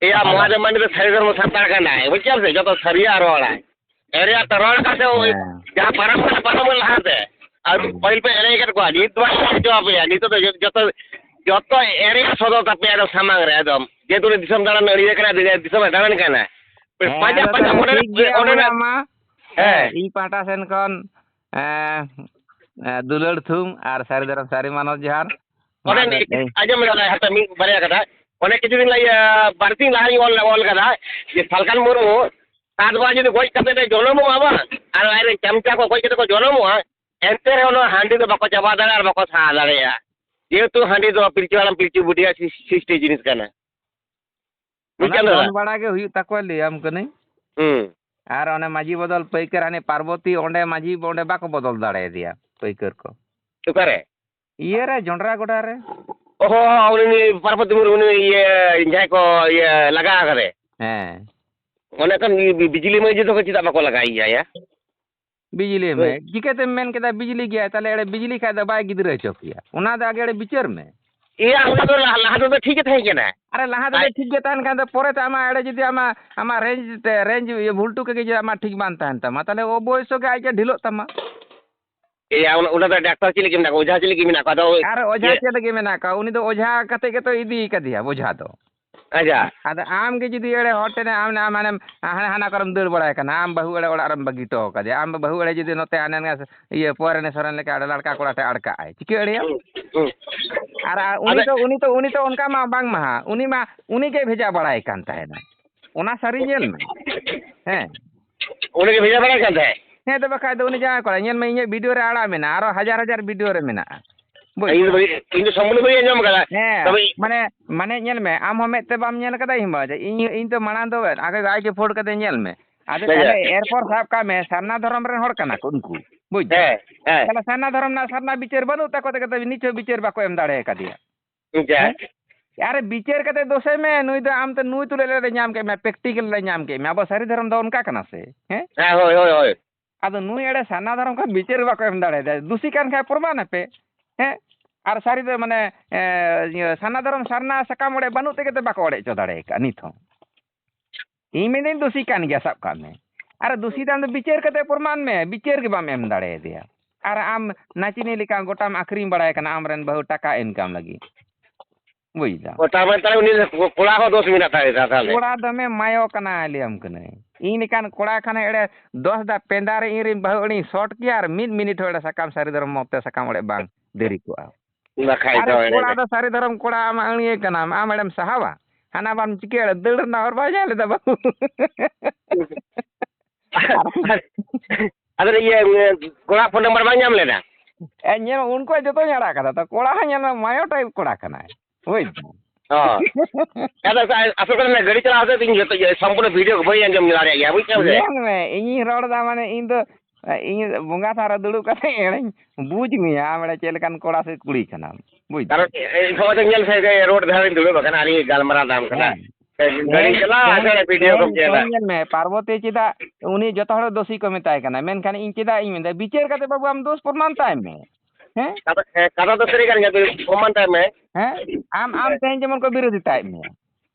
ᱮᱭᱟ, ᱟᱠᱚ ᱫᱚ ᱢᱚᱦᱟᱫᱮᱵ ᱢᱟᱱᱰᱤ ᱫᱚ ᱥᱟᱹᱨᱤ ᱫᱷᱚᱨᱢᱚ ᱥᱟᱱᱛᱟᱲ ᱠᱟᱱᱟᱭ, ᱵᱩᱡᱽ ᱠᱮᱫᱟᱢ ᱥᱮ? ᱡᱚᱛᱚ ᱥᱟᱹᱨᱤᱭᱟᱜ ᱨᱚᱲᱟᱭ᱾ ᱮᱨᱮᱭᱟᱜ ᱛᱚ ᱨᱚᱲ ᱠᱟᱛᱮ ᱳᱭ ᱦᱮᱸ᱾ ᱡᱟᱦᱟᱸ ᱯᱟᱨᱚᱢ ᱠᱟᱱᱟ, ᱯᱟᱨᱚᱢ ᱠᱟᱱᱟ ᱞᱟᱦᱟᱛᱮ᱾ ᱟᱨ ᱦᱩᱸ᱾ ᱯᱟᱹᱦᱤᱞ ᱯᱮ ᱮᱲᱮ ᱠᱮᱫ ᱠᱚᱣᱟ, ᱱᱤᱛ ᱫᱚ ᱵᱟᱝ ᱡᱚᱵᱟᱵ ᱯᱮᱭᱟ, ᱱᱤᱛᱚᱜ ᱫᱚ ᱡᱚ-, ᱡᱚᱛᱚ, ᱡᱚᱛᱚ ᱮᱨᱮᱭᱟᱜ ᱥᱚᱫᱚᱨ ᱛᱟᱯᱮᱭᱟ ᱮᱠᱫᱚᱢ ᱥᱟᱢᱟᱝ ᱨᱮ ᱮᱠᱫᱚᱢ᱾ ᱡᱮᱦᱮᱛᱩ ᱩᱱᱤ ᱫᱤᱥᱚᱢ ᱫᱟᱬᱟᱱ ᱟᱹᱲᱤᱭᱟᱹ ᱠᱟᱱᱟ, ᱫᱤᱥᱚᱢ ᱮ ᱫᱟᱬᱟᱱ ᱠᱟᱱᱟ᱾ ᱦᱮᱸ, ᱯᱟᱸᱡᱟ, ᱟᱫᱚ ᱯᱟᱸᱡᱟ ᱛᱟᱦᱞᱮ ᱢᱚᱱᱮ ᱴᱷᱤᱠ ᱜᱮᱭᱟ, ᱚᱸᱰᱮᱱᱟᱜ ᱢᱟ, ᱦᱮᱸ᱾ ᱦᱮᱸ, ᱤᱧ ᱯᱟᱦᱴᱟ ᱥᱮᱱ ᱠᱷᱚᱱ, ᱮᱸ, ᱮᱸ, ᱫᱩᱞᱟᱹᱲ ᱛᱷᱩᱢ ᱟᱨ ᱥᱟᱹᱨᱤ ᱫᱷᱚᱨᱚᱢ ᱥᱟᱹᱨᱤ ᱢᱟᱱᱚᱛ ᱡᱚᱦᱟᱨ᱾ ᱚᱱᱮ ᱟᱫᱚ ᱢᱤᱫ ᱮᱭ ᱟᱸᱡᱚᱢ ᱞᱮ ᱦᱟᱛᱟ ᱢᱤᱫ ᱵᱟᱨᱭᱟ ᱠᱟᱛᱷᱟ᱾ ᱚᱱᱮ ᱠᱤᱪᱷᱩ ᱫᱤᱱ ᱞᱟᱦᱟ, ᱤᱭᱟᱹ, ᱵᱟᱨᱥᱤᱧ ᱞᱟᱦᱟᱧ ᱚᱞ, ᱚᱞ ᱠᱟᱫᱟ ᱡᱮ ᱥᱟᱞᱠᱷᱟᱱ ᱢᱩᱨᱢᱩ ᱥᱟᱛ ᱵᱟᱨ ᱡᱩᱫᱤ ᱜᱚᱡ ᱠᱟᱛᱮ ᱮ ᱡᱚᱱᱚᱢᱚᱜᱼᱟ ᱵᱟᱝ, ᱟᱨ ᱟᱡ ᱨᱮᱱ ᱪᱟᱢᱪᱟ ᱠᱚ ᱜᱚᱡ ᱠᱟᱛᱮ ᱠᱚ ᱡᱚᱱᱚᱢᱚᱜᱼᱟ, ᱮᱱᱛᱮ ᱨᱮᱦᱚᱸ ᱱᱚᱣᱟ ᱦᱟᱺᱰᱤ ᱫᱚ ᱵᱟᱠᱚ ᱪᱟᱵᱟ ᱫᱟᱲᱮᱭᱟᱜᱼᱟ ᱟᱨ ᱵᱟᱠᱚ ᱥᱟᱦᱟ ᱫᱟᱲᱮᱭᱟᱜᱼᱟ᱾ ᱡᱮᱦᱮᱛᱩ ᱦᱟᱺᱰᱤ ᱫᱚ ᱯᱤᱞᱪᱩ ᱦᱟᱲᱟᱢ ᱯᱤᱞᱪᱩ ᱵᱩᱰᱷᱤᱭᱟᱜ ᱥᱤᱥ-, ᱥᱤᱥᱴᱤ ᱡᱤᱱᱤᱥ ᱠᱟᱱᱟ᱾ ᱵᱩᱡᱽ ᱚᱱᱟ ᱠᱮᱫᱟ ᱫᱚ? ᱫᱚᱱ ᱵᱟᱲᱟ ᱜᱮ ᱦᱩᱭᱩᱜ ᱛᱟᱠᱚᱣᱟ, ᱞᱟᱹᱭᱟᱢ ᱠᱟᱹᱱᱟᱹᱧ᱾ ᱦᱩᱸ᱾ ᱟᱨ ᱚᱱᱮ ᱢᱟᱹᱡᱷᱤ ᱵᱚᱫᱚᱞ ᱯᱟᱹᱭᱠᱟᱹᱨ, ᱦᱟᱱᱮ ᱯᱟᱨᱵᱚᱛᱤ, ᱚᱸᱰᱮ ᱢᱟᱹᱡᱷᱤ ᱚᱸᱰᱮ ᱵᱟᱠᱚ ᱵᱚᱫᱚᱞ ᱫᱟᱲᱮᱭᱟᱫᱮᱭᱟ ᱯᱟᱹᱭᱠᱟᱹᱨ ᱠᱚ᱾ ᱚᱠᱟᱨᱮ? ᱤᱭᱟᱹ ᱨᱮ, ᱡᱚᱱᱰᱨᱟ ᱜᱚᱰᱟ ᱨᱮ᱾ ᱚᱦᱚ, ᱩᱱᱤ ᱯᱟᱨᱵᱚᱛᱤ ᱢᱩᱨᱢᱩ, ᱩᱱᱤ ᱤᱭᱟᱹ, ᱡᱟᱦᱟᱸᱭ ᱠᱚ ᱤᱭᱟᱹ ᱞᱟᱜᱟ ᱟᱠᱟᱫᱮ᱾ ᱦᱮᱸ᱾ ᱚᱱᱮ ᱠᱷᱟᱱ ᱵᱤ-, ᱵᱤᱡᱽᱞᱤ ᱢᱟᱹᱡᱷᱤ ᱫᱚ ᱪᱮᱫᱟᱜ ᱵᱟᱠᱚ ᱞᱟᱜᱟᱭᱮᱭᱟ ᱭᱟ? ᱵᱤᱡᱽᱞᱤ ᱢᱮ᱾ ᱦᱳᱭ᱾ ᱪᱤᱠᱟᱹᱛᱮᱢ ᱢᱮᱱ ᱠᱮᱫᱟ ᱵᱤᱡᱽᱞᱤ ᱜᱮᱭᱟᱭ? ᱛᱟᱦᱞᱮ ᱮᱲᱮ ᱵᱤᱡᱽᱞᱤ ᱠᱷᱟᱡ ᱫᱚ ᱵᱟᱭ ᱜᱤᱫᱽᱨᱟᱹ ᱦᱚᱪᱚ ᱠᱮᱭᱟ᱾ ᱚᱱᱟ ᱫᱚ ᱟᱜᱮ ᱮᱲᱮ ᱵᱤᱪᱟᱹᱨ ᱢᱮ᱾ ᱮᱭᱟ, ᱚᱱᱟ ᱫᱚ ᱞᱟᱦᱟ, ᱞᱟᱦᱟ ᱛᱮᱫᱚ ᱴᱷᱤᱠ ᱜᱮ ᱛᱟᱦᱮᱸ ᱠᱟᱱᱟ᱾ ᱟᱨᱮ, ᱞᱟᱦᱟ ᱛᱮᱫᱚ ᱟᱡ ᱴᱷᱤᱠ ᱜᱮ ᱛᱟᱦᱮᱱ ᱠᱷᱟᱱ ᱫᱚ ᱯᱚᱨᱮᱛᱮ ᱟᱢᱟᱜ ᱮᱲᱮ ᱡᱩᱫᱤ ᱟᱢᱟᱜ, ᱟᱢᱟᱜ ᱨᱮᱧᱡᱽ ᱛᱮ, ᱨᱮᱧᱡᱽ ᱤᱭᱟᱹ ᱵᱷᱩᱞᱴᱩ ᱠᱚᱜᱮ ᱡᱩᱫᱤ ᱟᱢᱟᱜ ᱴᱷᱤᱠ ᱵᱟᱝ ᱛᱟᱦᱮᱱ ᱛᱟᱢᱟ, ᱛᱟᱦᱞᱮ ᱚᱵᱚᱥᱥᱚ ᱜᱮ ᱟᱡ ᱜᱮ ᱰᱷᱤᱞᱚᱜ ᱛᱟᱢᱟ᱾ ᱮᱭᱟ, ᱚᱱᱟ, ᱚᱱᱟ ᱫᱚ ᱰᱟᱠᱛᱟᱨ ᱪᱮᱫ ᱞᱟᱹᱜᱤᱫ ᱢᱮᱱᱟᱜ ᱠᱚᱣᱟ? ᱚᱡᱷᱟ ᱪᱮᱫ ᱞᱟᱹᱜᱤᱫ ᱢᱮᱱᱟᱜ ᱠᱚᱣᱟ? ᱟᱫᱚ ᱟᱨ ᱚᱡᱷᱟ ᱤᱭᱟᱹ ᱪᱮᱫ ᱞᱟᱹᱜᱤᱫ ᱢᱮᱱᱟᱜ ᱠᱚᱣᱟ? ᱩᱱᱤ ᱫᱚ ᱚᱡᱷᱟ ᱠᱟᱛᱮ ᱜᱮᱛᱚ ᱤᱫᱤ ᱠᱟᱫᱮᱭᱟ ᱵᱚᱡᱷᱟ ᱫᱚ᱾ ᱟᱪᱪᱷᱟ᱾ ᱟᱫᱚ ᱟᱢ ᱜᱮ ᱡᱩᱫᱤ ᱮᱲᱮ ᱦᱚᱲ ᱴᱷᱮᱱ ᱟᱢ, ᱟᱢ ᱦᱟᱱᱮᱢ ᱦᱟᱱᱟ, ᱦᱟᱱᱟ ᱠᱚᱨᱮᱢ ᱫᱟᱹᱲ ᱵᱟᱲᱟᱭ ᱠᱟᱱᱟ, ᱟᱢ ᱵᱟᱹᱦᱩ ᱮᱲᱮ ᱚᱲᱟᱜ ᱨᱮᱢ ᱵᱟᱹᱜᱤ ᱦᱚᱴᱚ ᱠᱟᱫᱮᱭᱟ, ᱟᱢ ᱵᱟᱹᱦᱩ ᱮᱲᱮ ᱡᱩᱫᱤ ᱱᱚᱛᱮ ᱦᱟᱱᱮ ᱱᱮᱥ ᱤᱭᱟᱹ ᱯᱚᱨᱮᱱ ᱥᱚᱨᱮᱱ ᱞᱮᱠᱟ ᱮᱲᱮ ᱞᱟᱲᱠᱟ ᱠᱚᱲᱟ ᱴᱷᱮᱱ ᱟᱲᱠᱟᱜ ᱟᱭ, ᱪᱤᱠᱟᱹ ᱮᱲᱮᱭᱟ? ᱦᱩᱸ, ᱦᱩᱸ᱾ ᱟᱨ, ᱟᱨ ᱩᱱᱤ ᱟᱫᱚ ᱫᱚ, ᱩᱱᱤ ᱫᱚ, ᱩᱱᱤ ᱫᱚ ᱚᱱᱠᱟ ᱢᱟ ᱵᱟᱝ ᱢᱟ, ᱩᱱᱤ ᱢᱟ, ᱩᱱᱤ ᱜᱮ ᱵᱷᱮᱡᱟ ᱵᱟᱲᱟᱭ ᱠᱟᱱ ᱛᱟᱦᱮᱱᱟ᱾ ᱚᱱᱟ ᱥᱟᱹᱨᱤ ᱧᱮᱞ ᱢᱮ᱾ ᱦᱮᱸ᱾ ᱩᱱᱤ ᱜᱮ ᱵᱷᱮᱡᱟ ᱵᱟᱲᱟᱭ ᱠᱟᱱ ᱛᱟᱦᱮᱸᱫ? ᱦᱮᱸ, ᱛᱚ ᱵᱟᱠᱷᱟᱡ ᱫᱚ ᱩᱱᱤ ᱡᱟᱶᱟᱭ ᱠᱚᱲᱟ, ᱧᱮᱞ ᱢᱮ, ᱤᱧᱟᱹᱜ ᱵᱷᱤᱰᱤᱭᱳ ᱨᱮ ᱟᱲᱟᱜ ᱢᱮᱱᱟᱜᱼᱟ, ᱟᱨᱚ ᱦᱟᱡᱟᱨ ᱦᱟᱡᱟᱨ ᱵᱷᱤᱰᱤᱭᱳ ᱨᱮ ᱢᱮᱱᱟᱜᱼᱟ᱾ ᱵᱩᱡᱽ ᱤᱧ ᱫᱚ ᱫᱟᱢ? ᱵᱟᱹᱧ, ᱤᱧ ᱫᱚ ᱥᱚᱢᱯᱩᱨᱱᱚ ᱵᱟᱹᱧ ᱟᱸᱡᱚᱢ ᱟᱠᱟᱫᱟ᱾ ᱦᱮᱸ, ᱛᱚᱵᱮ ᱤᱧ ᱢᱟᱱᱮ, ᱢᱟᱱᱮ ᱧᱮᱞ ᱢᱮ, ᱟᱢ ᱦᱚᱸ ᱢᱮᱫ ᱛᱮ ᱵᱟᱢ ᱧᱮᱞ ᱟᱠᱟᱫᱟ, ᱤᱧ ᱦᱚᱸ ᱵᱟᱝ᱾ ᱤᱧ, ᱤᱧ ᱛᱚ ᱢᱟᱲᱟᱝ ᱫᱚ ᱟᱜᱮ ᱟᱡ ᱜᱮ ᱯᱷᱳᱱ ᱠᱟᱛᱮ ᱧᱮᱞ ᱢᱮ᱾ ᱟᱫᱚ ᱟᱪᱪᱷᱟ᱾ ᱛᱟᱦᱞᱮ ᱮᱨᱯᱚᱨ ᱥᱟᱵ ᱠᱟᱜ ᱢᱮ, ᱥᱟᱨᱱᱟ ᱫᱷᱚᱨᱚᱢ ᱨᱮᱱ ᱦᱚᱲ ᱠᱟᱱᱟ ᱠᱚ ᱩᱱᱠᱩ, ᱵᱩᱡᱽ ᱫᱟᱢ? ᱦᱮᱸ, ᱦᱮᱸ᱾ ᱛᱟᱦᱞᱮ ᱥᱟᱨᱱᱟ ᱫᱷᱚᱨᱚᱢ ᱨᱮᱱᱟᱜ ᱥᱟᱨᱱᱟ ᱵᱤᱪᱟᱹᱨ ᱵᱟᱹᱱᱩᱜ ᱛᱟᱠᱚ ᱛᱮᱜᱮ ᱛᱚ ᱱᱤᱛ ᱦᱚᱸ ᱵᱤᱪᱟᱹᱨ ᱵᱟᱠᱚ ᱮᱢ ᱫᱟᱲᱮ ᱟᱠᱟᱫᱮᱭᱟ᱾ ᱟᱪᱪᱷᱟ᱾ ᱦᱮᱸ? ᱟᱨᱮ ᱵᱤᱪᱟᱹᱨ ᱠᱟᱛᱮ ᱫᱳᱥᱮ ᱢᱮ, ᱱᱩᱭ ᱫᱚ ᱟᱢ ᱛᱮ ᱱᱩᱭ ᱛᱩᱞᱩᱡ ᱞᱮ ᱧᱟᱢ ᱠᱮᱫ ᱢᱮᱭᱟ, ᱯᱨᱮᱠᱴᱤᱠᱮᱞ ᱞᱮ ᱧᱟᱢ ᱠᱮᱫ ᱢᱮᱭᱟ, ᱟᱵᱚ ᱥᱟᱹᱨᱤ ᱫᱷᱚᱨᱚᱢ ᱫᱚ ᱚᱱᱠᱟ ᱠᱟᱱᱟ ᱥᱮ? ᱦᱮᱸ? ᱦᱮᱸ, ᱦᱳᱭ, ᱦᱳᱭ, ᱦᱳᱭ᱾ ᱟᱫᱚ ᱱᱩᱭ ᱮᱲᱮ ᱥᱟᱨᱱᱟ ᱫᱷᱚᱨᱚᱢ ᱠᱷᱚᱱ ᱵᱤᱪᱟᱹᱨ ᱵᱟᱠᱚ ᱮᱢ ᱫᱟᱲᱮᱭᱟᱫᱟ, ᱫᱩᱥᱤ ᱠᱟᱱ ᱠᱷᱟᱡ ᱯᱨᱚᱢᱟᱱ ᱟᱯᱮ, ᱦᱮᱸ? ᱟᱨ ᱥᱟᱹᱨᱤ ᱫᱚ ᱢᱟᱱᱮ, ᱮ, ᱤᱭᱟᱹ, ᱥᱟᱨᱱᱟ ᱫᱷᱚᱨᱚᱢ, ᱥᱟᱨᱱᱟ ᱥᱟᱠᱟᱢ ᱚᱲᱮᱡ ᱵᱟᱹᱱᱩᱜ ᱛᱮᱜᱮ ᱛᱚ ᱵᱟᱠᱚ ᱚᱲᱮᱡ ᱦᱚᱪᱚ ᱫᱟᱲᱮ ᱟᱠᱟᱫᱼᱟ ᱱᱤᱛ ᱦᱚᱸ᱾ ᱤᱧ ᱢᱮᱱᱫᱟᱹᱧ ᱫᱩᱥᱤ ᱠᱟᱱ ᱜᱮᱭᱟ, ᱥᱟᱵ ᱠᱟᱜ ᱢᱮ᱾ ᱟᱨ ᱫᱩᱥᱤ ᱫᱚ ᱟᱢ ᱫᱚ ᱵᱤᱪᱟᱹᱨ ᱠᱟᱛᱮ ᱯᱨᱚᱢᱟᱱ ᱢᱮ, ᱵᱤᱪᱟᱹᱨ ᱜᱮ ᱵᱟᱢ ᱮᱢ ᱫᱟᱲᱮᱭᱟᱫᱮᱭᱟ᱾ ᱟᱨ ᱟᱢ ᱱᱟᱪᱤᱱᱤ ᱞᱮᱠᱟ ᱜᱚᱴᱟᱢ ᱟᱹᱠᱷᱨᱤᱧ ᱵᱟᱲᱟᱭ ᱠᱟᱱᱟ ᱟᱢᱨᱮᱱ ᱵᱟᱹᱦᱩ ᱴᱟᱠᱟ ᱤᱱᱠᱟᱢ ᱞᱟᱹᱜᱤᱫ᱾ ᱵᱩᱡᱽ ᱫᱟᱢ? ᱚ, ᱛᱟᱨ ᱢᱟᱱᱮ ᱛᱟᱦᱞᱮ ᱩᱱᱤ ᱠᱚᱲᱟ ᱦᱚᱸ ᱫᱳᱥ ᱢᱮᱱᱟᱜ ᱛᱟᱭ ᱫᱟ ᱛᱟᱦᱞᱮ? ᱠᱚᱲᱟ ᱫᱚᱢᱮ ᱢᱟᱭᱚ ᱠᱟᱱᱟᱭ, ᱞᱟᱹᱭᱟᱢ ᱠᱟᱹᱱᱟᱹᱧ᱾ ᱤᱧ ᱞᱮᱠᱟᱱ ᱠᱚᱲᱟ ᱠᱷᱟᱱ ᱮᱲᱮ ᱫᱚᱥ ᱫᱟ ᱯᱮᱸᱫᱟ ᱨᱮ ᱤᱧ ᱨᱮᱱ ᱵᱟᱹᱦᱩ ᱮᱲᱮᱧ ᱥᱚᱴ ᱠᱮᱭᱟ ᱟᱨ ᱢᱤᱫ ᱢᱤᱱᱤᱴ ᱦᱚᱸ ᱮᱲᱮ ᱥᱟᱠᱟᱢ ᱥᱟᱹᱨᱤ ᱫᱷᱚᱨᱚᱢ ᱢᱚᱛ ᱛᱮ ᱥᱟᱠᱟᱢ ᱚᱲᱮᱡ ᱵᱟᱝ ᱫᱮᱨᱤ ᱠᱚᱜᱼᱟ᱾ ᱵᱟᱠᱷᱟᱡ ᱟᱨᱮ ᱫᱚ ᱮᱲᱮ ᱠᱚᱲᱟ ᱜᱮ᱾ ᱫᱚ ᱥᱟᱹᱨᱤ ᱫᱷᱚᱨᱚᱢ ᱠᱚᱲᱟ, ᱟᱢᱟᱜ ᱟᱹᱲᱤᱭᱟᱹ ᱠᱟᱱᱟᱢ, ᱟᱢ ᱮᱲᱮᱢ ᱥᱟᱦᱟᱣᱟ? ᱦᱟᱱᱟ ᱵᱟᱢ ᱪᱤᱠᱟᱹᱭᱟ, ᱫᱟᱹᱲ ᱨᱮᱱᱟᱜ ᱦᱚᱨ ᱵᱟᱭ ᱧᱟᱢ ᱞᱮᱫᱟ ᱵᱟᱹᱵᱩ᱾ ᱟᱫᱚ ᱤᱭᱟᱹ, ᱠᱚᱲᱟ ᱯᱷᱳᱱ ᱱᱟᱢᱵᱟᱨ ᱵᱟᱝ ᱧᱟᱢ ᱞᱮᱱᱟ? ᱮ, ᱧᱮᱞ ᱢᱮ, ᱩᱱᱠᱩᱣᱟᱜ ᱡᱚᱛᱚᱧ ᱟᱲᱟᱜ ᱠᱟᱫᱟ᱾ ᱛᱚ, ᱠᱚᱲᱟ ᱦᱚᱸ ᱧᱮᱞ ᱢᱮ, ᱢᱟᱭᱚ ᱴᱟᱭᱤᱯ ᱠᱚᱲᱟ ᱠᱟᱱᱟᱭ, ᱵᱩᱡᱽ ᱫᱟᱢ? ᱚ᱾ ᱟᱫᱚ ᱥᱟ-, ᱟᱥᱚᱞ ᱠᱟᱛᱷᱟ ᱜᱟᱹᱰᱤ ᱪᱟᱞᱟᱣ ᱦᱚᱛᱮᱡ ᱛᱮ ᱤᱧ ᱡᱚᱛᱚ ᱥᱚᱢᱯᱩᱨᱱᱚ ᱵᱷᱤᱰᱤᱭᱳ ᱠᱚ ᱵᱟᱹᱧ ᱟᱸᱡᱚᱢ ᱫᱟᱲᱮᱭᱟᱜ ᱜᱮᱭᱟ, ᱵᱩᱡᱽ ᱠᱮᱫᱟᱢ ᱥᱮ? ᱧᱮᱞ ᱢᱮ, ᱤᱧᱤᱧ ᱨᱚᱲ ᱮᱫᱟ, ᱢᱟᱱᱮ, ᱤᱧ ᱫᱚ, ᱤᱧ ᱵᱚᱸᱜᱟ ᱛᱷᱟᱱ ᱨᱮ ᱫᱩᱲᱩᱵ ᱠᱟᱛᱮ ᱮᱲᱮᱧ ᱵᱩᱡᱽ ᱢᱮᱭᱟ, ᱟᱢ ᱮᱲᱮ ᱪᱮᱫ ᱞᱮᱠᱟᱱ ᱠᱚᱲᱟ ᱥᱮ ᱠᱩᱲᱤ ᱠᱟᱱᱟᱢ, ᱵᱩᱡᱽ ᱫᱟᱢ? ᱠᱟᱨᱚᱱ, ᱮ, ᱮ, ᱥᱚᱢᱚᱭ ᱫᱚ ᱧᱮᱞ ᱥᱮ, ᱡᱮ ᱨᱳᱰ ᱫᱷᱟᱨᱮ ᱨᱤᱧ ᱫᱩᱲᱩᱵ ᱟᱠᱟᱱᱟ ᱟᱨ ᱤᱧ ᱜᱟᱞᱢᱟᱨᱟᱣ ᱫᱟᱢ ᱠᱟᱱᱟ᱾ ᱦᱮᱸ᱾ ᱥᱮ ᱜᱟᱹᱰᱤ ᱛᱮᱦᱮᱧ, ᱪᱟᱞᱟᱜ, ᱛᱮᱦᱮᱧ, ᱟᱥᱮ ᱵᱷᱤᱰᱤᱭᱳ ᱠᱚᱢ ᱛᱮᱦᱮᱧ ᱧᱮᱞᱟ? ᱧᱮᱞ ᱢᱮ, ᱯᱟᱨᱵᱚᱛᱤ ᱪᱮᱫᱟᱜ ᱩᱱᱤ ᱡᱚᱛᱚ ᱦᱚᱲ ᱫᱳᱥᱤ ᱠᱚ ᱢᱮᱛᱟᱭ ᱠᱟᱱᱟ, ᱢᱮᱱᱠᱷᱟᱱ ᱤᱧ ᱪᱮᱫᱟᱜ ᱤᱧ ᱢᱮᱱᱫᱟ? ᱵᱤᱪᱟᱹᱨ ᱠᱟᱛᱮ ᱵᱟᱹᱵᱩ ᱟᱢ ᱫᱳᱥ ᱯᱨᱚᱢᱟᱱ ᱛᱟᱭ ᱢᱮ᱾ ᱦᱮᱸ? ᱠᱟᱛᱷᱟ, ᱦᱮᱸ, ᱠᱟᱛᱷᱟ ᱫᱚ ᱥᱟᱹᱨᱤ ᱠᱟᱱ ᱜᱮᱭᱟ, ᱛᱚ ᱯᱨᱚᱢᱟᱱ ᱛᱟᱭ ᱢᱮ᱾ ᱦᱮᱸ? ᱟᱢ, ᱟᱢ ᱛᱮᱦᱮᱧ ᱡᱮᱢᱚᱱ ᱠᱚ ᱵᱤᱨᱳᱫᱷᱤᱛᱟᱭᱮᱫ ᱢᱮᱭᱟ,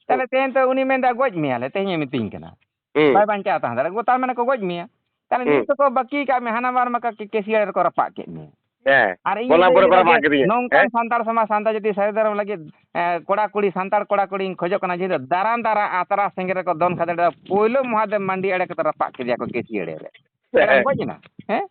ᱛᱟᱦᱞᱮ ᱛᱮᱦᱮᱧ ᱛᱚ ᱩᱱᱤ ᱢᱮᱱᱫᱟ, "ᱜᱚᱡ ᱢᱮᱭᱟᱞᱮ", ᱛᱮᱦᱮᱧ ᱮ ᱢᱤᱛᱟᱹᱧ ᱠᱟᱱᱟ᱾ ᱦᱩᱸ᱾ ᱵᱟᱭ ᱵᱟᱧᱪᱟᱣ ᱛᱟᱦᱮᱸ ᱫᱟᱲᱮᱭᱟᱜᱼᱟ, ᱛᱟᱨ ᱢᱟᱱᱮ ᱠᱚ ᱜᱚᱡ ᱢᱮᱭᱟ᱾ ᱛᱟᱦᱞᱮ ᱦᱩᱸ᱾ ᱱᱤᱛ ᱫᱚᱠᱚ ᱵᱟᱹᱠᱤ ᱠᱟᱜ ᱢᱮ, ᱦᱟᱱᱟ ᱵᱟᱨ ᱢᱟ ᱠᱟ-, ᱠᱮ-, ᱠᱮᱥᱤᱭᱟᱲ ᱨᱮᱠᱚ ᱨᱟᱯᱟᱜ ᱠᱮᱫ ᱢᱮᱭᱟ᱾ ᱦᱮᱸ, ᱟᱨ ᱤᱧ ᱵᱚᱞᱞᱟᱢᱯᱩᱨ ᱨᱮᱠᱚ ᱨᱟᱯᱟᱜ ᱠᱮᱫᱤᱧᱟ᱾ ᱱᱚᱝᱠᱟᱱ ᱦᱮᱸ? ᱥᱟᱱᱛᱟᱲ ᱥᱚᱢᱟᱡᱽ, ᱥᱟᱱᱛᱟᱲ ᱡᱟᱹᱛᱤ ᱥᱟᱹᱨᱤ ᱫᱷᱚᱨᱚᱢ ᱞᱟᱹᱜᱤᱫ, ᱮ, ᱠᱚᱲᱟ ᱠᱩᱲᱤ, ᱥᱟᱱᱛᱟᱲ ᱠᱚᱲᱟ ᱠᱩᱲᱤᱧ ᱠᱷᱚᱡᱚᱜ ᱠᱟᱱᱟ, ᱡᱮ ᱫᱟᱨᱟᱢ ᱫᱟᱨᱟ ᱟᱛᱨᱟ ᱥᱮᱸᱜᱮᱞ ᱨᱮᱠᱚ ᱫᱚᱱ ᱠᱷᱟᱫᱮᱲ ᱮᱫᱟ᱾ ᱯᱳᱭᱞᱳ ᱢᱚᱦᱟᱫᱮᱵ ᱢᱟᱱᱰᱤ ᱮᱲᱮ ᱠᱟᱛᱮ ᱨᱟᱯᱟᱜ ᱠᱮᱫᱮᱭᱟ ᱠᱚ ᱠᱮᱥᱤᱭᱟᱲ ᱨᱮ᱾ ᱦᱮᱸ᱾ ᱮᱲᱮᱢ ᱜᱚᱡ ᱮᱱᱟ? ᱦᱮᱸ?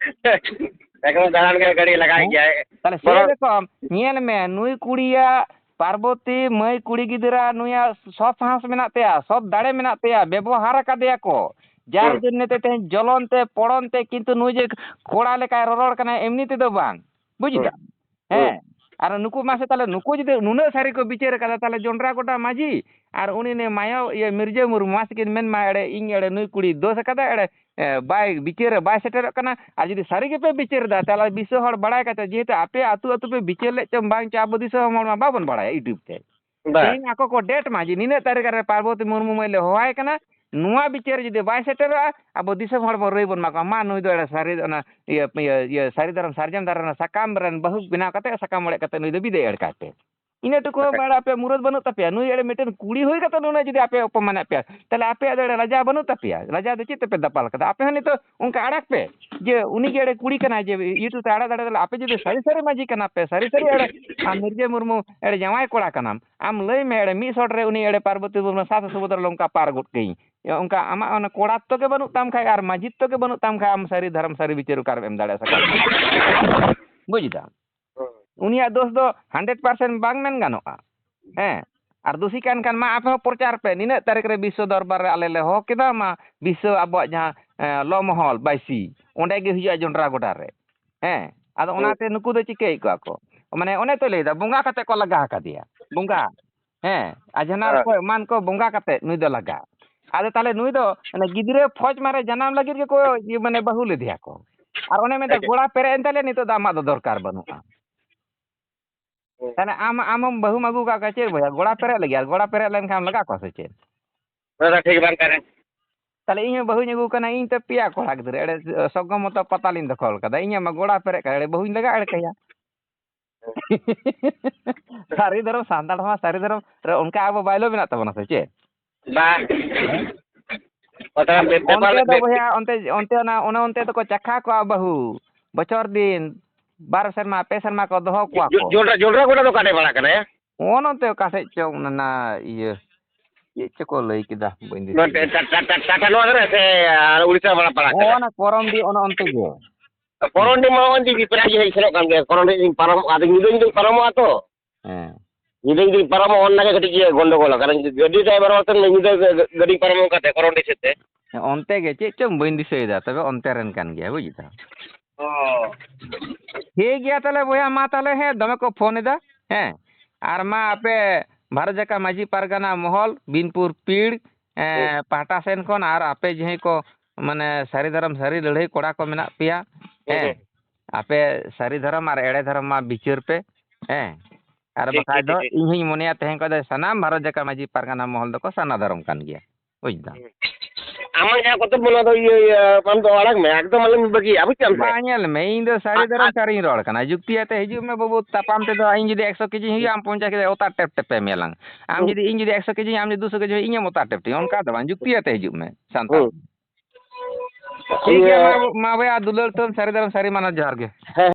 ᱮᱠᱫᱚᱢ ᱫᱟᱬᱟᱱ ᱜᱮ ᱜᱟᱹᱰᱤ ᱞᱟᱜᱟᱭ ᱦᱮᱸ? ᱜᱮᱭᱟᱭ᱾ ᱛᱟᱦᱞᱮ ᱥᱮ ᱵᱚᱨᱚᱝ ᱨᱚᱠᱚᱢ ᱧᱮᱞ ᱢᱮ, ᱱᱩᱭ ᱠᱩᱲᱤᱭᱟᱜ ᱯᱟᱨᱵᱚᱛᱤ ᱢᱟᱹᱭ ᱠᱩᱲᱤ ᱜᱤᱫᱽᱨᱟᱹ ᱱᱩᱭᱟᱜ ᱥᱚᱛ ᱥᱟᱦᱟᱥ ᱢᱮᱱᱟᱜ ᱛᱟᱭᱟ, ᱥᱚᱛ ᱫᱟᱲᱮ ᱢᱮᱱᱟᱜ ᱛᱟᱭᱟ, ᱵᱮᱵᱚᱦᱟᱨ ᱟᱠᱟᱫᱮᱭᱟ ᱠᱚ, ᱡᱟᱨ ᱦᱩᱸ᱾ ᱡᱚᱱᱱᱮ ᱛᱮ ᱛᱮᱦᱮᱧ ᱡᱚᱞᱚᱱ ᱛᱮ, ᱯᱚᱲᱚᱱ ᱛᱮ, ᱠᱤᱱᱛᱩ ᱱᱩᱭ ᱡᱮ ᱠᱚᱲᱟ ᱞᱮᱠᱟᱭ ᱨᱚᱨᱚᱲ ᱠᱟᱱᱟᱭ, ᱮᱢᱱᱤ ᱛᱮᱫᱚ ᱵᱟᱝ, ᱵᱩᱡᱽ ᱦᱩᱸ᱾ ᱫᱟᱢ? ᱦᱩᱸ᱾ ᱦᱮᱸ, ᱟᱨ ᱱᱩᱠᱩ ᱢᱟᱥᱮ ᱛᱟᱦᱞᱮ, ᱱᱩᱠᱩ ᱡᱩᱫᱤ ᱱᱩᱱᱟᱹᱜ ᱥᱟᱹᱨᱤ ᱠᱚ ᱵᱤᱪᱟᱹᱨ ᱟᱠᱟᱫᱟ, ᱛᱟᱦᱞᱮ ᱡᱚᱱᱰᱨᱟ ᱜᱚᱰᱟ ᱢᱟᱹᱡᱷᱤ ᱟᱨ ᱩᱱᱤ ᱱᱮ ᱢᱟᱭᱟ, ᱤᱭᱟᱹ, ᱢᱤᱨᱡᱟᱹ ᱢᱩᱨᱢᱩ ᱢᱟᱥᱮ ᱠᱤᱱ ᱢᱮᱱ ᱢᱟ, ᱮᱲᱮ, ᱤᱧ ᱮᱲᱮ ᱱᱩᱭ ᱠᱩᱲᱤ ᱫᱳᱥ ᱟᱠᱟᱫᱟ, ᱮᱲᱮ, ᱮ, ᱵᱟᱭ, ᱵᱤᱪᱟᱹᱨ ᱨᱮ ᱵᱟᱭ ᱥᱮᱴᱮᱨᱚᱜ ᱠᱟᱱᱟ᱾ ᱟᱨ ᱡᱩᱫᱤ ᱥᱟᱹᱨᱤ ᱜᱮᱯᱮ ᱵᱤᱪᱟᱹᱨ ᱮᱫᱟ, ᱛᱟᱦᱞᱮ ᱫᱤᱥᱚᱢ ᱦᱚᱲ ᱵᱟᱲᱟᱭ ᱠᱟᱛᱮ, ᱡᱮᱦᱮᱛᱩ ᱟᱯᱮ ᱟᱹᱛᱩ ᱟᱹᱛᱩ ᱯᱮ ᱵᱤᱪᱟᱹᱨ ᱞᱮᱫ ᱪᱚᱝ ᱵᱟᱝ ᱪᱚ, ᱟᱵᱚ ᱫᱤᱥᱚᱢ ᱦᱚᱲ ᱢᱟ ᱵᱟᱵᱚᱱ ᱵᱟᱲᱟᱭᱟ YouTube ᱛᱮ᱾ ᱵᱟ᱾ ᱛᱮᱦᱮᱧ ᱟᱠᱚ ᱠᱚ date ᱢᱟ ᱡᱮ ᱱᱤᱱᱟᱹᱜ ᱛᱟᱹᱨᱤᱠᱷ ᱨᱮ ᱯᱟᱨᱵᱚᱛᱤ ᱢᱩᱨᱢᱩ ᱢᱟᱹᱭ ᱞᱮ ᱦᱚᱦᱚᱣᱟᱭ ᱠᱟᱱᱟ, ᱱᱚᱣᱟ ᱵᱤᱪᱟᱹᱨ ᱡᱩᱫᱤ ᱵᱟᱭ ᱥᱮᱴᱮᱨᱚᱜᱼᱟ, ᱟᱵᱚ ᱫᱤᱥᱚᱢ ᱦᱚᱲ ᱵᱚᱱ ᱨᱟᱹᱭ ᱵᱚᱱ ᱮᱢᱟ ᱠᱚᱣᱟ, ᱢᱟ ᱱᱩᱭ ᱫᱚ ᱮᱲᱮ ᱥᱟᱹᱨᱤ, ᱚᱱᱟ ᱤᱭᱟᱹ, ᱤᱭᱟᱹ, ᱤᱭᱟᱹ, ᱥᱟᱹᱨᱤ ᱫᱷᱚᱨᱚᱢ ᱥᱟᱨᱡᱚᱢ ᱫᱟᱨᱮ ᱨᱮᱱᱟᱜ ᱥᱟᱠᱟᱢ ᱨᱮᱱ ᱵᱟᱹᱦᱩ ᱵᱮᱱᱟᱣ ᱠᱟᱛᱮ ᱥᱟᱠᱟᱢ ᱚᱲᱮᱡ ᱠᱟᱛᱮ ᱱᱩᱭ ᱫᱚ ᱵᱤᱫᱟᱹᱭ ᱮᱲ ᱠᱟᱭ ᱯᱮ᱾ ᱤᱱᱟᱹ ᱴᱩᱠᱩ ᱦᱚᱸ ᱵᱟᱲᱟ ᱟᱯᱮ ᱢᱩᱨᱟᱹᱫ ᱵᱟᱹᱱᱩᱜ ᱛᱟᱯᱮᱭᱟ᱾ ᱱᱩᱭ ᱮᱲᱮ ᱢᱤᱫᱴᱮᱱ ᱠᱩᱲᱤ ᱦᱩᱭ ᱠᱟᱛᱮ ᱱᱩᱱᱟᱹᱜ ᱡᱩᱫᱤ ᱟᱯᱮ ᱚᱯᱚᱢᱟᱱᱮᱫ ᱯᱮᱭᱟ, ᱛᱟᱦᱞᱮ ᱟᱯᱮᱭᱟᱜ ᱫᱚ ᱮᱲᱮ ᱞᱟᱡᱟ ᱵᱟᱹᱱᱩᱜ ᱛᱟᱯᱮᱭᱟ? ᱞᱟᱡᱟ ᱫᱚ ᱪᱮᱫ ᱛᱮᱯᱮ ᱫᱟᱯᱟᱞ ᱠᱟᱫᱟ? ᱟᱯᱮ ᱦᱚᱸ ᱱᱤᱛᱚᱜ ᱚᱱᱠᱟ ᱟᱲᱟᱜ ᱯᱮ ᱡᱮ ᱩᱱᱤ ᱜᱮ ᱮᱲᱮ ᱠᱩᱲᱤ ᱠᱟᱱᱟᱭ ᱡᱮ YouTube ᱛᱮ ᱟᱲᱟᱜ ᱫᱟᱲᱮ ᱫᱟᱲᱮ᱾ ᱟᱯᱮ ᱡᱩᱫᱤ ᱥᱟᱹᱨᱤ ᱥᱟᱹᱨᱤ ᱢᱟᱹᱡᱷᱤ ᱠᱟᱱᱟ ᱯᱮ, ᱥᱟᱹᱨᱤ ᱥᱟᱹᱨᱤ ᱮᱲᱮ ᱟᱢ ᱢᱤᱨᱡᱟᱹ ᱢᱩᱨᱢᱩ ᱮᱲᱮ ᱡᱟᱶᱟᱭ ᱠᱚᱲᱟ ᱠᱟᱱᱟᱢ, ᱟᱢ ᱞᱟᱹᱭ ᱢᱮ ᱮᱲᱮ ᱢᱤᱫ ᱥᱚᱴ ᱨᱮ ᱩᱱᱤ ᱮᱲᱮ ᱯᱟᱨᱵᱚᱛᱤ ᱢᱩᱨᱢᱩ ᱥᱟᱥ ᱥᱩᱵᱚᱫᱷᱟ ᱞᱚᱝᱠᱟ ᱯᱟᱨ ᱜᱚᱫ ᱠᱟᱹᱧ᱾ ᱚᱱᱠᱟ ᱟᱢᱟᱜ ᱚᱱᱟ ᱠᱚᱲᱟᱛᱛᱚ ᱜᱮ ᱵᱟᱹᱱᱩᱜ ᱛᱟᱢ ᱠᱷᱟᱡ ᱟᱨ ᱢᱟᱹᱡᱷᱤᱛᱛᱚ ᱜᱮ ᱵᱟᱹᱱᱩᱜ ᱛᱟᱢ ᱠᱷᱟᱡ, ᱟᱢ ᱥᱟᱹᱨᱤ ᱫᱷᱚᱨᱚᱢ ᱥᱟᱹᱨᱤ ᱵᱤᱪᱟᱹᱨ ᱚᱠᱟᱨᱮᱢ ᱮᱢ ᱫᱟᱲᱮᱭᱟᱜᱼᱟ ᱥᱟᱠᱟᱢ? ᱵᱩᱡᱽ ᱫᱟᱢ? ᱩᱱᱤᱭᱟᱜ ᱫᱳᱥ ᱫᱚ ᱦᱟᱱᱰᱨᱮᱰ ᱯᱟᱨᱥᱮᱱᱴ ᱵᱟᱝ ᱢᱮᱱ ᱜᱟᱱᱚᱜᱼᱟ᱾ ᱦᱮᱸ, ᱟᱨ ᱫᱩᱥᱤ ᱠᱟᱱ ᱠᱷᱟᱱ ᱢᱟ ᱟᱯᱮ ᱦᱚᱸ ᱯᱨᱚᱪᱟᱨ ᱯᱮ, ᱱᱤᱱᱟᱹᱜ ᱛᱟᱹᱨᱤᱠᱷ ᱨᱮ ᱵᱤᱥᱥᱚ ᱫᱚᱨᱵᱟᱨ ᱨᱮ ᱟᱞᱮ ᱞᱮ ᱦᱚᱦᱚ ᱠᱮᱫᱟ, ᱢᱟ ᱵᱤᱥᱥᱚ ᱟᱵᱚᱣᱟᱜ ᱡᱟᱦᱟᱸ, ᱮᱸ, ᱞᱚ ᱢᱚᱦᱚᱞ ᱵᱟᱭᱥᱤ, ᱚᱸᱰᱮ ᱜᱮ ᱦᱩᱭᱩᱜᱼᱟ ᱡᱚᱱᱰᱨᱟ ᱜᱚᱰᱟ ᱨᱮ᱾ ᱦᱮᱸ, ᱟᱫᱚ ᱦᱩᱸ᱾ ᱚᱱᱟᱛᱮ ᱱᱩᱠᱩ ᱫᱚ ᱪᱤᱠᱟᱹᱭᱮᱫ ᱠᱚᱣᱟ ᱠᱚ? ᱢᱟᱱᱮ ᱚᱱᱮ ᱛᱚᱭ ᱞᱟᱹᱭᱫᱟ, ᱵᱚᱸᱜᱟ ᱠᱟᱛᱮ ᱠᱚ ᱞᱟᱜᱟ ᱟᱠᱟᱫᱮᱭᱟ, ᱵᱚᱸᱜᱟ᱾ ᱦᱮᱸ, ᱟᱡᱷᱱᱟᱨ ᱦᱮᱸ᱾ ᱠᱚ ᱮᱢᱟᱱ ᱠᱚ ᱵᱚᱸᱜᱟ ᱠᱟᱛᱮ ᱱᱩᱭ ᱫᱚ ᱞᱟᱜᱟ᱾ ᱟᱫᱚ ᱛᱟᱦᱚᱞᱮ ᱱᱩᱭ ᱫᱚ ᱚᱱᱮ ᱜᱤᱫᱽᱨᱟᱹ ᱯᱷᱚᱡᱽ ᱢᱟᱨᱮ ᱡᱟᱱᱟᱢ ᱞᱟᱹᱜᱤᱫ ᱜᱮᱠᱚ ᱤᱭᱟᱹ ᱢᱟᱱᱮ ᱵᱟᱹᱦᱩ ᱞᱮᱫᱮᱭᱟ ᱠᱚ᱾ ᱟᱨ ᱚᱱᱮ ᱢᱮᱱᱫᱟ, ᱮᱠᱟᱞ᱾ ᱜᱚᱲᱟ ᱯᱮᱨᱮᱡ ᱮᱱ ᱛᱟᱞᱮᱭᱟ, ᱱᱤᱛᱚᱜ ᱫᱚ ᱟᱢᱟᱜ ᱫᱚ ᱫᱚᱨᱠᱟᱨ ᱵᱟᱹᱱᱩᱜᱼᱟ᱾ ᱦᱩᱸ᱾ ᱛᱟᱦᱚᱞᱮ ᱟᱢ, ᱟᱢ ᱦᱚᱸ ᱵᱟᱹᱦᱩᱢ ᱟᱹᱜᱩ ᱠᱟᱜ ᱠᱚᱣᱟ ᱪᱮᱫ ᱵᱚᱭᱦᱟ? ᱜᱚᱲᱟ ᱯᱮᱨᱮᱡ ᱞᱟᱹᱜᱤᱫ, ᱟᱨ ᱜᱚᱲᱟ ᱯᱮᱨᱮᱡ ᱞᱮᱱᱠᱷᱟᱱ ᱞᱟᱜᱟ ᱠᱚᱣᱟ ᱥᱮ ᱪᱮᱫ? ᱚᱱᱟ ᱫᱚ ᱴᱷᱤᱠ ᱵᱟᱝ ᱠᱟᱱᱟ᱾ ᱛᱟᱦᱚᱞᱮ ᱤᱧ ᱦᱚᱸ ᱵᱟᱹᱦᱩᱧ ᱟᱹᱜᱩ ᱠᱟᱱᱟ, ᱤᱧ ᱛᱮ ᱯᱮᱭᱟ ᱠᱚᱲᱟ ᱜᱤᱫᱽᱨᱟᱹ, ᱮᱲᱮ ᱥᱚᱜᱚ ᱢᱚᱛᱚ ᱯᱟᱛᱟᱞᱤᱧ ᱫᱚᱠᱷᱚᱞ ᱠᱟᱫᱟ, ᱤᱧᱟᱹᱜ ᱢᱟ ᱜᱚᱲᱟ ᱯᱮᱨᱮᱡ ᱠᱟᱱᱟ, ᱮᱲᱮ ᱵᱟᱹᱦᱩᱧ ᱞᱟᱜᱟ ᱮᱲᱮ ᱠᱟᱭᱟ᱾ ᱥᱟᱹᱨᱤ ᱫᱷᱚᱨᱚᱢ, ᱥᱟᱱᱛᱟᱲ ᱦᱚᱸ ᱥᱟᱹᱨᱤ ᱫᱷᱚᱨᱚᱢ ᱨᱮ ᱚᱱᱠᱟ ᱟᱵᱚ ᱵᱟᱭᱞᱳ ᱢᱮᱱᱟᱜ ᱛᱟᱵᱚᱱᱟ ᱥᱮ ᱪᱮᱫ? ᱵᱟ᱾ ᱦᱮᱸ? ᱚ, ᱛᱟᱦᱚᱞᱮ ᱵᱮ-, ᱵᱮᱯᱟᱨ ᱚᱱᱛᱮ ᱫᱚ ᱵᱮ-, ᱵᱚᱭᱦᱟ, ᱚᱱᱛᱮ, ᱚᱱᱛᱮ ᱚᱱᱟ, ᱚᱱᱮ ᱚᱱᱛᱮ ᱫᱚᱠᱚ ᱪᱟᱠᱷᱟ ᱠᱚᱣᱟ ᱵᱟᱹᱦᱩ, ᱵᱚᱪᱷᱚᱨ ᱫᱤᱱ ᱵᱟᱨ ᱥᱮᱨᱢᱟ, ᱯᱮ ᱥᱮᱨᱢᱟ ᱠᱚ ᱫᱚᱦᱚ ᱠᱚᱣᱟ ᱡᱚ-, ᱠᱚ᱾ ᱡᱚᱱᱰᱨᱟ, ᱡᱚᱱᱰᱨᱟ ᱜᱚᱰᱟ ᱫᱚ ᱚᱠᱟᱨᱮ ᱯᱟᱲᱟᱜ ᱠᱟᱱᱟ ᱭᱟ? ᱚᱱ ᱚᱱᱛᱮ ᱚᱠᱟ ᱥᱮᱫ ᱪᱚᱝ ᱚᱱᱟ ᱤᱭᱟᱹ, ᱪᱮᱫ ᱪᱚ ᱠᱚ ᱞᱟᱹᱭ ᱠᱮᱫᱟ, ᱵᱟᱹᱧ ᱱᱚᱣᱟ ᱫᱤᱥᱟᱹᱭᱮᱫᱟ᱾ ᱴᱟ-, ᱴᱟ-, ᱴᱟ-, ᱴᱟᱴᱟ ᱱᱚᱣᱟ ᱫᱷᱟᱨᱮ ᱥᱮ, ᱟᱨ ᱩᱲᱤᱥᱥᱟ ᱵᱟᱲᱟ ᱯᱟᱲᱟ ᱠᱟᱱᱟ? ᱚᱱᱟ ᱠᱚᱨᱚᱱᱰᱤ ᱚᱱᱮ ᱚᱱᱛᱮ ᱜᱮ᱾ ᱠᱚᱨᱚᱱᱰᱤ ᱢᱟ ᱱᱚᱜᱼᱚᱭ ᱡᱮ ᱯᱨᱟᱭ ᱜᱮ ᱦᱮᱡ ᱥᱮᱱᱚᱜ ᱠᱟᱱ ᱜᱮᱭᱟ, ᱠᱚᱨᱚᱱᱰᱤ ᱤᱧ ᱯᱟᱨᱚᱢᱚᱜᱼᱟ, ᱟᱫᱚ ᱧᱤᱫᱟᱹ ᱧᱤᱫᱟᱹᱧ ᱯᱟᱨᱚᱢᱚᱜᱼᱟ ᱛᱚ᱾ ᱦᱮᱸ᱾ ᱧᱤᱫᱟᱹ ᱧᱤᱫᱟᱹᱧ ᱯᱟᱨᱚᱢᱚᱜᱼᱟ, ᱚᱱᱟ ᱜᱮ ᱠᱟᱹᱴᱤᱡ ᱤᱭᱟᱹ ᱜᱚᱱᱰᱚᱜᱳᱞᱟ, ᱠᱟᱨᱚᱱ ᱜᱟᱹᱰᱤ ᱰᱨᱟᱭᱵᱷᱟᱨ ᱦᱚᱸ ᱛᱚ ᱧᱤᱫᱟᱹ ᱜᱟᱹᱰᱤᱧ ᱯᱟᱨᱚᱢᱚᱜ ᱠᱟᱱ ᱛᱟᱦᱮᱸᱫ ᱠᱚᱨᱚᱱᱰᱤ ᱥᱮᱫ ᱛᱮ᱾ ᱦᱮᱸ, ᱚᱱᱛᱮ ᱜᱮ ᱪᱮᱫ ᱪᱚᱝ ᱵᱟᱹᱧ ᱫᱤᱥᱟᱹᱭᱮᱫᱟ, ᱛᱚᱵᱮ ᱚᱱᱛᱮ ᱨᱮᱱ ᱠᱟᱱ ᱜᱮᱭᱟ, ᱵᱩᱡ ᱫᱟᱢ᱾ ᱚ᱾ ᱴᱷᱤᱠ ᱜᱮᱭᱟ ᱛᱟᱦᱞᱮ ᱵᱚᱭᱦᱟ, ᱢᱟ ᱛᱟᱦᱞᱮ, ᱦᱮᱸ, ᱫᱚᱢᱮ ᱠᱚ ᱯᱷᱳᱱ ᱮᱫᱟ, ᱦᱮᱸ, ᱟᱨ ᱢᱟ ᱟᱯᱮ ᱵᱷᱟᱨᱚᱛ ᱡᱟᱠᱟᱛ ᱢᱟᱹᱡᱷᱤ ᱯᱟᱨᱜᱟᱱᱟ ᱢᱚᱦᱚᱞ ᱵᱤᱱᱯᱩᱨ ᱯᱤᱲ, ᱮᱸ, ᱦᱩᱸ᱾ ᱯᱟᱦᱴᱟ ᱥᱮᱱ ᱠᱷᱚᱱ ᱟᱨ ᱟᱯᱮ ᱡᱟᱦᱟᱸᱭ ᱠᱚ ᱢᱟᱱᱮ ᱥᱟᱹᱨᱤ ᱫᱷᱚᱨᱚᱢ ᱥᱟᱹᱨᱤ ᱞᱟᱹᱲᱦᱟᱹᱭ ᱠᱚᱲᱟ ᱠᱚ ᱢᱮᱱᱟᱜ ᱯᱮᱭᱟ, ᱦᱩᱸ, ᱦᱮᱸ, ᱦᱩᱸ᱾ ᱟᱯᱮ ᱥᱟᱹᱨᱤ ᱫᱷᱚᱨᱚᱢ ᱟᱨ ᱮᱲᱮ ᱫᱷᱚᱨᱚᱢ ᱢᱟ ᱵᱤᱪᱟᱹᱨ ᱯᱮ, ᱦᱮᱸ, ᱟᱨ ᱴᱷᱤᱠ, ᱵᱟᱠᱷᱟᱡ ᱴᱷᱤᱠ, ᱫᱚ ᱴᱷᱤᱠ, ᱴᱷᱤᱠ᱾ ᱤᱧ ᱦᱚᱧ ᱢᱚᱱᱮᱭᱟ ᱛᱮᱦᱮᱧ ᱠᱷᱚᱱ ᱫᱚ ᱥᱟᱱᱟᱢ ᱵᱷᱟᱨᱚᱛ ᱡᱟᱠᱟᱛ ᱢᱟᱹᱡᱷᱤ ᱯᱟᱨᱜᱟᱱᱟ ᱢᱚᱦᱚᱞ ᱫᱚᱠᱚ ᱥᱟᱨᱱᱟ ᱫᱷᱚᱨᱚᱢ ᱠᱟᱱ ᱜᱮᱭᱟ, ᱵᱩᱡᱽ ᱫᱟᱢ᱾ ᱦᱩᱸ᱾ ᱟᱢᱟᱜ ᱡᱟᱦᱟᱸ ᱠᱚᱛᱚ ᱵᱚᱞᱚ ᱫᱚ ᱤᱭᱟᱹ, ᱤᱭᱟᱹ, ᱟᱢ ᱫᱚ ᱟᱲᱟᱜ ᱢᱮ, ᱮᱠᱫᱚᱢ ᱟᱞᱚᱢ ᱵᱟᱹᱜᱤᱭᱟ, ᱵᱩᱡᱽ ᱠᱮᱫᱟᱢ ᱥᱮ? ᱵᱟᱝ, ᱧᱮᱞ ᱢᱮ, ᱤᱧ ᱫᱚ ᱥᱟᱹᱨᱤ ᱟᱜ, ᱫᱷᱚᱨᱚᱢ ᱟᱜ, ᱥᱟᱹᱨᱤᱧ ᱨᱚᱲ ᱠᱟᱱᱟ, ᱡᱩᱠᱛᱤ ᱟᱛᱮ ᱦᱤᱡᱩᱜ ᱢᱮ ᱵᱟᱹᱵᱩ, ᱛᱟᱯᱟᱢ ᱛᱮᱫᱚ ᱤᱧ ᱡᱩᱫᱤ ᱮᱠᱥᱚ ᱠᱮᱡᱤᱧ ᱦᱩᱭᱩᱜᱼᱟ, ᱟᱢ ᱯᱚᱧᱪᱟᱥ ᱠᱮᱡᱤ, ᱚᱛᱟ ᱴᱮᱯ ᱴᱮᱯᱮ ᱢᱮᱭᱟᱞᱟᱝ᱾ ᱟᱢ ᱦᱩᱸ᱾ ᱡᱩᱫᱤ, ᱤᱧ ᱡᱩᱫᱤ ᱮᱠᱥᱚ ᱠᱮᱡᱤᱧ, ᱟᱢ ᱡᱩᱫᱤ ᱫᱩᱥᱚ ᱠᱮᱡᱤ ᱦᱩᱭᱩᱜ, ᱤᱧᱮᱢ ᱚᱛᱟ ᱴᱮᱯ ᱴᱤᱧᱟ, ᱚᱱᱠᱟ ᱫᱚ ᱵᱟᱝ, ᱡᱩᱠᱛᱤ ᱟᱛᱮ ᱦᱤᱡᱩᱜ ᱢᱮ, ᱥᱟᱱᱛᱟᱲ᱾ ᱦᱩᱸ᱾ ᱴᱷᱤᱠ ᱤᱭᱟᱹ ᱜᱮᱭᱟ, ᱢᱟ, ᱢᱟ ᱵᱚᱭᱦᱟ, ᱫᱩᱞᱟᱹᱲ ᱛᱟᱢ, ᱥᱟᱹᱨᱤ ᱫᱷᱚᱨᱚᱢ ᱥᱟᱹᱨᱤ ᱢᱟᱱᱟᱣ, ᱡᱚᱦᱟᱨ ᱜᱮ᱾ ᱦᱮᱸ,